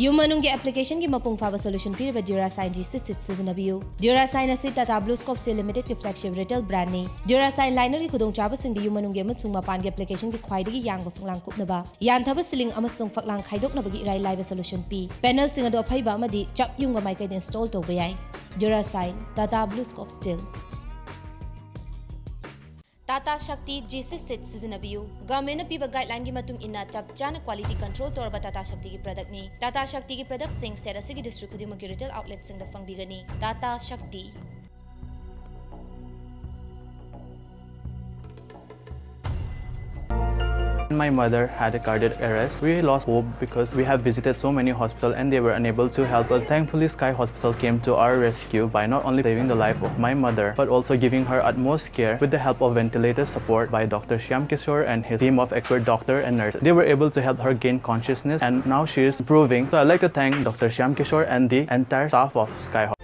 ꯌꯨꯝ ꯃꯅꯨꯡꯒꯤ ꯑꯦꯄ꯭ꯂꯤꯀꯦꯁꯟꯒꯤ ꯃꯄꯨꯡ ꯐꯥꯕ ꯁꯣꯂꯨꯁꯟ ꯄꯤꯔꯤꯕ ꯗ꯭ꯌꯨꯔꯥꯁꯥꯏꯟ ꯖꯤ ꯁꯤꯠ ꯁꯤꯠ ꯁꯤꯖꯤꯟꯅꯕꯤꯌꯨ꯫ ꯗ꯭ꯌꯨꯔꯥꯁꯥꯏꯟ ꯑꯁꯤ ꯇꯥꯇꯥ ꯕ꯭ꯂꯨ ꯁ꯭ꯀꯣꯞ ꯁ꯭ꯇꯤꯜ ꯂꯤꯃꯤꯇꯦꯗꯀꯤ ꯐ꯭ꯂꯦꯒꯁꯤꯞ ꯔꯤꯇꯦꯜ ꯕ꯭ꯔꯥꯟꯗꯅꯤ꯫ ꯗ꯭ꯌꯨꯔꯥꯁꯥꯏꯟ ꯂꯥꯏꯅꯔꯒꯤ ꯈꯨꯗꯣꯡꯆꯥꯕꯁꯤꯡꯗꯤ ꯌꯨꯝ ꯃꯅꯨꯡꯒꯤ ꯑꯃꯁꯨꯡ ꯃꯄꯥꯟꯒꯤ ꯑꯦꯄ꯭ꯂꯤꯀꯦꯁꯟꯒꯤ ꯈ꯭ꯋꯥꯏꯗꯒꯤ ꯌꯥꯡꯕ ꯐꯛꯂꯥꯡ ꯀꯨꯞꯅꯕ, ꯌꯥꯟꯊꯕ ꯁꯤꯂꯤꯡ ꯑꯃꯁꯨꯡ ꯐꯛꯂꯥꯡ ꯈꯥꯏꯗꯣꯛꯅꯕꯒꯤ ꯏꯔꯥꯏ ꯂꯥꯏꯕ ꯁꯣꯂꯨꯁꯟ ꯄꯤ꯫ ꯄꯦꯅꯦꯜꯁꯤꯡ ꯑꯗꯨ ꯑꯐꯩꯕ ꯑꯃꯗꯤ ꯆꯞ ꯌꯨꯡꯕ ꯃꯥꯏꯀꯩꯗ ꯏꯟꯁꯇꯣꯜ ꯇꯧꯕ ꯌꯥꯏ꯫ Durashine, Tata blue scope steel. Tata Shakti G ꯁꯤ ꯁꯤꯠ ꯁꯤꯖꯤꯟꯅꯕꯤꯌꯨ꯫ ꯒꯚꯔꯟꯃꯦꯟꯠꯅ ꯄꯤꯕ ꯒꯥꯏꯗꯂꯥꯏꯟꯒꯤ ꯃꯇꯨꯡ ꯏꯟꯅ ꯆꯞ ꯆꯥꯅ ꯀ꯭ꯋꯥꯂꯤꯇꯤ ꯀꯟꯇ꯭ꯔꯣꯜ ꯇꯧꯔꯕ ꯇꯥꯇꯥ ꯁꯛꯇꯤꯒꯤ ꯄ꯭ꯔꯗꯛꯅꯤ꯫ ꯇꯥꯇꯥ ꯁꯛꯇꯤꯒꯤ ꯄ꯭ꯔꯗꯛꯁꯤꯡ ꯁ꯭ꯇꯦꯠ ꯑꯁꯤꯒꯤ ꯗꯤꯁꯇ꯭ꯔꯤꯛ ꯈꯨꯗꯤꯡꯃꯛꯀꯤ ꯔꯤꯇꯦꯜ ꯑꯥꯎꯠꯂꯦꯠꯁꯤꯡꯗ ꯐꯪꯕꯤꯒꯅꯤ꯫ ꯇꯥꯇꯥ ꯁꯛꯇꯤ꯫ My mother had a cardiac arrest. We lost hope because we have visited so many hospitals and they were unable to help us. Thankfully, Sky Hospital came to our rescue by not only saving the life of my mother but also giving her utmost care with the help of ventilator support by Doctor Shyam Kishore and his team of expert doctor and nurses. They were able to help her gain consciousness and now she is improving. So I'd like to thank Doctor Shyam Kishore and the entire staff of Sky Hospital.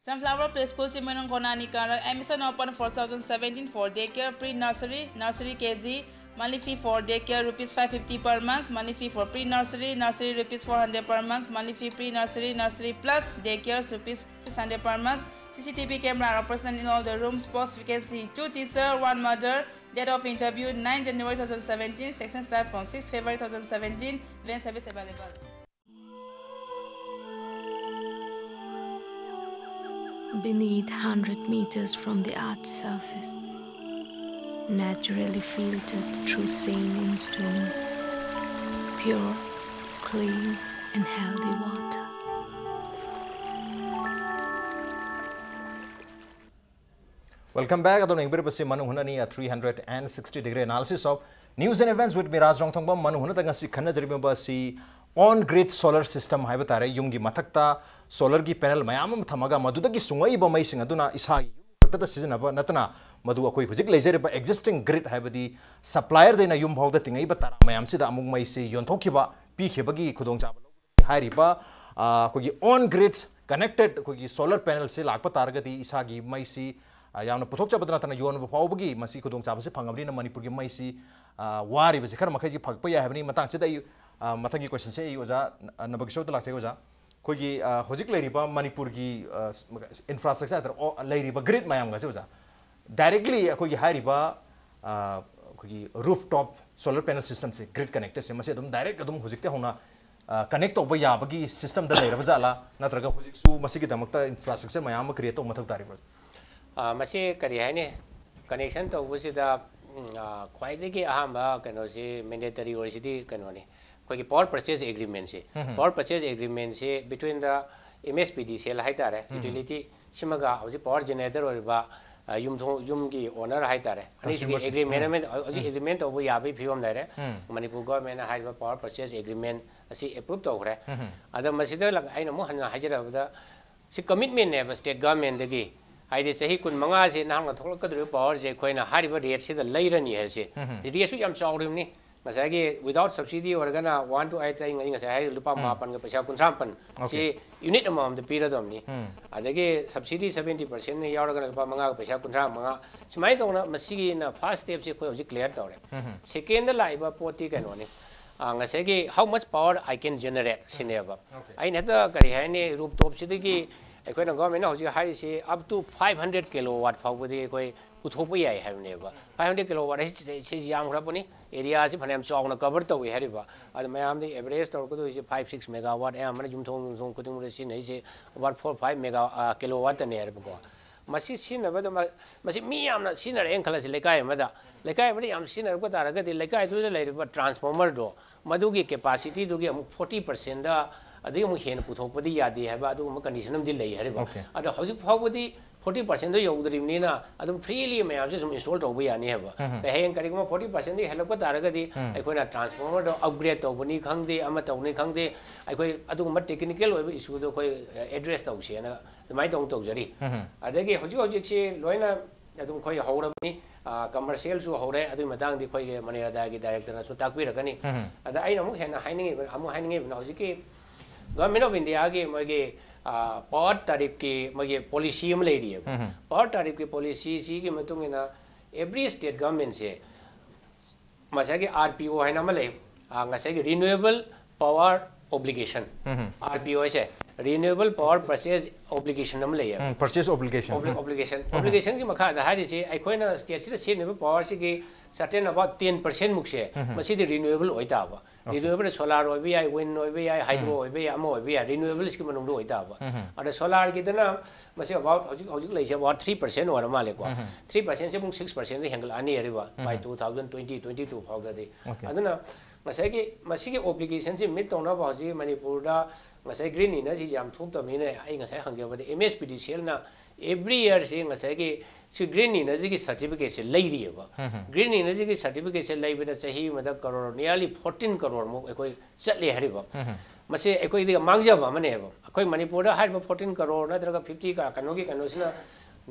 Sunflower Preschool Chimwinung Khonani Karak, admission open for two thousand seventeen for daycare, pre-nursery, nursery K G, monthly fee for daycare rupees five fifty per month, monthly fee for pre-nursery, nursery rupees four hundred per month, monthly fee pre-nursery, nursery plus daycare rupees six hundred per month, C C T V camera are operational in all the rooms, post vacancy, two teacher, one mother, date of interview nine January two thousand seventeen, section start from six February two thousand seventeen, van service available. Beneath hundred meters from the earth's surface, naturally filtered through saline stones, pure, clean, and healthy water. Welcome back. ꯑꯗꯣꯝꯅ ꯌꯦꯡꯕꯤꯔꯤꯕꯁꯤ ꯃꯅꯨꯡ ꯍꯨꯠꯅꯅꯤ, a three hundred and sixty degree analysis of news and events with me, Raj Rongthongbam. ꯃꯅꯨꯡ ꯍꯨꯠꯅꯗ ꯉꯁꯤ ꯈꯟꯅꯖꯔꯤꯕ ꯑꯁꯤ on grid solar system ꯍꯥꯏꯕ ꯇꯥꯔꯦ꯫ ꯌꯨꯝꯒꯤ ꯃꯊꯛꯇ solar ꯒꯤ panel ꯃꯌꯥꯝ ꯑꯃ ꯊꯝꯃꯒ ꯃꯗꯨꯗꯒꯤ ꯁꯨꯡꯉꯛꯏꯕ ꯃꯩꯁꯤꯡ ꯑꯗꯨꯅ ꯏꯁꯥꯒꯤ ꯌꯨꯝ ꯈꯛꯇꯗ ꯁꯤꯖꯤꯟꯅꯕ ꯅꯠꯇꯅ ꯃꯗꯨ ꯑꯩꯈꯣꯏ ꯍꯧꯖꯤꯛ ꯂꯩꯖꯔꯤꯕ existing grid ꯍꯥꯏꯕꯗꯤ supplier ꯗꯩꯅ ꯌꯨꯝ ꯐꯥꯎꯗ ꯇꯤꯡꯉꯛꯏꯕ ꯇꯔꯥ ꯃꯌꯥꯝꯁꯤꯗ ꯑꯃꯨꯛ ꯃꯩꯁꯤ ꯌꯣꯟꯊꯣꯛꯈꯤꯕ, ꯄꯤꯈꯤꯕꯒꯤ ꯈꯨꯗꯣꯡꯆꯥꯕ ꯂꯧꯕ꯫ ꯍꯥꯏꯔꯤꯕ, ꯑ, ꯑꯩꯈꯣꯏꯒꯤ on grid connected ꯑꯩꯈꯣꯏꯒꯤ solar panel ꯁꯤ ꯂꯥꯛꯄ ꯇꯥꯔꯒꯗꯤ ꯏꯁꯥꯒꯤ ꯃꯩꯁꯤ, ꯑ, ꯌꯥꯝꯅ ꯄꯨꯊꯣꯛꯆꯕꯗ ꯅꯠꯇꯅ ꯌꯣꯟꯕ ꯐꯥꯎꯕꯒꯤ ꯃꯁꯤ ꯈꯨꯗꯣꯡꯆꯥꯕꯁꯤ ꯐꯪꯉꯕꯅꯤꯅ ꯃꯅꯤꯄꯨꯔꯒꯤ ꯃꯩꯁꯤ, ꯑ, ꯋꯥꯔꯤꯕꯁꯤ ꯈꯔ ꯃꯈꯩꯗꯤ ꯐꯒꯠꯄ ꯌꯥꯏ ꯍꯥꯏꯕꯅꯤ꯫ ꯃꯇꯥꯡꯁꯤꯗ ꯑꯩ, ꯑ, ꯃꯊꯪꯒꯤ question ꯁꯦ ꯑꯩ ꯑꯣꯖꯥ ꯅ-, ꯅꯕꯀꯤꯁꯣꯔꯗ ꯂꯥꯛꯆꯒꯦ ꯑꯣꯖꯥ꯫ ꯑꯩꯈꯣꯏꯒꯤ, ꯑ, ꯍꯧꯖꯤꯛ ꯂꯩꯔꯤꯕ ꯃꯅꯤꯄꯨꯔꯒꯤ, ꯑ, infrastructure ꯍꯥꯏꯇꯥꯔꯦ, ꯑꯣ, ꯂꯩꯔꯤꯕ grid ꯃꯌꯥꯝꯒꯁꯦ ꯑꯣꯖꯥ, directly ꯑꯩꯈꯣꯏꯒꯤ ꯍꯥꯏꯔꯤꯕ, ꯑ, ꯑꯩꯈꯣꯏꯒꯤ rooftop solar panel system ꯁꯦ, grid connected ꯁꯦ, ꯃꯁꯤ ꯑꯗꯨꯝ direct ꯑꯗꯨꯝ ꯍꯧꯖꯤꯛꯇꯤ ꯍꯧꯅ, ꯑ, connect ꯇꯧꯕ ꯌꯥꯕꯒꯤ system ꯗ ꯂꯩꯔꯕ ꯖꯥꯠꯂꯥ? ꯅꯠꯇ꯭ꯔꯒ ꯍꯧꯖꯤꯛꯁꯨ ꯃꯁꯤꯒꯤꯗꯃꯛꯇ infrastructure ꯃꯌꯥꯝ ꯑꯃ create ꯇꯧꯕ ꯃꯊꯧ ꯇꯥꯔꯤꯕ꯭ꯔꯥ? ꯑ, ꯃꯁꯤ ꯀꯔꯤ ꯍꯥꯏꯅꯤ? Connection ꯇꯧꯕꯁꯤꯗ, ꯎꯝ, ꯑ, ꯈ꯭ꯋꯥꯏꯗꯒꯤ ꯑꯍꯥꯟꯕ ꯀꯩꯅꯣꯁꯤ mandatory ꯑꯣꯏꯔꯤꯁꯤꯗꯤ ꯀꯩꯅꯣꯅꯤ, ꯑꯩꯈꯣꯏꯒꯤ power purchase agreement ꯁꯤ꯫ Power purchase agreement ꯁꯤ between the M S P D C L ꯍꯥꯏꯇꯥꯔꯦ, utility ꯁꯤꯃꯒ ꯍꯧꯖꯤꯛ power generator ꯑꯣꯏꯔꯤꯕ, ꯑ, ꯌꯨꯝꯊꯣꯡ, ꯌꯨꯝꯒꯤ owner ꯍꯥꯏꯇꯥꯔꯦ, ꯑꯅꯤꯁꯤꯒꯤ consumer ꯁꯤꯡ꯫ Agreement ꯎꯝ꯫ ꯑꯃ ꯍꯧꯖꯤꯛ ꯎꯝ꯫ Agreement ꯇꯧꯕ ꯌꯥꯕꯒꯤ ꯐꯤꯕꯝ ꯂꯩꯔꯦ꯫ ꯎꯝ꯫ ꯃꯅꯤꯄꯨꯔ government ꯅ ꯍꯥꯏꯔꯤꯕ power purchase agreement ꯑꯁꯤ approve ꯇꯧꯈ꯭ꯔꯦ꯫ ꯎꯝ꯫ ꯑꯗ ꯃꯁꯤꯗ ꯂꯥꯛ-, ꯑꯩꯅ ꯑꯃꯨꯛ ꯍꯟꯅ ꯍꯥꯏꯖꯔꯕꯗ, ꯁꯤ commitment ꯅꯦꯕ state government ꯗꯒꯤ꯫ ꯍꯥꯏꯗꯤ ꯆꯍꯤ ꯀꯨꯟꯃꯉꯥꯁꯦ ꯅꯍꯥꯛꯅ ꯊꯣꯛꯂꯛꯀꯗꯧꯔꯤꯕ power ꯁꯦ ꯑꯩꯈꯣꯏꯅ ꯍꯥꯏꯔꯤꯕ rate ꯁꯤꯗ ꯂꯩꯔꯅꯤ ꯍꯥꯏꯁꯦ꯫ ꯎꯝ꯫ Rate ꯁꯨ ꯌꯥꯝ ꯆꯥꯎꯔꯤꯕꯅꯤ꯫ ꯉꯁꯥꯏꯒꯤ without subsidy ꯑꯣꯏꯔꯒꯅ one to eight, ꯑꯩ ꯉꯁꯥꯏ ꯍꯥꯏꯔꯤꯕ ꯂꯨꯄꯥ ꯎꯝ꯫ ꯃꯥꯄꯟꯒ ꯄꯩꯁꯥ ꯀꯨꯟꯊ꯭ꯔꯥ ꯃꯥꯄꯟ, okay, ꯁꯤ unit ꯑꯃꯃꯝꯗ ꯄꯤꯔꯗꯕꯅꯤ꯫ ꯎꯝ꯫ ꯑꯗꯒꯤ subsidy seventy percent ꯅ ꯌꯥꯎꯔꯒꯅ ꯂꯨꯄꯥ ꯃꯉꯥꯒ ꯄꯩꯁꯥ ꯀꯨꯟꯊ꯭ꯔꯥ ꯃꯉꯥ꯫ ꯁꯨꯃꯥꯏꯅ ꯇꯧꯅ ꯃꯁꯤꯒꯤꯅ first step ꯁꯤ ꯑꯩꯈꯣꯏ ꯍꯧꯖꯤꯛ clear ꯇꯧꯔꯦ꯫ ꯎꯝ꯫ Second ꯗ ꯂꯥꯛꯏꯕ ꯄꯣꯠꯇꯤ ꯀꯩꯅꯣꯅꯤ꯫ ꯑ, ꯉꯁꯥꯏꯒꯤ how much power I can generate ꯁꯤꯅꯦꯕ꯫ Okay꯫ ꯑꯩꯅ ꯍꯦꯛꯇ ꯀꯔꯤ ꯍꯥꯏꯅꯤ, rooftop ꯁꯤꯗꯒꯤ ꯑꯩꯈꯣꯏꯅ government ꯅ ꯍꯧꯖꯤꯛ ꯍꯥꯏꯔꯤꯁꯤ up to five hundred kilowatt ꯐꯥꯎꯕꯗꯤ ꯑꯩꯈꯣꯏ ꯄꯨꯊꯣꯛꯄ ꯌꯥꯏ ꯍꯥꯏꯕꯅꯦꯕ꯫ Five hundred kilowatt ꯍꯥꯏꯁꯤ ꯁꯤ-, ꯁꯤ ꯌꯥꯝꯈ꯭ꯔꯕꯅꯤ꯫ Area ꯁꯤ ꯐꯅꯌꯥꯝ ꯆꯥꯎꯅ cover ꯇꯧꯏ ꯍꯥꯏꯔꯤꯕ꯫ ꯑꯗ ꯃꯌꯥꯝꯗ average ꯇꯧꯔꯛꯀꯗꯣꯏꯁꯦ five, six megawatt, ꯑꯌꯥꯝꯕꯅ ꯌꯨꯝꯊꯣꯡ, ꯌꯨꯝꯊꯣꯡ ꯈꯨꯗꯤꯡꯃꯛꯇ ꯁꯤꯖꯤꯟꯅꯔꯤꯁꯦ about four, five mega, ꯑ, kilowatt ꯇꯅꯦ ꯍꯥꯏꯔꯤꯕꯀꯣ꯫ ꯃꯁꯤ ꯁꯤꯖꯤꯟꯅꯕꯗ ꯃ-, ꯃꯁꯤ ꯃꯤ ꯌꯥꯝꯅ ꯁꯤꯖꯤꯟꯅꯔꯛꯑꯦꯅ ꯈꯜꯂꯁꯤ, ꯂꯩꯀꯥꯏ ꯑꯃꯗ꯫ ꯂꯩꯀꯥꯏ ꯑꯃꯗ ꯌꯥꯝ ꯁꯤꯖꯤꯟꯅꯔꯛꯄ ꯇꯥꯔꯒꯗꯤ ꯂꯩꯀꯥꯏꯗꯨꯗ ꯂꯩꯔꯤꯕ transformer ꯗꯣ, ꯃꯗꯨꯒꯤ capacity ꯗꯨꯒꯤ ꯑꯃꯨꯛ forty percent ꯗ, ꯑꯗꯨꯒꯤ ꯑꯃꯨꯛ ꯍꯦꯟꯅ ꯄꯨꯊꯣꯛꯄꯗꯤ ꯌꯥꯗꯦ ꯍꯥꯏꯕ ꯑꯗꯨꯒꯨꯝꯕ condition ꯑꯃꯗꯤ ꯂꯩ ꯍꯥꯏꯔꯤꯕ꯫ Okay꯫ ꯑꯗꯣ ꯍꯧꯖꯤꯛ ꯐꯥꯎꯕꯗꯤ forty percent ꯗꯣ ꯌꯧꯗ꯭ꯔꯤꯕꯅꯤꯅ ꯑꯗꯨꯝ freely ꯃꯌꯥꯝꯁꯦ ꯁꯨꯝ install ꯇꯧꯕ ꯌꯥꯅꯤ ꯍꯥꯏꯕ꯫ ꯎꯝ꯫ ꯍꯌꯦꯡ ꯀꯔꯤꯒꯨꯝꯕ forty percent ꯗꯒꯤ ꯍꯦꯜꯂꯛꯄ ꯇꯥꯔꯒꯗꯤ ꯎꯝ꯫ ꯑꯩꯈꯣꯏꯅ transformer ꯗꯣ upgrade ꯇꯧꯕꯅꯤ ꯈꯪꯗꯦ, ꯑꯃ ꯇꯧꯕꯅꯤ ꯈꯪꯗꯦ, ꯑꯩꯈꯣꯏ ꯑꯗꯨꯒꯨꯝꯕ technical ꯑꯣꯏꯕ issue ꯗꯣ ꯑꯩꯈꯣꯏ, ꯑ, address ꯇꯧꯁꯦꯅ ꯑꯗꯨꯃꯥꯏꯅ ꯇꯧ ꯇꯧꯖꯔꯤ꯫ ꯎꯝ꯫ ꯑꯗꯒꯤ ꯍꯧꯖꯤꯛ ꯍꯧꯖꯤꯛꯁꯤ ꯂꯣꯏꯅ ꯑꯗꯨꯝ ꯑꯩꯈꯣꯏ ꯍꯧꯔꯕꯅꯤ, ꯑ, commercial ꯁꯨ ꯍꯧꯔꯦ, ꯑꯗꯨꯒꯤ ꯃꯇꯥꯡꯗꯤ ꯑꯩꯈꯣꯏꯒꯤ ꯃꯅꯤꯔꯥꯗꯥꯒꯤ director ꯅꯁꯨ ꯇꯥꯛꯄꯤꯔꯛꯀꯅꯤ꯫ ꯎꯝ꯫ ꯑꯗ ꯑꯩꯅ ꯑꯃꯨꯛ ꯍꯦꯟꯅ ꯍꯥꯏꯅꯤꯡꯉꯤꯕ, ꯑꯃꯨꯛ ꯍꯥꯏꯅꯤꯡꯉꯤꯕꯅ ꯍꯧꯖꯤꯛꯀꯤ Government of India ꯒꯤ ꯃꯣꯏꯒꯤ, ꯑ, power tariff ꯀꯤ ꯃꯣꯏꯒꯤ policy ꯑꯃ ꯂꯩꯔꯤꯑꯕ꯫ ꯎꯝ꯫ Power tariff ꯀꯤ policy ꯁꯤꯒꯤ ꯃꯇꯨꯡ ꯏꯟꯅ every state government ꯁꯦ ꯉꯁꯥꯏꯒꯤ R P O ꯍꯥꯏꯅ ꯑꯃ ꯂꯩ, ꯑ, ꯉꯁꯥꯏꯒꯤ renewable power obligation꯫ ꯎꯝ꯫ R P O ꯁꯦ renewable power purchase obligation ꯑꯃ ꯂꯩꯌꯦꯕ꯫ ꯎꯝ, purchase obligation꯫ Obli-, ꯎꯝ꯫ Obligation꯫ ꯎꯝ꯫ Obligation ꯒꯤ ꯃꯈꯥꯗ ꯍꯥꯏꯔꯤꯁꯤ ꯑꯩꯈꯣꯏꯅ state ꯁꯤꯗ ꯁꯤꯖꯤꯟꯅꯔꯤꯕ power ꯁꯤꯒꯤ certain about ten percent ꯃꯨꯛꯁꯦ ꯎꯝ꯫ ꯃꯁꯤꯗꯤ renewable ꯑꯣꯏꯇꯥꯕ꯫ Okay꯫ Renewable solar ꯑꯣꯏꯕ ꯌꯥꯏ, wind ꯑꯣꯏꯕ ꯌꯥꯏ, hydro ꯎꯝ꯫ ꯑꯣꯏꯕ ꯌꯥꯏ, ꯑꯃ ꯑꯣꯏꯕ ꯌꯥꯏ, renewables ꯀꯤ ꯃꯅꯨꯡꯗ ꯑꯣꯏꯇꯥꯕ꯫ ꯎꯝ꯫ ꯑꯗ solar ꯒꯤꯗꯅ ꯃꯁꯤ about ꯍꯧꯖꯤꯛ, ꯍꯧꯖꯤꯛ ꯂꯩꯁꯦ about three percent ꯑꯣꯏꯔ ꯃꯥꯜꯂꯦꯀꯣ꯫ ꯎꯝ꯫ Three percent ꯁꯦ ꯑꯃꯨꯛ six percent ꯗ ꯍꯦꯟꯒꯠꯂꯛꯑꯅꯤ ꯍꯥꯏꯔꯤꯕ by um. Two thousand twenty, twenty two ꯐꯥꯎꯗꯗꯤ꯫ Okay꯫ ꯑꯗꯨꯅ ꯉꯁꯥꯏꯒꯤ ꯃꯁꯤꯒꯤ obligation ꯁꯤ meet ꯇꯧꯅꯕ ꯍꯧꯖꯤꯛ ꯃꯅꯤꯄꯨꯔꯗ ꯉꯁꯥꯏ green energy ꯁꯤ ꯌꯥꯝ ꯊꯣꯛꯇꯕꯅꯤꯅ ꯑꯩ ꯉꯁꯥꯏ ꯍꯪꯖꯕꯗ M S P D C L ꯅ every year ꯁꯤ ꯉꯁꯥꯏꯒꯤ ꯁꯤ ꯒ꯭ꯔꯤꯟ ꯏꯅꯔꯖꯤꯒꯤ ꯁꯔꯇꯤꯐꯤꯀꯦꯠꯁꯦ ꯂꯩꯔꯤꯑꯕ꯫ ꯒ꯭ꯔꯤꯟ ꯏꯅꯔꯖꯤꯒꯤ ꯁꯔꯇꯤꯐꯤꯀꯦꯠꯁꯦ ꯂꯩꯕꯗ ꯆꯍꯤ ꯑꯃꯗ ꯀꯔꯣꯔ, nearly fourteen ꯀꯔꯣꯔꯃꯨꯛ ꯑꯩꯈꯣꯏ ꯆꯠꯂꯦ ꯍꯥꯏꯔꯤꯕ꯫ ꯃꯁꯤ ꯑꯩꯈꯣꯏꯗꯒꯤ ꯃꯥꯡꯖꯕ ꯑꯃꯅꯦꯕ꯫ ꯑꯩꯈꯣꯏ ꯃꯅꯤꯄꯨꯔꯗ ꯍꯥꯏꯔꯤꯕ ꯐꯣꯔꯇꯤꯟ ꯀꯔꯣꯔ ꯅꯠꯇ꯭ꯔꯒ ꯐꯤꯐꯇꯤ ꯀ-, ꯀꯩꯅꯣꯒꯤ ꯀꯩꯅꯣꯁꯤꯅ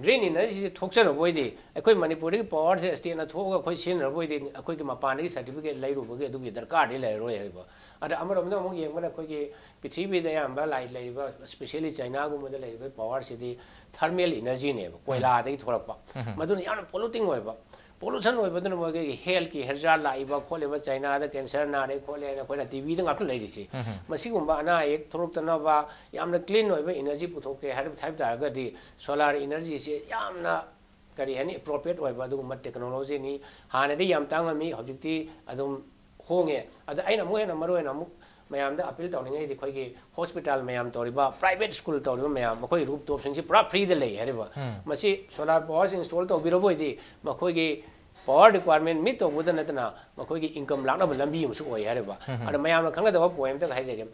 ꯒ꯭ꯔꯤꯟ ꯏꯅꯔꯖꯤꯁꯤ ꯊꯣꯛꯆꯔꯕ ꯑꯣꯏꯗꯤ, ꯑꯩꯈꯣꯏ ꯃꯅꯤꯄꯨꯔꯗꯒꯤ ꯄꯋꯥꯔꯁꯦ ꯁ꯭ꯇꯦꯠꯅ ꯊꯣꯛꯑꯒ ꯑꯩꯈꯣꯏ ꯁꯤꯖꯤꯟꯅꯔꯕ ꯑꯣꯏꯗꯤ, ꯑꯩꯈꯣꯏꯒꯤ ꯃꯄꯥꯟꯗꯒꯤ ꯁꯔꯇꯤꯐꯤꯀꯦꯠ ꯂꯩꯔꯨꯕꯒꯤ ꯑꯗꯨꯒꯤ ꯗꯔꯀꯥꯔꯗꯤ ꯂꯩꯔꯔꯣꯏ ꯍꯥꯏꯔꯤꯕ꯫ ꯑꯗ ꯑꯃꯔꯣꯝꯗ ꯑꯃꯨꯛ ꯌꯦꯡꯕꯗ ꯑꯩꯈꯣꯏꯒꯤ ꯄ꯭ꯔꯤꯊꯤꯕꯤꯗ ꯑꯌꯥꯝꯕ ꯂꯥꯏ-, ꯂꯩꯔꯤꯕ, especially ꯆꯥꯏꯅꯥꯒꯨꯝꯕꯗ ꯂꯩꯔꯤꯕ ꯄꯋꯥꯔꯁꯤꯗꯤ ꯊꯔꯃꯦꯜ ꯏꯅꯔꯖꯤꯅꯦꯕ, ꯀꯣꯏꯂꯥꯗꯒꯤ ꯊꯣꯛꯂꯛꯄ꯫ ꯃꯗꯨꯅ ꯌꯥꯝꯅ ꯄꯣꯂꯨꯇꯤꯡ ꯑꯣꯏꯕ꯫ ꯄꯣꯂꯨꯁꯟ ꯑꯣꯏꯕꯗꯨꯅ ꯃꯣꯏꯒꯤ ꯍꯦꯜꯊꯀꯤ ꯍꯦꯖꯥꯔꯗ ꯂꯥꯛꯏꯕ ꯈꯣꯠꯂꯤꯕ, ꯆꯥꯏꯅꯥꯗ ꯀꯦꯟꯁꯔ ꯅꯥꯔꯦ ꯈꯣꯠꯂꯦꯅ ꯑꯩꯈꯣꯏꯅ ꯇꯤ ꯚꯤꯗ ꯉꯥꯛꯇ ꯂꯩꯔꯤꯁꯤ꯫ ꯃꯁꯤꯒꯨꯝꯕ ꯑꯅꯥ ꯑꯌꯦꯛ ꯊꯣꯛꯂꯛꯇꯅꯕ ꯌꯥꯝꯅ ꯀ꯭ꯂꯤꯟ ꯑꯣꯏꯕ ꯏꯅꯔꯖꯤ ꯄꯨꯊꯣꯛꯀꯦ ꯍꯥꯏꯕ, ꯍꯥꯏꯕ ꯇꯥꯔꯒꯗꯤ ꯁꯣꯂꯥꯔ ꯏꯅꯔꯖꯤꯁꯤ ꯌꯥꯝꯅ, ꯀꯔꯤ ꯍꯥꯏꯅꯤ, ꯑꯦꯄ꯭ꯔꯣꯄ꯭ꯔꯤꯌꯦꯠ ꯑꯣꯏꯕ ꯑꯗꯨꯒꯨꯝꯕ ꯇꯦꯛꯅꯣꯂꯣꯖꯤꯅꯤ꯫ ꯍꯥꯟꯅꯗꯤ ꯌꯥꯝ ꯇꯥꯡꯉꯝꯃꯤ, ꯍꯧꯖꯤꯛꯇꯤ ꯑꯗꯨꯝ ꯍꯣꯡꯉꯦ꯫ ꯑꯗ ꯑꯩꯅ ꯑꯃꯨꯛ ꯍꯦꯟꯅ ꯃꯔꯨ ꯑꯣꯏꯅ ꯑꯃꯨꯛ ꯃꯌꯥꯝꯗ ꯑꯄꯤꯜ ꯇꯧꯅꯤꯡꯉꯤꯗꯤ, ꯑꯩꯈꯣꯏꯒꯤ ꯍꯣꯁꯄꯤꯇꯥꯜ ꯃꯌꯥꯝ ꯇꯧꯔꯤꯕ, ꯄ꯭ꯔꯥꯏꯚꯦꯠ ꯁ꯭ꯀꯨꯜ ꯇꯧꯔꯤꯕ ꯃꯌꯥꯝ, ꯃꯈꯣꯏ ꯔꯨꯞ ꯇꯣꯞꯁꯤꯡꯁꯤ ꯄꯨꯔꯥ ꯐ꯭ꯔꯤꯗ ꯂꯩ ꯍꯥꯏꯔꯤꯕ꯫ ꯃꯁꯤ ꯁꯣꯂꯥꯔ ꯄꯋꯥꯔꯁꯤ ꯏꯟꯁꯇꯣꯜ ꯇꯧꯕꯤꯔꯕ ꯑꯣꯏꯗꯤ ꯃꯈꯣꯏꯒꯤ ꯄꯋꯥꯔ ꯔꯤꯀ꯭ꯋꯥꯏꯔꯃꯦꯟ ꯃꯤꯠ ꯇꯧꯕꯗ ꯅꯠꯇꯅ ꯃꯈꯣꯏꯒꯤ ꯏꯟꯀꯝ ꯂꯥꯛꯅꯕ ꯂꯝꯕꯤ ꯑꯃꯁꯨ ꯑꯣꯏ ꯍꯥꯏꯔꯤꯕ꯫ ꯑꯗ ꯃꯌꯥꯝꯅ ꯈꯪꯒꯗꯕ ꯄꯣꯏꯟꯠ ꯑꯃꯇ ꯍꯥꯏꯖꯒꯦ꯫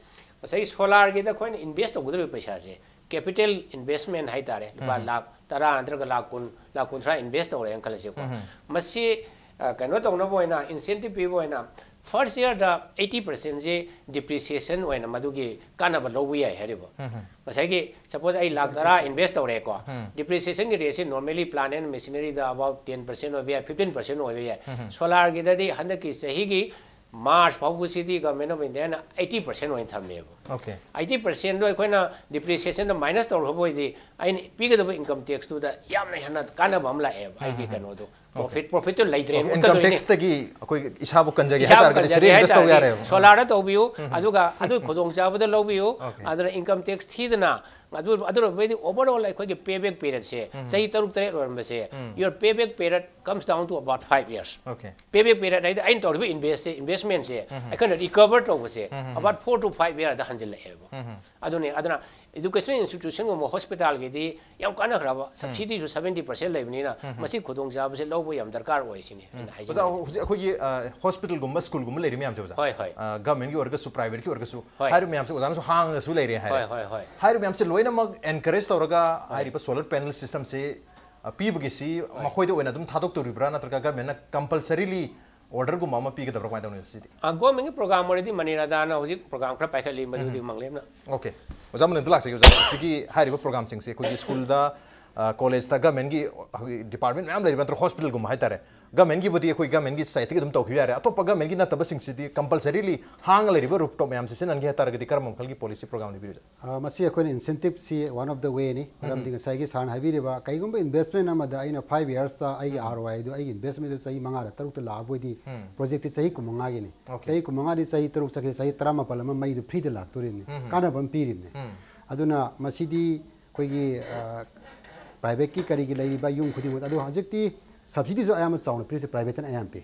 ꯉꯁꯥꯏꯒꯤ ꯁꯣꯂꯥꯔꯒꯤꯗ ꯑꯩꯈꯣꯏꯅ ꯏꯟꯚꯦꯁ ꯇꯧꯒꯗꯧꯔꯤꯕ ꯄꯩꯁꯥꯁꯦ, ꯀꯦꯄꯤꯇꯦꯜ ꯏꯟꯚꯦꯁꯃꯦꯟ ꯍꯥꯏꯇꯥꯔꯦ, ꯂꯨꯄꯥ ꯂꯥꯈ ꯇꯔꯥ ꯅꯠꯇ꯭ꯔꯒ ꯂꯥꯈ ꯀꯨꯟ, ꯂꯥꯈ ꯀꯨꯟꯊ꯭ꯔꯥ ꯏꯟꯚꯦꯁ ꯇꯧꯔꯦꯅ ꯈꯜꯂꯁꯦꯀꯣ꯫ ꯃꯁꯤ, ꯑ, ꯀꯩꯅꯣ ꯇꯧꯅꯕ ꯑꯣꯏꯅ, ꯏꯟꯁꯦꯟꯇꯤꯞ ꯄꯤꯕ ꯑꯣꯏꯅ, ꯐꯥꯔꯁ ꯏꯌꯥꯔꯗ ꯑꯩꯠꯇꯤ ꯄꯥꯔꯁꯦꯟꯁꯦ ꯗꯤꯄ꯭ꯔꯤꯁꯤꯌꯦꯁꯟ ꯑꯣꯏꯅ ꯃꯗꯨꯒꯤ ꯀꯥꯟꯅꯕ ꯂꯧꯕ ꯌꯥꯏ ꯍꯥꯏꯔꯤꯕ꯫ ꯉꯁꯥꯏꯒꯤ, ꯁꯄꯣꯁ, ꯑꯩ ꯂꯥꯈ ꯇꯔꯥ ꯏꯟꯚꯦꯁ ꯇꯧꯔꯦꯀꯣ, ꯗꯤꯄ꯭ꯔꯤꯁꯤꯌꯦꯁꯟꯒꯤ ꯔꯦꯠꯁꯦ normally plant and machineryꯗ about ten percent ꯑꯣꯏꯕ ꯌꯥꯏ, fifteen percent ꯑꯣꯏꯕ ꯌꯥꯏ꯫ ꯁꯣꯂꯥꯔꯒꯤꯗꯗꯤ ꯍꯟꯗꯛꯀꯤ ꯆꯍꯤꯒꯤ ꯃꯥꯔꯆ ꯐꯥꯎꯕꯁꯤꯗꯤ Government of Indiaꯅ eighty percent ꯑꯣꯏꯅ ꯊꯝꯃꯦꯕ꯫ Okay. Eighty percentꯗꯣ ꯑꯩꯈꯣꯏꯅ ꯗꯤꯄ꯭ꯔꯤꯁꯤꯌꯦꯁꯟꯗ ꯃꯥꯏꯅꯁ ꯇꯧꯔꯨꯕ ꯑꯣꯏꯗꯤ, ꯑꯩꯅ ꯄꯤꯒꯗꯕ ꯏꯟꯀꯝ ꯇꯦꯛꯁꯇꯨꯗ ꯌꯥꯝꯅ ꯍꯦꯟꯅ ꯀꯥꯟꯅꯕ ꯑꯃ ꯂꯥꯛꯑꯦꯕ꯫ ꯑꯩꯒꯤ ꯀꯩꯅꯣꯗꯣ, ꯄ꯭ꯔꯣꯐꯤꯠ, ꯄ꯭ꯔꯣꯐꯤꯠꯇꯨ ꯂꯩꯇ꯭ꯔꯦꯅ ꯏꯟꯀꯝ ꯃꯨꯠꯀꯗꯣꯏꯅꯦ꯫ ꯇꯦꯛꯁꯇꯒꯤ ꯑꯩꯈꯣꯏ ꯏꯁꯥꯕꯨ ꯀꯟꯖꯒꯦ ꯏꯁꯥꯕꯨ ꯍꯥꯏꯇꯥꯔꯒꯗꯤ ꯀꯟꯖꯒꯦ ꯁꯤꯗꯩ ꯏꯟꯚꯦꯁ ꯇꯧꯕ ꯍꯥꯏꯇꯥꯔꯗꯤ ꯌꯥꯔꯦꯕ꯫ ꯁꯣꯂꯥꯔꯗ ꯇꯧꯕꯤꯌꯨ, ꯑꯗꯨꯒ ꯑꯗꯨꯒꯤ ꯈꯨꯗꯣꯡꯆꯥꯕꯗ ꯂꯧꯕꯤꯌꯨ꯫ Okay. ꯑꯗꯨꯅ ꯏꯟꯀꯝ ꯇꯦꯛꯁ ꯊꯤꯗꯅ, ꯑꯗꯨ, ꯑꯗꯨ ꯑꯣꯏꯔꯕꯗꯤ overall ꯑꯩꯈꯣꯏꯒꯤ ꯄꯦꯕꯦꯛ ꯄꯤꯔꯤꯌꯠꯁꯦ ꯆꯍꯤ ꯇꯔꯨꯛ ꯇꯔꯦꯠ ꯑꯣꯏꯔꯝꯕꯁꯦ, your payback period comes down to about five years꯫ Okay. ꯄꯦꯕꯦꯛ ꯄꯤꯔꯤꯌꯠ ꯍꯥꯏꯗꯤ ꯑꯩꯅ ꯇꯧꯔꯤꯕ ꯏꯟꯚꯦꯁ-, ꯏꯟꯚꯦꯁꯃꯦꯟꯁꯦ ꯑꯩꯈꯣꯏꯅ ꯔꯤꯀꯚꯔ ꯇꯧꯕꯁꯦ about four to five yearꯗ ꯍꯟꯖꯤꯜꯂꯛꯑꯦꯕ꯫ ꯑꯗꯨꯅꯤ, ꯑꯗꯨꯅ educational institutionꯒꯨꯝꯕ ꯍꯣꯁꯄꯤꯇꯥꯜꯒꯤꯗꯤ ꯌꯥꯝ ꯀꯥꯟꯅꯈ꯭ꯔꯕ, ꯁꯕꯁꯤꯗꯤꯁꯨ seventy percent ꯂꯩꯕꯅꯤꯅ ꯃꯁꯤ ꯈꯨꯗꯣꯡꯆꯥꯕꯁꯦ ꯂꯧꯕ ꯌꯥꯝ ꯗꯔꯀꯥꯔ ꯑꯣꯏ ꯁꯤꯅꯤ ꯑꯩꯅ ꯑꯣꯖꯥ, ꯍꯥꯏꯖꯅꯤꯡꯉꯤꯁꯦ꯫ ꯍꯧꯖꯤꯛ ꯑꯩꯈꯣꯏꯒꯤ, ꯑ, ꯍꯣꯁꯄꯤꯇꯥꯜꯒꯨꯝꯕ ꯁ꯭ꯀꯨꯜꯒꯨꯝꯕ ꯂꯩꯔꯤ ꯃꯌꯥꯝꯁꯦ, ꯑꯣꯖꯥ? ꯍꯣꯏ, ꯍꯣꯏ꯫ ꯑ, ꯒꯚꯔꯟꯃꯦꯟꯠꯀꯤ ꯑꯣꯏꯔꯒꯁꯨ, ꯄ꯭ꯔꯥꯏꯚꯦꯠꯀꯤ ꯑꯣꯏꯔꯒꯁꯨ, ꯍꯣꯏ꯫ ꯍꯥꯏꯔꯤꯕ ꯃꯌꯥꯝꯁꯦ ꯑꯣꯖꯥꯅꯁꯨ ꯍꯥꯡꯉꯒꯁꯨ ꯂꯩꯔꯦ ꯍꯥꯏꯔꯦ꯫ ꯍꯣꯏ, ꯍꯣꯏ, ꯍꯣꯏ꯫ ꯍꯥꯏꯔꯤꯕ ꯃꯌꯥꯝꯁꯦ ꯂꯣꯏꯅꯃꯛ ꯑꯦꯟꯀꯔꯦꯖ ꯇꯧꯔꯒ ꯍꯥꯏꯔꯤꯕ ꯁꯣꯂꯔ ꯄꯦꯅꯦꯜ ꯁꯤꯁꯇꯝꯁꯤ ꯑ, ꯄꯤꯕꯒꯤꯁꯤ ꯃꯈꯣꯏꯗ ꯑꯣꯏꯅ ꯑꯗꯨꯝ ꯊꯥꯗꯣꯛꯇꯣꯔꯤꯕ꯭ꯔꯥ, ꯅꯠꯇ꯭ꯔꯒ ꯒꯃꯦꯟꯅ ꯀꯝꯄꯜꯁꯔꯤꯂꯤ ꯑꯣꯔꯗꯔꯒꯨꯝꯕ ꯑꯃ ꯄꯤꯒꯗꯕ꯭ꯔꯥ, ꯀꯃꯥꯏꯅ ꯇꯧꯅꯤ ꯁꯤꯗꯤ? ꯒꯣꯔꯃꯦꯟꯒꯤ ꯄ꯭ꯔꯣꯒ꯭ꯔꯥꯝ ꯑꯣꯏꯔꯗꯤ ꯃꯅꯤ ꯔꯥꯗꯥꯅ ꯍꯧꯖꯤꯛ ꯄ꯭ꯔꯣꯒ꯭ꯔꯥꯝ ꯈꯔ ꯄꯥꯏꯈꯠꯂꯤ, ꯃꯗꯨꯗꯤ ꯃꯪꯂꯦꯝꯅ꯫ ꯑꯣꯀꯦ, ꯑꯣꯖꯥ ꯃꯅꯤꯟꯗ ꯂꯥꯛꯆꯒꯦ꯫ ꯑꯣꯖꯥ, ꯍꯧꯖꯤꯛꯀꯤ ꯍꯥꯏꯔꯤꯕ ꯄ꯭ꯔꯣꯒ꯭ꯔꯥꯝꯁꯤꯡꯁꯦ ꯑꯩꯈꯣꯏꯒꯤ ꯁ꯭ꯀꯨꯜꯗ, ꯀꯣꯂꯦꯖꯇ ꯒꯃꯦꯟꯒꯤ ꯗꯤꯄꯥꯔꯠꯃꯦꯟ ꯃꯌꯥꯝ ꯂꯩꯔꯤꯕ ꯅꯠꯇ꯭ꯔꯒ ꯍꯣꯁꯄꯤꯇꯥꯜꯒꯨꯝꯕ ꯍꯥꯏꯇꯥꯔꯦ, ꯒꯃꯦꯟꯒꯤꯕꯨꯗꯤ ꯑꯩꯈꯣꯏ ꯒꯃꯦꯟꯒꯤ ꯁꯥꯏꯠꯇꯒꯤ ꯑꯗꯨꯝ ꯇꯧꯈꯤꯕ ꯌꯥꯔꯦ, ꯑꯇꯣꯞꯄ ꯒꯃꯦꯟꯒꯤ ꯅꯠꯇꯕꯁꯤꯡꯁꯤꯗꯤ ꯀꯝꯄꯜꯁꯔꯤꯂꯤ ꯍꯥꯡꯉ ꯂꯩꯔꯤꯕ ꯔꯨꯐꯇꯣꯞ ꯃꯌꯥꯝꯁꯤ ꯁꯤꯖꯤꯟꯅꯍꯟꯒꯦ ꯍꯥꯏ ꯇꯥꯔꯒꯗꯤ ꯀꯔꯝꯕ ꯃꯈꯜꯒꯤ ꯄꯣꯂꯤꯁꯤ ꯄ꯭ꯔꯣꯒ꯭ꯔꯥꯝ ꯂꯩꯕꯤꯔꯤꯕ? ꯑ, ꯃꯁꯤ ꯑꯩꯈꯣꯏꯅ ꯏꯟꯁꯦꯟꯇꯤꯞꯁꯤ ꯋꯥꯟ ꯑꯣꯐ ꯗ ꯋꯦꯅꯤ꯫ ꯃꯔꯝꯗꯤ ꯉꯁꯥꯏꯒꯤ ꯁꯥꯔꯅ ꯍꯥꯏꯕꯤꯔꯤꯕ ꯀꯩꯒꯨꯝꯕ ꯏꯟꯚꯦꯁꯃꯦꯟ ꯑꯃꯗ ꯑꯩꯅ ꯐꯥꯏꯚ ꯌꯔꯁꯇ ꯑꯩꯒꯤ ꯑꯥꯔ ꯑꯣ ꯑꯥꯏꯗꯨ, ꯑꯩꯒꯤ ꯏꯟꯚꯦꯁꯃꯦꯟꯗꯨ ꯆꯍꯤ ꯃꯉꯥꯗ ꯇꯔꯨꯛꯇ ꯂꯥꯛꯑꯕ ꯑꯣꯏꯗꯤ, ꯄ꯭ꯔꯣꯖꯦꯛꯇꯤ ꯆꯍꯤ ꯀꯨꯟꯃꯉꯥꯒꯤꯅꯤ꯫ ꯑꯣꯀꯦ꯫ ꯆꯍꯤ ꯀꯨꯟꯃꯉꯥꯗꯤ ꯆꯍꯤ ꯇꯔꯨꯛ ꯆꯠꯈ꯭ꯔꯦ, ꯆꯍꯤ ꯇꯔꯥꯃꯥꯄꯜ ꯑꯃ ꯃꯩꯗꯨ ꯐ꯭ꯔꯤꯗ ꯂꯥꯛꯇꯣꯔꯤꯕꯅꯤ, ꯀꯥꯟꯅꯕ ꯑꯃ ꯄꯤꯔꯤꯕꯅꯤ꯫ ꯑꯗꯨꯅ ꯃꯁꯤꯗꯤ ꯑꯩꯈꯣꯏꯒꯤ, ꯑ, ꯄ꯭ꯔꯥꯏꯚꯦꯠꯀꯤ ꯀꯔꯤꯒꯤ ꯂꯩꯔꯤꯕ ꯌꯨꯝ ꯈꯨꯗꯤꯡꯃꯛ, ꯑꯗꯣ ꯍꯧꯖꯤꯛꯇꯤ ꯁꯕꯁꯤꯗꯤꯁꯨ ꯑꯌꯥꯝꯕ ꯆꯥꯎꯅ ꯄꯤꯔꯤꯁꯦ ꯄ꯭ꯔꯥꯏꯚꯦꯠꯇꯅ ꯑꯌꯥꯝꯕ ꯄꯤ꯫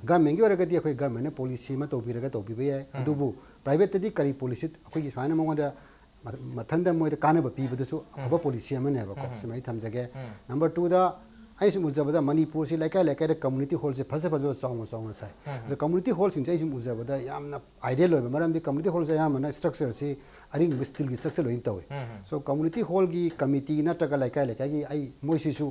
ꯒꯃꯦꯟꯒꯤ ꯑꯣꯏꯔꯒꯗꯤ ꯑꯩꯈꯣꯏ ꯒꯃꯦꯟꯅ ꯄꯣꯂꯤꯁꯤ ꯑꯃ ꯇꯧꯕꯤꯔꯒ ꯇꯧꯕꯤꯕ ꯌꯥꯏ, ꯑꯗꯨꯕꯨ ꯄ꯭ꯔꯥꯏꯚꯦꯠꯇꯗꯤ ꯀꯔꯤ ꯄꯣꯂꯤꯁꯤ ꯑꯩꯈꯣꯏꯒꯤ ꯁꯨꯃꯥꯏꯅ ꯃꯉꯣꯟꯗ ꯃ-, ꯃꯊꯟꯗ ꯃꯣꯏꯗ ꯀꯥꯟꯅꯕ ꯄꯤꯕꯗꯨꯁꯨ ꯑꯐꯕ ꯄꯣꯂꯤꯁꯤ ꯑꯃꯅꯦꯕꯀꯣ꯫ ꯁꯤꯃ ꯑꯩ ꯊꯝꯖꯒꯦ꯫ ꯅꯝꯕꯔ ꯇꯨꯗ, ꯑꯩ ꯁꯨꯝ ꯎꯖꯕꯗ ꯃꯅꯤꯄꯨꯔꯁꯤ ꯂꯩꯀꯥꯏ ꯂꯩꯀꯥꯏꯗ ꯀꯝꯃꯨꯅꯤꯇꯤ ꯍꯣꯜꯁꯦ ꯐꯖ ꯐꯖꯕ ꯆꯥꯎꯅ ꯆꯥꯎꯅ ꯁꯥꯏ꯫ ꯑꯗꯣ ꯀꯝꯃꯨꯅꯤꯇꯤ ꯍꯣꯜꯁꯤꯡꯁꯦ ꯑꯩ ꯁꯨꯝ ꯎꯖꯕꯗ ꯌꯥꯝꯅ ꯑꯥꯏꯗꯤꯌꯦꯜ ꯑꯣꯏꯕ, ꯃꯔꯝꯗꯤ ꯀꯝꯃꯨꯅꯤꯇꯤ ꯍꯣꯜꯁꯦ ꯑꯌꯥꯝꯕꯅ ꯁ꯭ꯇ꯭ꯔꯛꯆꯔꯁꯤ ꯑꯔꯤꯡꯕ ꯁ꯭ꯇꯤꯜꯒꯤ ꯁ꯭ꯇ꯭ꯔꯛꯆꯔ ꯂꯣꯏꯅ ꯇꯧꯏ꯫ ꯁꯣ ꯀꯝꯃꯨꯅꯤꯇꯤ ꯍꯣꯜꯒꯤ ꯀꯝꯃꯤꯇꯤ ꯅꯠꯇ꯭ꯔꯒ ꯂꯩꯀꯥꯏ ꯂꯩꯀꯥꯏꯒꯤ ꯑꯩ ꯃꯣꯏꯁꯤꯁꯨ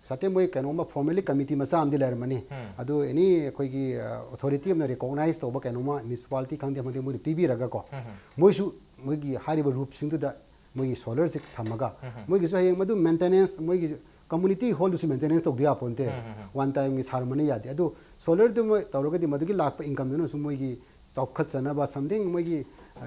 ꯁꯥꯇꯦ ꯃꯣꯏ ꯀꯩꯅꯣꯝꯃ ꯐꯣꯔꯃꯦꯜꯂꯤ ꯀꯝꯃꯤꯇꯤ ꯃꯆꯥ ꯑꯃꯗꯤ ꯂꯩꯔꯝꯃꯅꯤ꯫ ꯑꯗꯨ ꯑꯦꯅꯤ ꯑꯩꯈꯣꯏꯒꯤ, ꯑ, ꯑꯣꯊꯣꯔꯤꯇꯤ ꯑꯃꯅ ꯔꯤꯀꯣꯒꯅꯥꯏꯖ ꯇꯧꯕ ꯀꯩꯅꯣꯝꯃ, ꯃ꯭ꯌꯨꯅꯤꯁꯤꯄꯥꯂꯤꯇꯤ ꯈꯪꯗꯦ ꯑꯃꯗꯤ ꯃꯣꯏꯅ ꯄꯤꯕꯤꯔꯒꯀꯣ, ꯃꯣꯏꯁꯨ ꯃꯣꯏꯒꯤ ꯍꯥꯏꯔꯤꯕ ꯔꯨꯐꯁꯤꯡꯗꯨꯗ ꯃꯣꯏꯒꯤ ꯁꯣꯂꯔꯁꯤ ꯊꯝꯃꯒ, ꯃꯣꯏꯒꯤꯁꯨ ꯍꯌꯦꯡ ꯃꯗꯨ ꯃꯦꯟꯇꯦꯅꯦꯟꯁ, ꯃꯣꯏꯒꯤ ꯀꯝꯃꯨꯅꯤꯇꯤ ꯍꯣꯜꯗꯨꯁꯨ ꯃꯦꯟꯇꯦꯅꯦꯟꯁ ꯇꯧꯗ ꯌꯥꯄꯣꯟꯇꯦ꯫ ꯋꯥꯟ ꯇꯥꯏꯝꯒꯤ ꯁꯥꯔꯃꯅꯤ ꯌꯥꯗꯦ꯫ ꯑꯗꯨ ꯁꯣꯂꯔꯗꯨꯃ ꯇꯧꯔꯒꯗꯤ ꯃꯗꯨꯒꯤ ꯂꯥꯛꯄ ꯏꯟꯀꯝꯗꯨꯅꯁꯨ ꯃꯣꯏꯒꯤ ꯆꯥꯎꯈꯠꯆꯅꯕ, ꯁꯝꯊꯤꯡ ꯃꯣꯏꯒꯤ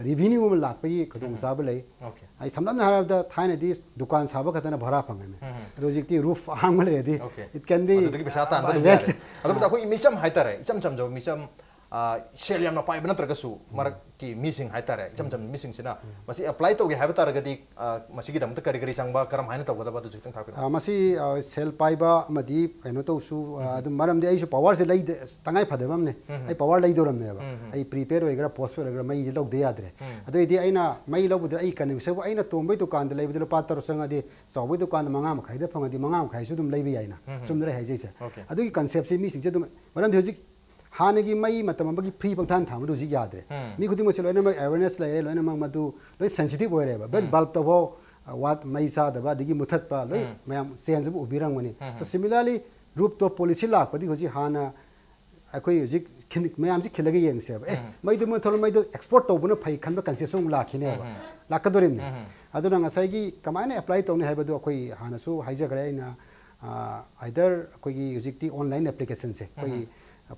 ꯔꯤꯚꯤꯅ꯭ꯌꯨ ꯑꯃ ꯂꯥꯛꯄꯒꯤ ꯈꯨꯗꯣꯡꯆꯥꯕ ꯂꯩ꯫ ꯑꯣꯀꯦ꯫ ꯑꯩ ꯁꯝꯂꯞꯅ ꯍꯥꯏꯔꯕꯗ ꯊꯥꯏꯅꯗꯤ ꯗꯨꯀꯥꯟ ꯁꯥꯕ ꯈꯛꯇꯅ ꯚꯔꯥ ꯐꯪꯉꯝꯃꯦ꯫ ꯑꯗꯣ ꯍꯧꯖꯤꯛꯇꯤ ꯔꯨꯐ ꯑꯍꯥꯡꯕ ꯂꯩꯔꯗꯤ ꯑꯣꯀꯦ꯫ it can be ꯑꯗꯨꯗꯒꯤ ꯄꯩꯁꯥ ꯇꯥꯟꯕ ꯑꯗꯨꯝ rent꯫ ꯌꯥꯔꯦ꯫ ꯑꯗꯨꯕꯨ ꯑꯩꯈꯣꯏ ꯃꯤꯆꯝ ꯍꯥꯏꯇꯥꯔꯦ, ꯏꯆꯝ ꯆꯝꯖꯕ ꯃꯤꯆꯝ, ꯑ, ꯁꯦꯜ ꯌꯥꯝꯅ ꯄꯥꯏꯕ ꯅꯠꯇ꯭ꯔꯒꯁꯨ ꯃꯔꯛꯀꯤ ꯃꯤꯁꯤꯡ ꯍꯥꯏꯇꯥꯔꯦ, ꯏꯆꯝ ꯆꯝꯕ ꯃꯤꯁꯤꯡꯁꯤꯅ ꯃꯁꯤ ꯑꯦꯄ꯭ꯂꯥꯏ ꯇꯧꯒꯦ ꯍꯥꯏꯕ ꯇꯥꯔꯒꯗꯤ, ꯑ, ꯃꯁꯤꯒꯤꯗꯃꯛꯇ ꯀꯔꯤ ꯀꯔꯤ ꯆꯪꯕ, ꯀꯔꯝ ꯍꯥꯏꯅ ꯇꯧꯒꯗꯕ, ꯑꯗꯨꯁꯨ ꯈꯤꯇꯪ ꯇꯥꯛꯄꯤꯔꯛꯑꯣ꯫ ꯑ, ꯃꯁꯤ, ꯑ, ꯁꯦꯜ ꯄꯥꯏꯕ ꯑꯃꯗꯤ ꯀꯩꯅꯣ ꯇꯧꯁꯨ, ꯑ, ꯑꯗꯨꯝ ꯃꯔꯝꯗꯤ ꯑꯩꯁꯨ ꯄꯥꯋꯔꯁꯦ ꯂꯩꯗ-, ꯇꯉꯥꯏ ꯐꯗꯕ ꯑꯃꯅꯦ꯫ ꯑꯩ ꯄꯥꯋꯔ ꯂꯩꯗꯧꯔꯝꯅꯦꯕ꯫ ꯑꯩ ꯄ꯭ꯔꯤꯄꯦꯗ ꯑꯣꯏꯒꯦꯔꯥ ꯄꯣꯁꯄꯦꯗ ꯑꯣꯏꯒꯦꯔꯥ ꯃꯩꯗꯤ ꯂꯧꯗ ꯌꯥꯗ꯭ꯔꯦ꯫ ꯑꯗꯨꯑꯣꯏꯗꯤ ꯑꯩꯅ ꯃꯩ ꯂꯧꯕꯗ ꯑꯩ ꯀꯟꯚꯤꯟꯁ ꯑꯩꯅ ꯇꯣꯝꯕꯩ ꯗꯨꯀꯥꯟꯗ ꯂꯩꯕꯗ ꯂꯨꯄꯥ ꯇꯔꯨꯛ ꯆꯪꯉꯗꯤ ꯆꯥꯎꯕꯩ ꯗꯨꯀꯥꯟꯗ ꯃꯉꯥ ꯃꯈꯥꯏꯗ ꯐꯪꯉꯗꯤ ꯃꯉꯥ ꯃꯈꯥꯏꯁꯨ ꯑꯗꯨꯝ ꯂꯩꯕ ꯌꯥꯏꯅ꯫ ꯆꯨꯝꯗ꯭ꯔꯥ ꯑꯩ ꯍꯥꯏꯖꯩꯁꯦ? ꯑꯣꯀꯦ꯫ ꯑꯗꯨꯒꯤ ꯀꯟꯁꯦꯞꯁꯦ ꯃꯤꯁꯤꯡꯁꯦ ꯑꯗꯨꯝ, ꯃꯔꯝꯗꯤ ꯍꯧꯖꯤꯛ ꯍꯥꯟꯅꯒꯤ ꯃꯩ ꯃꯇꯝ ꯑꯃꯒꯤ ꯐ꯭ꯔꯤ ꯄꯪꯊꯥꯟ ꯊꯥꯟꯕꯗꯨ ꯍꯧꯖꯤꯛ ꯌꯥꯗ꯭ꯔꯦ꯫ ꯃꯤ ꯈꯨꯗꯤꯡꯃꯛꯁꯦ ꯂꯣꯏꯅꯃꯛ ꯑꯦꯋꯦꯔꯅꯦꯁ ꯂꯩꯔꯦ, ꯂꯣꯏꯅꯃꯛ ꯃꯗꯨ ꯂꯣꯏ ꯁꯦꯟꯁꯤꯇꯤꯚ ꯑꯣꯏꯔꯦꯕ꯫ ꯕꯜꯕꯇꯐꯥꯎ ꯋꯥꯠ ꯃꯩ ꯆꯥꯗꯕ ꯑꯗꯒꯤ ꯃꯨꯊꯠꯄ ꯂꯣꯏ ꯃꯌꯥꯝ ꯆꯦꯟꯖ ꯑꯃ ꯎꯕꯤꯔꯝꯒꯅꯤ꯫ So similarly, rooftop policy ꯂꯥꯛꯄꯗꯤ ꯍꯧꯖꯤꯛ ꯍꯥꯟꯅ ꯑꯩꯈꯣꯏ ꯍꯧꯖꯤꯛ ꯈꯤꯟ- ꯃꯌꯥꯝꯁꯤ ꯈꯤꯜꯂꯒ ꯌꯦꯡꯁꯦꯕ꯫ ꯑꯦ, ꯃꯩꯗꯨ ꯃꯨꯊꯠꯂꯣ, ꯃꯩꯗꯨ export ꯇꯧꯕꯅ ꯐꯩ ꯈꯟꯕ concept ꯑꯃꯨꯛ ꯂꯥꯛꯈꯤꯅꯦꯕ, ꯂꯥꯛꯀꯗꯣꯔꯤꯕꯅꯤ꯫ ꯑꯗꯨꯅ ꯉꯁꯥꯏꯒꯤ ꯀꯃꯥꯏꯅ apply ꯇꯧꯅꯤ ꯍꯥꯏꯕꯗꯨ ꯑꯩꯈꯣꯏ ꯍꯥꯟꯅꯁꯨ ꯍꯥꯏꯖꯈ꯭ꯔꯦ ꯑꯩꯅ꯫ ꯑꯥꯏꯗꯔ ꯑꯩꯈꯣꯏꯒꯤ ꯍꯧꯖꯤꯛꯇꯤ online application ꯁꯦ, ꯑꯩꯈꯣꯏ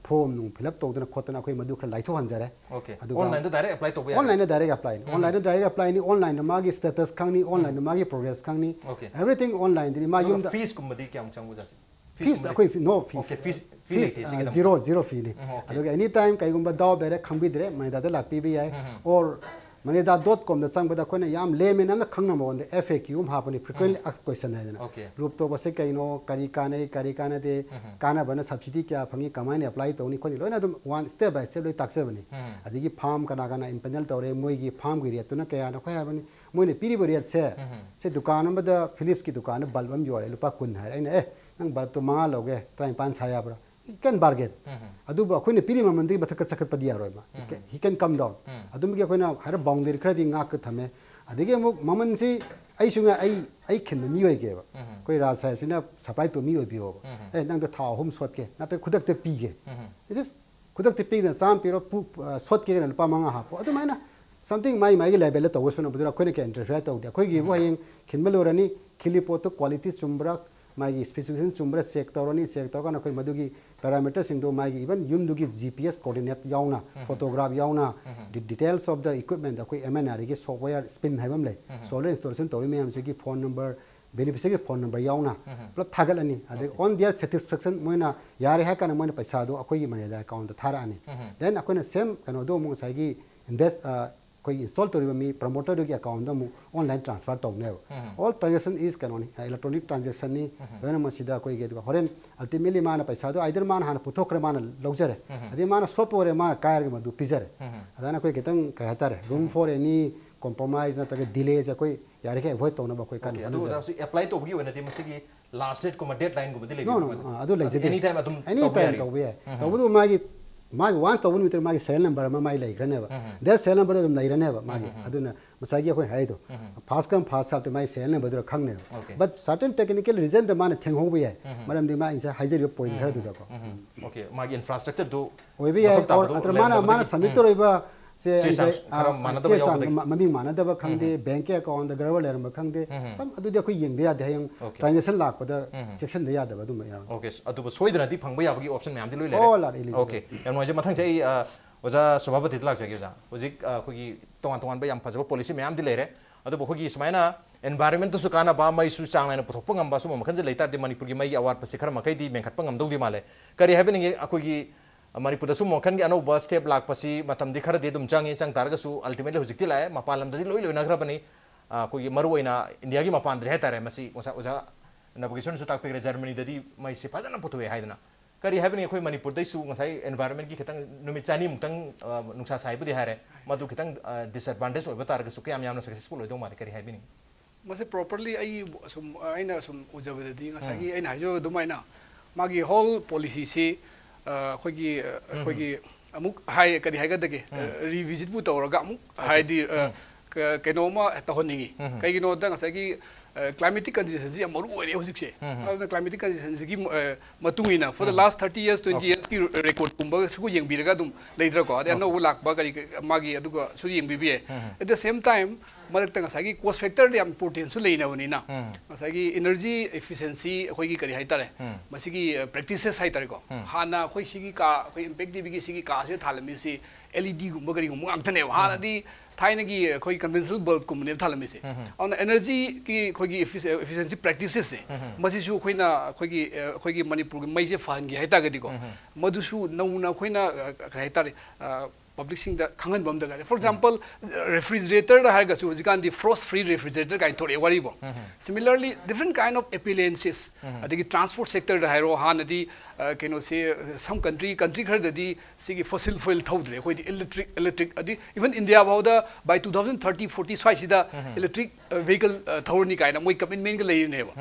ꯐꯣꯔꯝ ꯅꯨꯡ fill up ꯇꯧꯗꯅ ꯈꯣꯠꯇꯅ ꯑꯩꯈꯣꯏ ꯃꯗꯨ ꯈꯔ ꯂꯥꯏꯊꯣꯛꯍꯟꯖꯔꯦ꯫ Okay. ꯑꯗꯨꯒ Online ꯗ direct apply ꯇꯧꯕ ꯌꯥꯔꯦ? Online ꯗ direct apply ꯅꯤ꯫ Online ꯗ direct apply ꯅꯤ, online ꯗ ꯃꯥꯒꯤ status ꯈꯪꯅꯤ, online ꯗ ꯃꯥꯒꯤ progress ꯈꯪꯅꯤ꯫ Okay. Everything online ꯗꯅꯤ꯫ ꯃꯥ ꯑꯗꯨꯒ ꯌꯨꯝꯗ fees ꯀꯨꯝꯕꯗꯤ ꯀꯌꯥꯝ ꯆꯪꯕ ꯖꯥꯠꯁꯦ? Fees ꯑꯩꯈꯣꯏ fee- no fee. Okay, fees, fee ꯂꯩꯇꯦ ꯁꯤꯒꯤꯗꯃꯛꯇ? Zero, zero fee ꯅꯤ꯫ ꯎꯝ, okay. ꯑꯗꯨꯒ any time ꯀꯩꯒꯨꯝꯕ doubt ꯂꯩꯔꯦ, ꯈꯪꯕꯤꯗ꯭ꯔꯦ, ꯃꯅꯤꯗꯥꯗ ꯂꯥꯛꯄꯤꯕ ꯌꯥꯏ꯫ Or ꯃꯅꯤꯗꯥ dot com ꯗ ꯆꯪꯕꯗ ꯑꯩꯈꯣꯏꯅ ꯌꯥꯝ layman ꯑꯃꯅ ꯈꯪꯅꯕ ꯃꯉꯣꯟꯗ F A Q ꯑꯃ ꯍꯥꯞꯄꯅꯤ, frequently asked question ꯍꯥꯏꯗꯅ꯫ Okay. Rooftop ꯑꯁꯤ ꯀꯩꯅꯣ, ꯀꯔꯤ ꯀꯥꯟꯅꯩ, ꯀꯔꯤ ꯀꯥꯟꯅꯗꯦ, ꯀꯥꯟꯅꯕꯅ subsidy ꯀꯌꯥ ꯐꯪꯉꯤ, ꯀꯃꯥꯏꯅ apply ꯇꯧꯅꯤ ꯈꯣꯠꯅꯤ, ꯂꯣꯏꯅ ꯑꯗꯨꯝ one step by step ꯂꯣꯏ ꯇꯥꯛꯆꯕꯅꯤ꯫ ꯑꯗꯒꯤ farm ꯀꯅꯥ ꯀꯅꯥ empanel ꯇꯧꯔꯦ, ꯃꯣꯏꯒꯤ farm ꯒꯤ rate ꯇꯨꯅ ꯀꯌꯥꯅꯣ, ꯑꯩꯈꯣꯏ ꯍꯥꯏꯕꯅꯤ, ꯃꯣꯏꯅ ꯄꯤꯔꯤꯕ rate ꯁꯦ, ꯁꯦ ꯗꯨꯀꯥꯟ ꯑꯃꯗ Philips ꯀꯤ ꯗꯨꯀꯥꯟꯗ bulb ꯑꯃ ꯌꯣꯜꯂꯦ, ꯂꯨꯄꯥ ꯀꯨꯟ ꯍꯥꯏꯔꯦ꯫ ꯑꯩꯅ, "ꯑꯦ, ꯅꯪ bulb ꯇꯣ ꯃꯉꯥ ꯂꯧꯒꯦ, ꯇꯔꯥꯅꯤꯄꯥꯟ ꯁꯥ ꯌꯥꯕ꯭ꯔꯥ?" He can bargain꯫ ꯑꯗꯨꯕꯨ ꯑꯩꯈꯣꯏꯅ ꯄꯤꯔꯤꯕ ꯃꯃꯜꯗꯨꯒꯤ ꯃꯊꯛꯇ ꯆꯈꯠꯄꯗꯤ ꯌꯥꯔꯣꯏ ꯃꯥ꯫ He can, he can come down꯫ ꯑꯗꯨꯝꯕꯒꯤ ꯑꯩꯈꯣꯏꯅ ꯍꯥꯏꯔꯞ boundary ꯈꯔꯗꯤ ꯉꯥꯛꯀ ꯊꯝꯃꯦ꯫ ꯑꯗꯒꯤ ꯑꯃꯨꯛ ꯃꯃꯜꯁꯤ ꯑꯩꯁꯨ ꯉꯥꯏ, ꯑꯩ, ꯑꯩ ꯈꯤꯟꯕ ꯃꯤ ꯑꯣꯏꯒꯦꯕ꯫ ꯑꯩꯈꯣꯏ ꯔꯥꯖ ꯁꯥꯍꯦꯕꯁꯤꯅ supply ꯇꯧꯕ ꯃꯤ ꯑꯣꯏꯕꯤꯌꯣꯕ꯫ "ꯑꯦ, ꯅꯪꯗꯣ ꯊꯥ ꯑꯍꯨꯝ ꯁꯣꯠꯀꯦ, ꯅꯠꯇ꯭ꯔꯒ ꯈꯨꯗꯛꯇ ꯄꯤꯒꯦ꯫" It is ꯈꯨꯗꯛꯇ ꯄꯤꯗꯅ ꯆꯥꯝꯃ ꯄꯤꯔꯣ, ꯄꯨ-, ꯑ, ꯁꯣꯠꯀꯦꯅ ꯂꯨꯄꯥ ꯃꯉꯥ ꯍꯥꯞꯄꯣ꯫ ꯑꯗꯨꯃꯥꯏꯅ something ꯃꯥꯏ ꯃꯥꯏꯒꯤ level ꯗ ꯇꯧꯕ ꯁꯨꯅꯕꯗꯨꯅ ꯑꯩꯈꯣꯏꯅ ꯀꯌꯥ interfere ꯇꯧꯗꯦ꯫ ꯑꯩꯈꯣꯏꯒꯤꯕꯨ ꯍꯌꯦꯡ ꯈꯤꯟꯕ ꯂꯣꯏꯔꯅꯤ, ꯈꯤꯜꯂꯤ ꯄꯣꯠꯇꯨ quality ꯆꯨꯝꯕ꯭ꯔꯥ, ꯃꯥꯒꯤ specification ꯆꯨꯝꯕ꯭ꯔꯥ check ꯇꯧꯔꯅꯤ, check ꯇꯧꯔꯀꯥꯟꯗ ꯑꯩꯈꯣꯏ ꯃꯗꯨꯒꯤ parameter ꯁꯤꯡꯗꯣ ꯃꯥꯒꯤ even ꯌꯨꯝꯗꯨꯒꯤ G P S coordinate ꯌꯥꯎꯅ, photograph ꯌꯥꯎꯅ, the details of the equipment, ꯑꯩꯈꯣꯏ M N R E ꯒꯤ software SPIN ꯍꯥꯏꯕ ꯑꯃ ꯂꯩ, solar installation ꯇꯧꯔꯤ ꯃꯌꯥꯝꯁꯤꯒꯤ phone number, beneficiary ꯒꯤ phone number ꯌꯥꯎꯅ ꯄꯨꯂꯞ ꯊꯥꯒꯠꯂꯅꯤ꯫ ꯑꯗꯒꯤ on their satisfaction ꯃꯣꯏꯅ ꯌꯥꯔꯦ ꯍꯥꯏ ꯀꯥꯟꯗ ꯃꯣꯏꯅ ꯄꯩꯁꯥꯗꯣ ꯑꯩꯈꯣꯏꯒꯤ ꯃꯅꯤꯗꯥ account ꯇ ꯊꯥꯔꯛꯑꯅꯤ꯫ Then ꯑꯩꯈꯣꯏꯅ same ꯀꯩꯅꯣꯗꯣ ꯑꯃꯨꯛ ꯉꯁꯥꯏꯒꯤ invest, ꯑ, ꯑꯩꯈꯣꯏꯒꯤ install ꯇꯧꯔꯤꯕ ꯃꯤ promoter ꯗꯨꯒꯤ account ꯇ ꯑꯃꯨꯛ online transfer ꯇꯧꯅꯦꯕ꯫ All transaction is ꯀꯩꯅꯣꯅꯤ, electronic transaction ꯅꯤ꯫ ꯂꯣꯏꯅꯃꯛ ꯁꯤꯗ ꯑꯩꯈꯣꯏꯒꯤ, ꯑꯗꯨꯒ ꯍꯣꯔꯦꯟ ultimately ꯃꯥꯅ ꯄꯩꯁꯥꯗꯣ either ꯃꯥꯅ ꯍꯥꯟꯅ ꯄꯨꯊꯣꯛꯈ꯭ꯔꯦ, ꯃꯥꯅ ꯂꯧꯖꯔꯦ, ꯑꯗꯩ ꯃꯥꯅ ꯁꯣꯠꯄ ꯑꯣꯏꯔꯦ, ꯃꯥꯅ ꯀꯥꯏꯔꯒ ꯃꯗꯨ ꯄꯤꯖꯔꯦ꯫ ꯑꯗꯨꯃꯥꯏꯅ ꯑꯩꯈꯣꯏ ꯈꯤꯇꯪ, ꯀꯩ ꯍꯥꯏꯇꯥꯔꯦ, room for any compromise ꯅꯠꯇ꯭ꯔꯒ delay ꯁꯦ ꯑꯩꯈꯣꯏ ꯌꯥꯔꯤꯈꯩ avoid ꯇꯧꯅꯕ ꯑꯩꯈꯣꯏ ꯀꯟꯅ Okay, ꯑꯗꯨ ꯍꯣꯠꯅꯖꯔꯤ꯫ ꯑꯣꯖꯥ, ꯍꯧꯖꯤꯛ apply ꯇꯧꯕꯒꯤ ꯑꯣꯏꯅꯗꯤ ꯃꯁꯤꯒꯤ last date ꯀꯨꯝꯕ, deadline ꯒꯨꯝꯕꯗꯤ No, no, ꯂꯩꯕꯤꯕ꯭ꯔꯥ? ꯑ, ꯑꯗꯨ ꯂꯩꯖꯗꯦ꯫ Any time ꯑꯗꯨꯝ Any ꯇꯧꯕ time ꯌꯥꯔꯤ? ꯇꯧꯕ ꯌꯥꯏ꯫ ꯇꯧꯕꯗꯕꯨ ꯃꯥꯒꯤ ꯃꯥꯒꯤ once ꯇꯧꯕ ꯅꯨꯃꯤꯠꯇꯨꯗ ꯃꯥꯒꯤ serial number ꯑꯃ ꯃꯥꯒꯤ ꯂꯩꯈ꯭ꯔꯅꯦꯕ꯫ That serial number ꯗ ꯑꯗꯨꯝ ꯂꯩꯔꯅꯦꯕ ꯃꯥꯒꯤ꯫ ꯑꯗꯨꯅ ꯉꯁꯥꯏꯒꯤ ꯑꯩꯈꯣꯏ ꯍꯥꯏꯔꯤꯗꯣ, first come first serve ꯇ ꯃꯥꯒꯤ serial number ꯗꯨꯗ ꯈꯪꯅꯦꯕ꯫ Okay. But certain technical reason ꯗ ꯃꯥꯅ ꯊꯦꯡꯍꯧꯕ ꯌꯥꯏ꯫ ꯃꯔꯝꯗꯤ ꯃꯥ ꯉꯁꯥꯏ ꯍꯥꯏꯖꯔꯤꯕ point ꯈꯔꯗꯨꯗꯀꯣ꯫ Okay, ꯃꯥꯒꯤ infrastructure ꯗꯨ ꯑꯣꯏꯕ ꯌꯥꯏ, ꯃꯊꯧ ꯇꯥꯕꯗꯨ or ꯅꯠꯇ꯭ꯔ ꯃꯥꯅ, ꯃꯥꯅ ꯂꯩꯔꯝꯗꯕꯗꯒꯤ꯫ Submit ꯇꯧꯔꯤꯕ ꯁꯦ, ꯆꯦ ꯆꯥꯡ ꯉꯁꯥꯏ, ꯈꯔ ꯑ, ꯃꯥꯟꯅꯗꯕ ꯆꯦ ꯆꯥꯡ ꯌꯥꯎꯕꯗꯒꯤ꯫ ꯃ-, ꯃꯃꯤꯡ ꯃꯥꯟꯅꯗꯕ ꯈꯪꯗꯦ, bank ꯀꯤ account ꯗ ꯒꯔꯕꯔ ꯂꯩꯔꯝꯕ ꯈꯪꯗꯦ, some ꯑꯗꯨꯗꯤ ꯑꯩꯈꯣꯏ ꯌꯦꯡꯗ ꯌꯥꯗꯦ, ꯍꯌꯦꯡ Okay. Transaction ꯂꯥꯛꯄꯗ ꯆꯦꯛꯁꯤꯟꯗ ꯌꯥꯗꯕ ꯑꯗꯨꯝꯕ ꯌꯥꯎꯔꯝꯃꯤ꯫ Okay, ꯑꯗꯨꯕꯨ ꯁꯣꯏꯗꯅꯗꯤ ꯐꯪꯕ ꯌꯥꯕꯒꯤ option ꯃꯌꯥꯝꯗꯤ ꯂꯣꯏ ꯂꯩꯔꯦ꯫ All are eligible. Okay, ꯌꯥꯝ ꯅꯨꯡꯉꯥꯏꯖꯩ꯫ ꯃꯊꯪꯁꯦ ꯑꯩ, ꯑ, ꯑꯣꯖꯥ ꯁꯣꯚꯥꯄꯇꯤꯗ ꯂꯥꯛꯆꯒꯦ꯫ ꯑꯣꯖꯥ, ꯍꯧꯖꯤꯛ, ꯑ, ꯑꯩꯈꯣꯏꯒꯤ ꯇꯣꯉꯥꯟ ꯇꯣꯉꯥꯟꯕ ꯌꯥꯝ ꯐꯖꯕ policy ꯃꯌꯥꯝꯗꯤ ꯂꯩꯔꯦ, ꯑꯗꯨꯕꯨ ꯑꯩꯈꯣꯏꯒꯤ ꯁꯨꯃꯥꯏꯅ environment ꯇꯁꯨ ꯀꯥꯟꯅꯕ, ꯃꯩꯁꯨ ꯆꯥꯡ ꯅꯥꯏꯅ ꯄꯨꯊꯣꯛꯄ ꯉꯝꯕ, ꯁꯨꯝꯕ ꯃꯈꯜꯁꯦ ꯂꯩ ꯇꯥꯔꯗꯤ ꯃꯅꯤꯄꯨꯔꯒꯤ ꯃꯩꯒꯤ ꯑꯋꯥꯠꯄꯁꯦ ꯈꯔ ꯃꯈꯩꯗꯤ ꯃꯦꯟꯈꯠꯄ ꯉꯝꯗꯧꯗꯤ ꯃꯥꯜꯂꯦ꯫ ꯀꯔꯤ ꯍꯥꯏꯕꯤꯅꯤꯡꯉꯤ? ꯑꯩꯈꯣꯏꯒꯤ ꯃꯅꯤꯄꯨꯔꯗꯁꯨ ꯃꯈꯜꯒꯤ ꯑꯅꯧꯕ step ꯂꯥꯛꯄꯁꯤ ꯃꯇꯝꯗꯤ ꯈꯔꯗꯤ ꯑꯗꯨꯝ ꯆꯪꯉꯤ, ꯆꯪ ꯇꯥꯔꯒꯁꯨ ultimately ꯍꯧꯖꯤꯛꯇꯤ ꯂꯥꯛꯑꯦ꯫ ꯃꯄꯥꯟ ꯂꯝꯗꯗꯤ ꯂꯣꯏ ꯂꯣꯏꯅꯈ꯭ꯔꯕꯅꯤ꯫ ꯑ, ꯑꯩꯈꯣꯏꯒꯤ ꯃꯔꯨꯑꯣꯏꯅ ꯏꯟꯗꯤꯌꯥꯒꯤ ꯃꯄꯥꯟꯗꯗꯤ ꯍꯥꯏꯇꯥꯔꯦ, ꯃꯁꯤ ꯉꯁꯥꯏ ꯑꯣꯖꯥ ꯅꯕꯀꯤꯁꯟꯁꯨ ꯇꯥꯛꯄꯤꯈ꯭ꯔꯦ, ꯖꯔꯃꯅꯤꯗꯗꯤ ꯃꯩꯁꯤ ꯐꯖꯅ ꯄꯨꯊꯣꯛꯑꯦ ꯍꯥꯏꯗꯅ꯫ ꯀꯔꯤ ꯍꯥꯏꯕꯅꯤ, ꯑꯩꯈꯣꯏ ꯃꯅꯤꯄꯨꯔꯗꯩꯁꯨ ꯉꯁꯥꯏ environment ꯀꯤ ꯈꯤꯇꯪ ꯅꯨꯃꯤꯠ ꯆꯅꯤꯃꯨꯛꯇꯪ, ꯑ, ꯅꯨꯡꯁꯥ ꯁꯥꯏꯕꯨꯗꯤ ꯍꯥꯏꯔꯦ, ꯃꯗꯨ ꯈꯤꯇꯪ, ꯑ, disadvantage ꯑꯣꯏꯕ ꯇꯥꯔꯒꯁꯨ ꯀꯌꯥꯝ ꯌꯥꯝꯅ successful ꯑꯣꯏꯗꯧ ꯃꯥꯜꯂꯤ? ꯀꯔꯤ ꯍꯥꯏꯕꯤꯅꯤꯡꯉꯤ? ꯃꯁꯤ properly ꯑꯩ ꯁꯨꯝ, ꯑꯩꯅ ꯁꯨꯝ ꯎꯖꯕꯗꯗꯤ ꯉꯁꯥꯏꯒꯤ ꯑꯩꯅ ꯍꯥꯏꯖꯕ ꯑꯗꯨꯃꯥꯏꯅ ꯃꯥꯒꯤ whole policy ꯁꯤ, ꯑ, ꯑꯩꯈꯣꯏꯒꯤ, ꯑ, ꯑꯩꯈꯣꯏꯒꯤ ꯑꯃꯨꯛ ꯍꯥꯏ, ꯀꯔꯤ ꯍꯥꯏꯒꯗꯒꯦ, ꯑ, revisit ꯄꯨ ꯇꯧꯔꯒ ꯑꯃꯨꯛ ꯍꯥꯏꯗꯤ, ꯑ, ꯀ-, ꯀꯩꯅꯣꯝꯃ ꯇꯧꯍꯟꯅꯤꯡꯉꯤ꯫ ꯀꯩꯒꯤꯅꯣꯗ ꯉꯁꯥꯏꯒꯤ, ꯑ, climatic condition ꯁꯤ ꯌꯥꯝ ꯃꯔꯨ ꯑꯣꯏꯔꯦ ꯍꯧꯖꯤꯛꯁꯦ꯫ ꯑꯗꯨꯅ climatic condition ꯁꯤꯒꯤ, ꯑ, ꯃꯇꯨꯡ ꯏꯟꯅ for the last thirty years, twenty years ꯀꯤ record ꯀꯨꯝꯕꯁꯨ ꯌꯦꯡꯕꯤꯔꯒ ꯑꯗꯨꯝ ꯂꯩꯗ꯭ꯔꯥꯀꯣ꯫ ꯑꯗꯩ ꯑꯅꯧꯕ ꯂꯥꯛꯄ ꯀꯔꯤ ꯀ-, ꯃꯥꯒꯤ ꯑꯗꯨꯒꯁꯨ ꯌꯦꯡꯕꯤꯕ ꯌꯥꯏ꯫ At the same time ꯃꯔꯛꯇ ꯉꯁꯥꯏꯒꯤ cost factor ꯗ ꯌꯥꯝ importance ꯁꯨ ꯂꯩꯅꯕꯅꯤꯅ ꯉꯁꯥꯏꯒꯤ energy efficiency ꯑꯩꯈꯣꯏꯒꯤ ꯀꯔꯤ ꯍꯥꯏꯇꯥꯔꯦ, ꯃꯁꯤꯒꯤ, ꯑ, practices ꯍꯥꯏꯇꯥꯔꯦꯀꯣ꯫ ꯍꯥꯟꯅ ꯑꯩꯈꯣꯏ ꯁꯤꯒꯤ ꯀꯥ, ꯑꯩꯈꯣꯏ Impact TV ꯒꯤ ꯁꯤꯒꯤ ꯀꯥꯁꯤꯗ ꯊꯥꯜꯂꯝꯃꯤꯁꯤ L E D ꯒꯨꯝꯕ ꯀꯔꯤꯒꯨꯝꯕ ꯉꯥꯛꯇꯅꯦꯕ꯫ ꯍꯥꯟꯅꯗꯤ ꯊꯥꯏꯅꯒꯤ ꯑꯩꯈꯣꯏ conventional bulb ꯀꯨꯝꯕꯅꯦꯕ ꯊꯥꯜꯂꯝꯃꯤꯁꯦ꯫ ꯑꯗꯨꯅ energy ꯒꯤ ꯑꯩꯈꯣꯏꯒꯤ effici-, efficiency practices ꯁꯦ ꯃꯁꯤꯁꯨ ꯑꯩꯈꯣꯏꯅ ꯑꯩꯈꯣꯏꯒꯤ, ꯑ, ꯑꯩꯈꯣꯏꯒꯤ ꯃꯅꯤꯄꯨꯔꯒꯤ ꯃꯩꯁꯦ ꯐꯍꯟꯒꯦ ꯍꯥꯏꯇꯥꯔꯒꯗꯤꯀꯣ, ꯃꯗꯨꯁꯨ ꯅꯧꯅ ꯑꯩꯈꯣꯏꯅ, ꯑ, ꯀꯔꯤ ꯍꯥꯏꯇꯥꯔꯦ, ꯑ, ꯄꯕ꯭ꯂꯤꯛꯁꯤꯡꯗ ꯈꯪꯍꯟꯕ ꯑꯃ ꯗꯔꯀꯥꯔ ꯂꯩ꯫ ꯐꯣꯔ ꯑꯦꯛꯖꯥꯝꯄꯜ, ꯔꯦꯐ꯭ꯔꯤꯖꯔꯦꯇꯔꯗ ꯍꯥꯏꯔꯒꯁꯨ ꯍꯧꯖꯤꯛꯀꯥꯟꯗꯤ frost free refrigerator ꯀꯥꯏꯅ ꯊꯣꯛꯂꯛꯑꯦ ꯋꯥꯔꯤꯕꯣ꯫ Similarly, different kind of appliances, ꯑꯗꯒꯤ ꯇ꯭ꯔꯥꯟꯁꯄꯣꯔꯠ ꯁꯦꯛꯇꯔꯗ ꯍꯥꯏꯔꯣ, ꯍꯥꯟꯅꯗꯤ ꯑ, ꯀꯩꯅꯣꯁꯦ, some country country ꯈꯔꯗꯗꯤ ꯁꯤꯒꯤ fossil fuel ꯊꯧꯗ꯭ꯔꯦ꯫ ꯑꯩꯈꯣꯏꯗꯤ ꯏꯂꯦꯛꯇ꯭ꯔꯤꯛ ꯏꯂꯦꯛꯇ꯭ꯔꯤꯛ ꯑꯗꯤ ꯏꯚꯟ ꯏꯟꯗꯤꯌꯥ ꯐꯥꯎꯗ by two thousand thirty forty ꯁ꯭ꯋꯥꯏꯁꯤꯗ ꯏꯂꯦꯛꯇ꯭ꯔꯤꯛ ꯚꯤꯍꯤꯀꯜ ꯊꯧꯔꯅꯤ ꯀꯥꯏꯅ ꯃꯣꯏ ꯀꯃꯤꯠꯃꯦꯟꯒ ꯂꯩꯔꯤꯅꯦꯕ꯫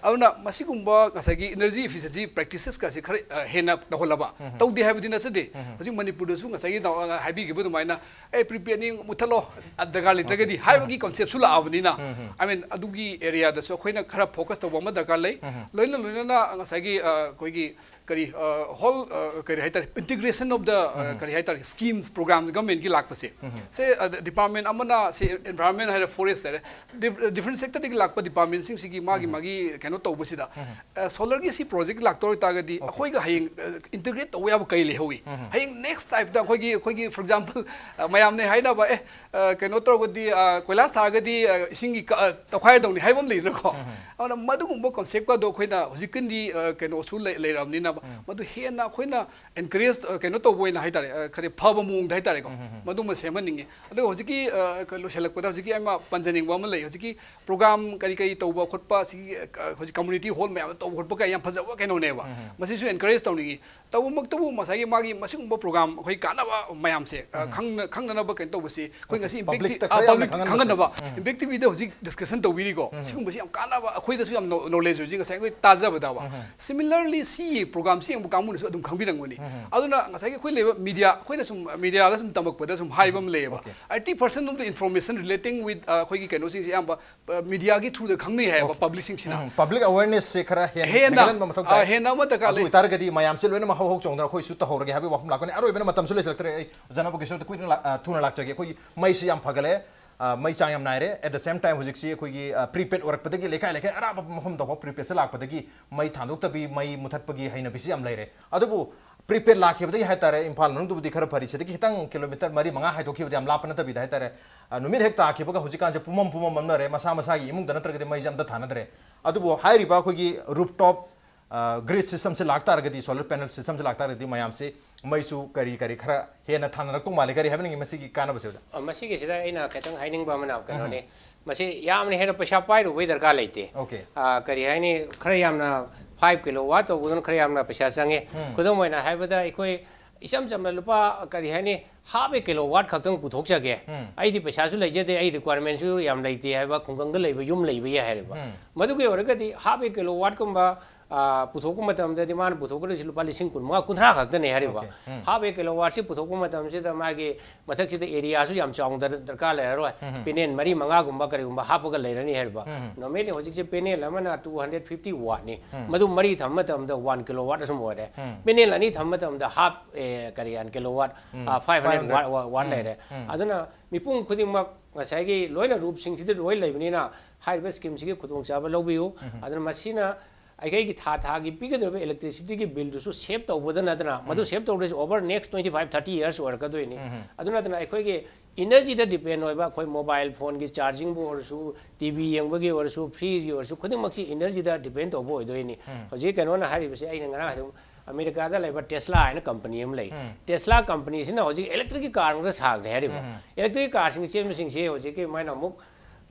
ꯑꯗꯨꯅ ꯃꯁꯤꯒꯨꯝꯕ ꯉꯁꯥꯏꯒꯤ ꯏꯅꯔꯖꯤ ꯏꯐꯤꯁꯤꯌꯦꯟꯁꯤ ꯄ꯭ꯔꯦꯛꯇꯤꯁꯦꯁꯀꯁꯦ ꯈꯔ ꯑ, ꯍꯦꯟꯅ ꯇꯧꯍꯜꯂꯕ, ꯇꯧꯗꯦ ꯍꯥꯏꯕꯗꯤ ꯅꯠꯆꯗꯦ꯫ ꯍꯧꯖꯤꯛ ꯃꯅꯤꯄꯨꯔꯗꯁꯨ ꯉꯁꯥꯏꯒꯤ ꯅ- ꯍꯥꯏꯕꯤꯈꯤꯕ ꯑꯗꯨꯃꯥꯏꯅ, "ꯑꯦ, ꯄ꯭ꯔꯤꯄꯦꯗꯅꯤ, ꯃꯨꯠꯊꯠꯂꯣ, ꯑ, ꯗꯔꯀꯥꯔ ꯂꯩꯇ꯭ꯔꯒꯗꯤ" ꯍꯥꯏꯕꯒꯤ ꯀꯟꯁꯦꯞꯁꯨ ꯂꯥꯛꯑꯕꯅꯤꯅ, I mean, ꯑꯗꯨꯒꯤ ꯑꯦꯔꯤꯌꯥꯗꯁꯨ ꯑꯩꯈꯣꯏꯅ ꯈꯔ ꯐꯣꯀꯁ ꯇꯧꯕ ꯑꯃ ꯗꯔꯀꯥꯔ ꯂꯩ꯫ ꯂꯣꯏꯅ ꯂꯣꯏꯅꯅ ꯉꯁꯥꯏꯒꯤ ꯑ, ꯑꯩꯈꯣꯏꯒꯤ ꯀꯔꯤ, ꯑ, ꯍꯣꯜ, ꯑ, ꯀꯔꯤ ꯍꯥꯏꯇꯥꯔꯦ, integration of the, ꯑ, ꯀꯔꯤ ꯍꯥꯏꯇꯥꯔꯦ, ꯁ꯭ꯀꯤꯝꯁ, ꯄ꯭ꯔꯣꯒ꯭ꯔꯥꯝꯁ ꯒꯚꯔꯟꯃꯦꯟꯠꯀꯤ ꯂꯥꯛꯄꯁꯦ, ꯁꯦ, ꯑ, ꯗꯤꯄꯥꯔꯠꯃꯦꯟꯠ ꯑꯃꯅ, ꯁꯦ, ꯏꯟꯚꯥꯏꯔꯣꯟꯃꯦꯟꯠ ꯍꯥꯏꯔꯦ, ꯐꯣꯔꯦꯁ꯭ꯠ ꯍꯥꯏꯔꯦ, ꯗꯤꯐ- ꯗꯤꯐꯔꯦꯟꯠ ꯁꯦꯛꯇꯔꯗꯒꯤ ꯂꯥꯛꯄ ꯗꯤꯄꯥꯔꯠꯃꯦꯟꯠꯁꯤꯡꯁꯤꯒꯤ ꯃꯥꯒꯤ ꯃꯥꯒꯤ ꯀꯩꯅꯣ ꯇꯧꯕꯁꯤꯗ, ꯑ, ꯁꯣꯂꯔꯒꯤ ꯁꯤ ꯄ꯭ꯔꯣꯖꯦꯛ ꯂꯥꯛꯇꯧ ꯑꯣꯏꯇꯥꯔꯒꯗꯤ ꯑꯩꯈꯣꯏꯒ ꯍꯌꯦꯡ, ꯑ, ꯏꯟꯇꯤꯒ꯭ꯔꯦꯠ ꯇꯧꯕ ꯌꯥꯕ ꯀꯔꯤ ꯂꯩꯍꯧꯋꯤ? ꯍꯌꯦꯡ ꯅꯦꯛꯁ ꯇꯥꯏꯞꯇ ꯑꯩꯈꯣꯏꯒꯤ, ꯑꯩꯈꯣꯏꯒꯤ, ꯐꯣꯔ ꯑꯦꯛꯖꯥꯝꯄꯜ, ꯑ, ꯃꯌꯥꯝꯅ ꯍꯥꯏꯅꯕ, "ꯑꯦ, ꯑ, ꯀꯩꯅꯣ ꯇꯧꯔꯒꯗꯤ, ꯑ, ꯀꯣꯏꯂꯥꯁ ꯊꯥꯔꯒꯗꯤ, ꯑ, ꯏꯁꯤꯡꯒꯤ ꯀ-, ꯑ, ꯇꯧꯈꯥꯏꯔꯗꯧꯅꯤ" ꯍꯥꯏꯕ ꯑꯃ ꯂꯩꯗꯅꯀꯣ꯫ ꯑꯗꯨꯅ ꯃꯗꯨꯒꯨꯝꯕ ꯀꯟꯁꯦꯞꯀꯗꯣ ꯑꯩꯈꯣꯏꯅ ꯍꯧꯖꯤꯛꯀꯤꯗꯤ, ꯑ, ꯀꯩꯅꯣꯁꯨ ꯂꯩ- ꯂꯩꯔꯕꯅꯤꯅ, ꯃꯗꯨ ꯍꯦꯟꯅ ꯑꯩꯈꯣꯏꯅ ꯑꯦꯟꯀꯔꯦꯖ, ꯑ, ꯀꯩꯅꯣ ꯇꯧꯕ ꯑꯣꯏꯅ ꯍꯥꯏꯇꯥꯔꯦ, ꯑ, ꯈꯔ ꯐꯕ ꯃꯑꯣꯡꯗ ꯍꯥꯏꯇꯥꯔꯦꯀꯣ, ꯃꯗꯨꯃ ꯁꯦꯝꯍꯟꯅꯤꯡꯉꯤ꯫ ꯑꯗꯨꯒ ꯍꯧꯖꯤꯛꯀꯤ, ꯑ, ꯀ-, ꯂꯣꯏꯁꯤꯜꯂꯛꯄꯗ ꯍꯧꯖꯤꯛꯀꯤ ꯑꯩꯅ ꯄꯟꯖꯅꯤꯡꯕ ꯑꯃ ꯂꯩ꯫ ꯍꯧꯖꯤꯛꯀꯤ ꯄ꯭ꯔꯣꯒ꯭ꯔꯥꯝ ꯀꯔꯤ ꯀꯔꯤ ꯇꯧꯕ ꯈꯣꯠꯄ ꯑꯁꯤꯒꯤ, ꯑ, ꯍꯧꯖꯤꯛ ꯀꯝꯃ꯭ꯌꯨꯅꯤꯇꯤ ꯍꯣꯜ ꯃꯌꯥꯝꯗ ꯇꯧꯕ ꯈꯣꯠꯄ ꯀꯌꯥ ꯌꯥꯝ ꯐꯖꯕ ꯀꯩꯅꯣꯅꯦꯕ꯫ ꯃꯁꯤꯁꯨ ꯑꯦꯟꯀꯔꯦꯖ ꯇꯧꯅꯤꯡꯉꯤ꯫ ꯇꯧꯕꯃꯛꯇꯕꯨ ꯉꯁꯥꯏꯒꯤ ꯃꯥꯒꯤ ꯃꯁꯤꯒꯨꯝꯕ ꯄ꯭ꯔꯣꯒ꯭ꯔꯥꯝ ꯑꯩꯈꯣꯏ ꯀꯥꯟꯅꯕ ꯃꯌꯥꯝꯁꯦ, ꯑ, ꯈꯪꯅ- ꯈꯪꯅꯅꯕ ꯀꯩꯅꯣ ꯇꯧꯕꯁꯤ ꯑꯩꯈꯣꯏ ꯉꯁꯤ ꯏꯝꯄꯦꯛ ꯄꯕ꯭ꯂꯤꯛꯇ ꯇꯤ- ꯈꯔ ꯑ, ꯌꯥꯝꯅ ꯄꯕ꯭ꯂꯤꯛ ꯈꯪꯍꯟꯕꯁꯦ꯫ ꯈꯪꯍꯟꯅꯕ, ꯏꯝꯄꯦꯛ ꯇꯤꯚꯤꯗ ꯍꯧꯖꯤꯛ ꯗꯤꯁꯀꯁꯟ ꯇꯧꯕꯤꯔꯤꯀꯣ꯫ ꯁꯤꯒꯨꯝꯕꯁꯤ ꯌꯥꯝ ꯀꯥꯟꯅꯕ, ꯑꯩꯈꯣꯏꯗꯁꯨ ꯌꯥꯝ ꯅꯣ- ꯅꯣꯂꯦꯖ ꯑꯣꯏꯁꯤ꯫ ꯉꯁꯥꯏ ꯑꯩꯈꯣꯏ ꯇꯥꯖꯕꯗꯕ꯫ Similarly, ꯁꯤ ꯄ꯭ꯔꯣꯒ꯭ꯔꯥꯝꯁꯤ ꯌꯦꯡꯕ ꯀꯥꯡꯕꯨꯅꯁꯨ ꯑꯗꯨꯝ ꯈꯪꯕꯤꯔꯝꯒꯅꯤ꯫ ꯑꯗꯨꯅ ꯉꯁꯥꯏꯒꯤ ꯑꯩꯈꯣꯏ ꯂꯩꯕ ꯃꯤꯗꯤꯌꯥ, ꯑꯩꯈꯣꯏꯅ ꯁꯨꯝ ꯃꯤꯗꯤꯌꯥꯗ ꯁꯨꯝ ꯇꯝꯃꯛꯄꯗ ꯁꯨꯝ ꯍꯥꯏꯕ ꯑꯃ ꯂꯩꯌꯦꯕ, Okay. Eighty percent of the information relating with, ꯑ, ꯑꯩꯈꯣꯏꯒꯤ ꯀꯩꯅꯣꯁꯤꯡꯁꯦ ꯑꯌꯥꯝꯕ, ꯑ, ꯃꯤꯗꯤꯌꯥꯒꯤ ꯊ꯭ꯔꯨꯗ ꯈꯪꯅꯩ ꯍꯥꯏꯌꯦꯕ, Okay. ꯄꯕ꯭ꯂꯤꯛꯁꯤꯡꯁꯤꯅ꯫ ꯎꯝ, ꯄꯕ꯭ꯂꯤꯛ ꯑꯋꯦꯔꯅꯦꯁꯁꯦ ꯈꯔ ꯍꯦꯟꯅ ꯍꯦꯟꯅ, ꯍꯦꯟꯒꯠꯍꯟꯕ ꯃꯊꯧ ꯑ, ꯇꯥꯏ꯫ ꯍꯦꯟꯅ ꯑꯃ ꯗꯔꯀꯥꯔ ꯑꯗꯨ ꯂꯩ꯫ ꯑꯣꯏꯇꯥꯔꯒꯗꯤ ꯃꯌꯥꯝꯁꯦ ꯂꯣꯏꯅꯃꯛ ꯍꯧ ꯍꯧ ꯆꯣꯡꯗꯅ ꯑꯩꯈꯣꯏꯁꯨ ꯇꯧꯍꯧꯔꯒꯦ ꯍꯥꯏꯕꯒꯤ ꯋꯥꯐꯝ ꯂꯥꯛꯀꯅꯤ꯫ ꯑꯔꯣꯏꯕꯅ ꯃꯇꯝꯁꯨ ꯂꯩꯁꯤꯜꯂꯛꯇ꯭ꯔꯦ꯫ ꯑꯩ ꯑꯣꯖꯥ ꯅꯕꯒꯤꯁꯣꯔꯗ ꯀꯨꯏꯅ ꯂꯥꯛ-, ꯑ, ꯊꯨꯅ ꯂꯥꯛꯆꯒꯦ꯫ ꯑꯩꯈꯣꯏꯒꯤ ꯃꯩꯁꯤ ꯌꯥꯝ ꯐꯒꯠꯂꯦ꯫ ꯑ, ꯃꯩ ꯆꯥꯡ ꯌꯥꯝ ꯅꯥꯏꯔꯦ꯫ At the same time, ꯍꯧꯖꯤꯛꯁꯤ ꯑꯩꯈꯣꯏꯒꯤ, ꯑ, ꯄ꯭ꯔꯤꯄꯦꯗ ꯑꯣꯏꯔꯛꯄꯗꯒꯤ ꯂꯩꯀꯥꯏ ꯂꯩꯀꯥꯏ ꯑꯔꯥꯞꯄ ꯃꯐꯝꯗ ꯐꯥꯎ ꯄ꯭ꯔꯤꯄꯦꯗꯁꯦ ꯂꯥꯛꯄꯗꯒꯤ ꯃꯩ ꯊꯥꯟꯗꯣꯛꯇꯕꯤ, ꯃꯩ ꯃꯨꯊꯠꯄꯒꯤ ꯍꯩꯅꯕꯤꯁꯤ ꯌꯥꯝ ꯂꯩꯔꯦ꯫ ꯑꯗꯨꯕꯨ ꯄ꯭ꯔꯤꯄꯦꯗ ꯂꯥꯛꯈꯤꯕꯗꯒꯤ ꯍꯥꯏꯇꯥꯔꯦ, ꯏꯝꯐꯥꯜ ꯃꯅꯨꯡꯗꯕꯨꯗꯤ ꯈꯔ ꯐꯔꯤ, ꯁꯤꯗꯒꯤ ꯈꯤꯇꯪ ꯀꯤꯂꯣꯃꯤꯇꯔ ꯃꯔꯤ ꯃꯉꯥ ꯍꯥꯏꯗꯣꯛꯈꯤꯕꯗ, ꯌꯥꯝ ꯂꯥꯞꯄ ꯅꯠꯇꯕꯤꯗ ꯍꯥꯏꯇꯥꯔꯦ, ꯑ, ꯅꯨꯃꯤꯠ ꯍꯦꯛ ꯇꯥꯈꯤꯕꯒ ꯍꯧꯖꯤꯛꯀꯥꯟꯁꯦ ꯄꯨꯝꯃꯝ ꯄꯨꯝꯃꯝ ꯃꯝꯅꯔꯦ, ꯃꯁꯥ ꯃꯁꯥꯒꯤ ꯏꯃꯨꯡꯗ ꯅꯠꯇ꯭ꯔꯒꯗꯤ ꯃꯩꯁꯦ ꯑꯝꯇ ꯊꯥꯅꯗ꯭ꯔꯦ꯫ ꯑꯗꯨꯕꯨ ꯍꯥꯏꯔꯤꯕ ꯑꯩꯈꯣꯏꯒꯤ ꯔꯨꯞꯇꯣꯞ ꯒ꯭ꯔꯤꯠ ꯁꯤꯁꯇꯝꯁꯦ ꯂꯥꯛꯇꯥꯔꯒꯗꯤ, ꯁꯣꯂꯔ ꯄꯦꯅꯦꯜ ꯁꯤꯁꯇꯝꯁꯦ ꯂꯥꯛꯇꯥꯔꯒꯗꯤ, ꯃꯌꯥꯝꯁꯤ ꯃꯩꯁꯨ ꯀꯔꯤ ꯀꯔꯤ ꯈꯔ ꯍꯦꯟꯅ ꯊꯥꯅꯔꯛꯇꯧ ꯃꯥꯜꯂꯤ꯫ ꯀꯔꯤ ꯍꯥꯏꯕꯤꯅꯤꯡꯉꯤ ꯃꯁꯤꯒꯤ ꯀꯥꯟꯅꯕꯁꯦ, ꯑꯣꯖꯥ? ꯑ, ꯃꯁꯤꯒꯤꯁꯤꯗ ꯑꯩꯅ ꯈꯤꯇꯪ ꯍꯥꯏꯅꯤꯡꯕ ꯑꯃꯅ ꯀꯩꯅꯣꯅꯤ, ꯃꯁꯤ ꯌꯥꯝꯅ ꯍꯦꯟꯅ ꯄꯩꯁꯥ ꯄꯥꯏꯔꯨꯕꯩ ꯗꯔꯀꯥꯔ ꯂꯩꯇꯦ꯫ Okay. ꯑ, ꯀꯔꯤ ꯍꯥꯏꯅꯤ, ꯈꯔ ꯌꯥꯝꯅ ꯐꯥꯏꯚ ꯀꯤꯂꯣ ꯋꯥꯠ ꯇꯧꯕꯗꯨꯅ ꯈꯔ ꯌꯥꯝꯅ ꯄꯩꯁꯥ ꯆꯪꯉꯦ꯫ ꯈꯨꯗꯝ ꯑꯣꯏꯅ ꯍꯥꯏꯕꯗ, ꯑꯩꯈꯣꯏ ꯏꯆꯝ ꯆꯝꯅ ꯂꯨꯄꯥ, ꯀꯔꯤ ꯍꯥꯏꯅꯤ, ꯍꯥꯐ ꯑꯦ ꯀꯤꯂꯣ ꯋꯥꯠ ꯈꯛꯇꯪ ꯄꯨꯊꯣꯛꯆꯒꯦ, ꯑꯩꯗꯤ ꯄꯩꯁꯥꯁꯨ ꯂꯩꯖꯗꯦ, ꯑꯩ ꯔꯤꯀ꯭ꯋꯥꯏꯔꯃꯦꯟꯁꯨ ꯌꯥꯝ ꯂꯩꯇꯦ ꯍꯥꯏꯕ ꯈꯨꯡꯒꯪꯗ ꯂꯩꯕ ꯌꯨꯝ ꯂꯩꯕ ꯌꯥꯏ ꯍꯥꯏꯔꯤꯕ꯫ ꯃꯗꯨꯒꯤ ꯑꯣꯏꯔꯒꯗꯤ ꯍꯥꯐ ꯑꯦ ꯀꯤꯂꯣ ꯋꯥꯠꯀꯨꯝꯕ, ꯑ, ꯄꯨꯊꯣꯛꯄ ꯃꯇꯝꯗꯗꯤ ꯃꯥꯅ ꯄꯨꯊꯣꯛꯀꯗꯣꯏꯁꯤ ꯂꯨꯄꯥ ꯂꯤꯁꯤꯡ ꯀꯨꯟꯃꯉꯥ, ꯀꯨꯟꯊ꯭ꯔꯥ ꯈꯛꯇꯅꯦ ꯍꯥꯏꯔꯤꯕ꯫ Okay. ꯎꯝ. ꯍꯥꯐ ꯑꯦ ꯀꯤꯂꯣ ꯋꯥꯠꯁꯤ ꯄꯨꯊꯣꯛꯄ ꯃꯇꯝꯁꯤꯗ ꯃꯥꯒꯤ ꯃꯊꯛꯁꯤꯗ ꯑꯦꯔꯤꯌꯥꯁꯨ ꯌꯥꯝ ꯆꯥꯎꯅ ꯗꯔ-, ꯗꯔꯀꯥꯔ ꯂꯩꯔꯔꯣꯏ꯫ ꯄꯦꯅꯦꯜ ꯃꯔꯤ ꯃꯉꯥꯒꯨꯝꯕ ꯀꯔꯤꯒꯨꯝꯕ ꯍꯥꯞꯄꯒ ꯂꯩꯔꯅꯤ ꯍꯥꯏꯔꯤꯕ꯫ Normally ꯍꯧꯖꯤꯛꯁꯦ ꯄꯦꯅꯦꯜ ꯑꯃꯅ two hundred fifty wattꯅꯤ꯫ ꯃꯗꯨ ꯃꯔꯤ ꯊꯝꯕ ꯃꯇꯝꯗ one kilowatt ꯑꯁꯨꯝ ꯑꯣꯏꯔꯦ꯫ ꯄꯦꯅꯦꯜ ꯑꯅꯤ ꯊꯝꯕ ꯃꯇꯝꯗ ꯍꯥꯐ, ꯑꯦ, ꯀꯔꯤ, one kilowatt, ꯑ, five hundred watt, watt ꯂꯩꯔꯦ꯫ ꯑꯗꯨꯅ ꯃꯤꯄꯨꯝ ꯈꯨꯗꯤꯡꯃꯛ ꯉꯁꯥꯏꯒꯤ ꯂꯣꯏꯅ ꯔꯨꯞꯁꯤꯡꯁꯤꯗ ꯂꯣꯏ ꯂꯩꯕꯅꯤꯅ ꯍꯥꯏꯔꯤꯕ ꯁ꯭ꯀꯤꯝꯁꯤꯒꯤ ꯈꯨꯗꯣꯡꯆꯥꯕ ꯂꯧꯕꯤꯌꯨ꯫ ꯑꯗꯨꯅ ꯃꯁꯤꯅ ꯑꯩꯈꯣꯏꯒꯤ ꯊꯥ ꯊꯥꯒꯤ ꯄꯤꯒꯗꯧꯔꯤꯕ ꯏꯂꯦꯛꯇ꯭ꯔꯤꯁꯤꯇꯤꯒꯤ ꯕꯤꯜꯗꯨꯁꯨ ꯁꯦꯞ ꯇꯧꯕꯗ ꯅꯠꯇꯅ, ꯃꯗꯨ ꯁꯦꯞ ꯇꯧꯗ꯭ꯔꯁꯨ over next twenty five, thirty years ꯑꯣꯏꯔꯛꯀꯗꯣꯏꯅꯤ꯫ ꯑꯗꯨ ꯅꯠꯇꯅ ꯑꯩꯈꯣꯏꯒꯤ ꯏꯅꯔꯖꯤꯗ ꯗꯤꯄꯦꯟ ꯑꯣꯏꯕ, ꯑꯩꯈꯣꯏ ꯃꯣꯕꯥꯏꯜ ꯐꯣꯟꯒꯤ ꯆꯥꯔꯖꯤꯡꯕꯨ ꯑꯣꯏꯔꯁꯨ, ꯇꯤ ꯚꯤ ꯌꯦꯡꯕꯒꯤ ꯑꯣꯏꯔꯁꯨ, ꯐ꯭ꯔꯤꯖꯀꯤ ꯑꯣꯏꯔꯁꯨ, ꯈꯨꯗꯤꯡꯃꯛꯁꯤ ꯏꯅꯔꯖꯤꯗ ꯗꯤꯄꯦꯟ ꯇꯧꯕ ꯑꯣꯏꯗꯣꯏꯅꯤ꯫ ꯍꯧꯖꯤꯛ ꯀꯩꯅꯣꯅ ꯍꯥꯏꯔꯤꯕꯁꯤ, ꯑꯩꯅ ꯉꯔꯥꯡ ꯑꯗꯨꯝ ꯑꯃꯦꯔꯤꯀꯥꯗ ꯂꯩꯕ ꯇꯦꯁꯂꯥ ꯍꯥꯏꯅ ꯀꯝꯄꯅꯤ ꯑꯃ ꯂꯩ꯫ ꯇꯦꯁꯂꯥ ꯀꯝꯄꯅꯤꯁꯤꯅ ꯍꯧꯖꯤꯛ ꯏꯂꯦꯛꯇ꯭ꯔꯤꯛꯀꯤ ꯀꯥꯔ ꯉꯥꯛꯇ ꯁꯥꯈ꯭ꯔꯦ ꯍꯥꯏꯔꯤꯕ꯫ ꯏꯂꯦꯛꯇ꯭ꯔꯤꯛꯀꯤ ꯀꯥꯔꯁꯤꯡ ꯆꯦꯟꯕꯁꯤꯡꯁꯤ ꯍꯧꯖꯤꯛꯀꯤ ꯃꯣꯏꯅ ꯑꯃꯨꯛ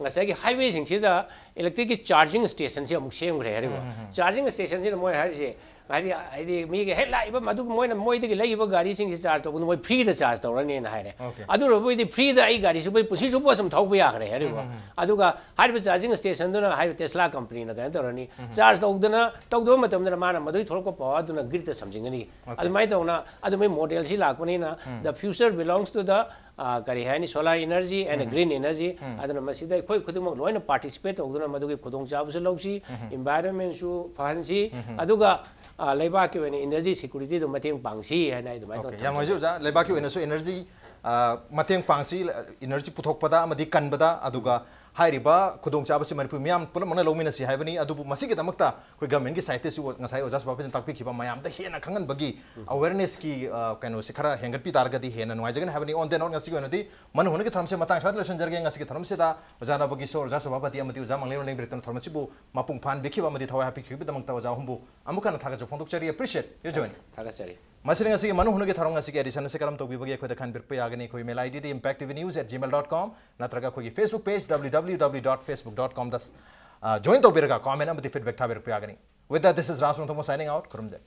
ꯉꯁꯥꯏꯒꯤ ꯍꯥꯏꯋꯦꯁꯤꯡꯁꯤꯗ ꯏꯂꯦꯛꯇ꯭ꯔꯤꯛꯀꯤ ꯆꯥꯔꯖꯤꯡ ꯁ꯭ꯇꯦꯁꯟꯁꯤ ꯑꯃꯨꯛ ꯁꯦꯝꯈ꯭ꯔꯦ ꯍꯥꯏꯔꯤꯕ꯫ ꯆꯥꯔꯖꯤꯡ ꯁ꯭ꯇꯦꯁꯟꯁꯤꯗ ꯃꯣꯏ ꯍꯥꯏꯔꯤꯁꯦ, ꯍꯥꯏꯗꯤ, ꯍꯥꯏꯗꯤ ꯃꯤꯒꯤ ꯍꯦꯛ ꯂꯥꯛꯏꯕ ꯃꯗꯨꯒꯤ ꯃꯣꯏꯅ ꯃꯣꯏꯗꯒꯤ ꯂꯩꯔꯤꯕ ꯒꯥꯔꯤꯁꯤꯡꯁꯤ ꯆꯥꯔꯖ ꯇꯧꯕꯗ ꯃꯣꯏ ꯐ꯭ꯔꯤꯗ ꯆꯥꯔꯖ ꯇꯧꯔꯅꯤꯅ ꯍꯥꯏꯔꯦ꯫ Okay. ꯑꯗꯨ ꯑꯣꯏꯔꯕꯨꯗꯤ ꯐ꯭ꯔꯤꯗ ꯑꯩ ꯒꯥꯔꯤꯁꯤ ꯑꯩꯈꯣꯏ ꯄꯨꯟꯁꯤ ꯆꯨꯞꯄ ꯁꯨꯝ ꯊꯧꯕ ꯌꯥꯈ꯭ꯔꯦ ꯍꯥꯏꯔꯤꯕ꯫ ꯑꯗꯨꯒ ꯍꯥꯏꯔꯤꯕ ꯆꯥꯔꯖꯤꯡ ꯁ꯭ꯇꯦꯁꯟꯗꯨꯅ ꯍꯥꯏꯔꯤꯕ ꯇꯦꯁꯂꯥ ꯀꯝꯄꯅꯤꯅ ꯀꯩꯅꯣ ꯇꯧꯔꯅꯤ, ꯆꯥꯔꯖ ꯇꯧꯗꯅ, ꯇꯧꯗꯕ ꯃꯇꯝꯗꯅ ꯃꯥꯅ ꯃꯗꯨꯒꯤ ꯊꯣꯛꯂꯛꯄ ꯄꯥꯋꯔꯗꯨꯅ ꯒ꯭ꯔꯤꯠꯇ ꯁꯝꯖꯤꯟꯒꯅꯤ꯫ Okay. ꯑꯗꯨꯃꯥꯏꯅ ꯇꯧꯅ ꯑꯗꯨꯃꯥꯏ ꯃꯣꯗꯦꯜꯁꯤ ꯂꯥꯛꯄꯅꯤꯅ the future belongs to the, ꯑ, ꯀꯔꯤ ꯍꯥꯏꯅꯤ, solar energy and green energy꯫ ꯑꯗꯨꯅ ꯃꯁꯤꯗ ꯑꯩꯈꯣꯏ ꯈꯨꯗꯤꯡꯃꯛ ꯂꯣꯏꯅ ꯄꯥꯔꯇꯤꯁꯤꯄꯦꯠ ꯇꯧꯗꯨꯅ ꯃꯗꯨꯒꯤ ꯈꯨꯗꯣꯡꯆꯥꯕꯁꯨ ꯂꯧꯁꯤ, ꯏꯟꯚꯥꯏꯔꯟꯃꯦꯟꯁꯨ ꯐꯍꯟꯁꯤ, ꯑꯗꯨꯒ, ꯑ, ꯂꯩꯕꯥꯛꯀꯤ ꯑꯣꯏꯅ ꯏꯅꯔꯖꯤ ꯁꯦꯀ꯭ꯌꯨꯔꯤꯇꯤꯗ ꯃꯇꯦꯡ ꯄꯥꯡꯁꯤ ꯍꯥꯏꯅ ꯑꯩ ꯑꯗꯨꯃꯥꯏꯅ Okay. ꯇꯧꯅ ꯌꯥꯝ ꯅꯨꯡꯉꯥꯏꯖꯩ ꯑꯣꯖꯥ꯫ ꯂꯩꯕꯥꯛꯀꯤ ꯑꯣꯏꯅꯁꯨ ꯏꯅꯔꯖꯤ, ꯑ, ꯃꯇꯦꯡ ꯄꯥꯡꯁꯤ, ꯏꯅꯔꯖꯤ ꯄꯨꯊꯣꯛꯄꯗ ꯑꯃꯗꯤ ꯀꯟꯕꯗ, ꯑꯗꯨꯒ ꯍꯥꯏꯔꯤꯕ ꯈꯨꯗꯣꯡꯆꯥꯕꯁꯤ ꯃꯅꯤꯄꯨꯔ ꯃꯤꯌꯥꯝ ꯄꯨꯝꯅꯃꯛꯅ ꯂꯧꯃꯤꯟꯅꯁꯤ ꯍꯥꯏꯕꯅꯤ꯫ ꯑꯗꯨꯕꯨ ꯃꯁꯤꯒꯤꯗꯃꯛꯇ ꯑꯩꯈꯣꯏ ꯒꯚꯔꯟꯃꯦꯟꯠꯀꯤ ꯁꯥꯏꯠꯇꯁꯨ ꯉꯁꯥꯏ ꯑꯣꯖꯥ ꯁꯨꯕꯥꯄꯤꯅ ꯇꯥꯛꯄꯤꯈꯤꯕ ꯃꯌꯥꯝꯗ ꯍꯦꯟꯅ ꯈꯪꯍꯟꯕꯒꯤ ꯑꯋꯦꯔꯅꯦꯁꯀꯤ ꯀꯩꯅꯣꯁꯤ ꯈꯔ ꯍꯦꯟꯒꯠꯄꯤ ꯇꯥꯔꯒꯗꯤ ꯍꯦꯟꯅ ꯅꯨꯡꯉꯥꯏꯖꯒꯅꯤ ꯍꯥꯏꯕꯅꯤ꯫ On that note, ꯉꯁꯤꯒꯤ ꯑꯣꯏꯅꯗꯤ ꯃꯅꯨ ꯍꯨꯅꯒꯤ ꯊꯧꯔꯝꯁꯦ ꯃꯇꯥꯡ ꯁ꯭ꯋꯥꯏꯗ ꯂꯣꯏꯁꯤꯟꯖꯔꯒꯦ꯫ ꯉꯁꯤꯒꯤ ꯊꯧꯔꯝꯁꯤꯗ ꯑꯣꯖꯥ ꯅꯕꯒꯤꯁꯣꯔ, ꯑꯣꯖꯥ ꯁꯣꯚꯥꯄꯇꯤ ꯑꯃꯗꯤ ꯑꯣꯖꯥ ꯃꯪꯂꯦꯝ ꯂꯦꯡꯕꯤꯔꯛꯇꯨꯅ ꯊꯧꯔꯝ ꯑꯁꯤꯕꯨ ꯃꯄꯨꯡ ꯐꯥꯍꯟꯕꯤꯈꯤꯕ ꯑꯃꯗꯤ ꯊꯋꯥꯏ ꯍꯥꯞꯄꯤꯈꯤꯕꯒꯤꯗꯃꯛꯇ ꯑꯣꯖꯥ ꯑꯍꯨꯝꯕꯨ ꯑꯃꯨꯛ ꯍꯟꯅ ꯊꯥꯒꯠꯆꯕ ꯐꯣꯡꯗꯣꯛꯆꯔꯤ꯫ Appreciate your joining. ꯊꯥꯒꯠꯆꯔꯤ꯫ ꯃꯁꯤꯅ ꯉꯁꯤꯒꯤ ꯃꯅꯨ ꯍꯨꯅꯒꯤ ꯊꯧꯔꯝ ꯑꯁꯤꯒꯤ ꯑꯦꯗꯤꯁꯟ ꯑꯁꯤ ꯀꯔꯝ ꯇꯧꯕꯤꯕꯒꯦ ꯑꯩꯈꯣꯏꯗ ꯈꯟꯕꯤꯔꯛꯄ ꯌꯥꯒꯅꯤ꯫ ꯑꯩꯈꯣꯏ email ID D impact T V news at gmail dot com ꯅꯠꯇ꯭ꯔꯒ ꯑꯩꯈꯣꯏꯒꯤ Facebook page W W W dot facebook dot com ꯗ join ꯇꯧꯕꯤꯔꯒ comment ꯑꯃꯗꯤ feedback ꯊꯥꯕꯤꯔꯛꯄ ꯌꯥꯒꯅꯤ꯫ With that, this is Raj Rongthamo signing out. ꯈꯨꯔꯨꯝꯖꯔꯤ꯫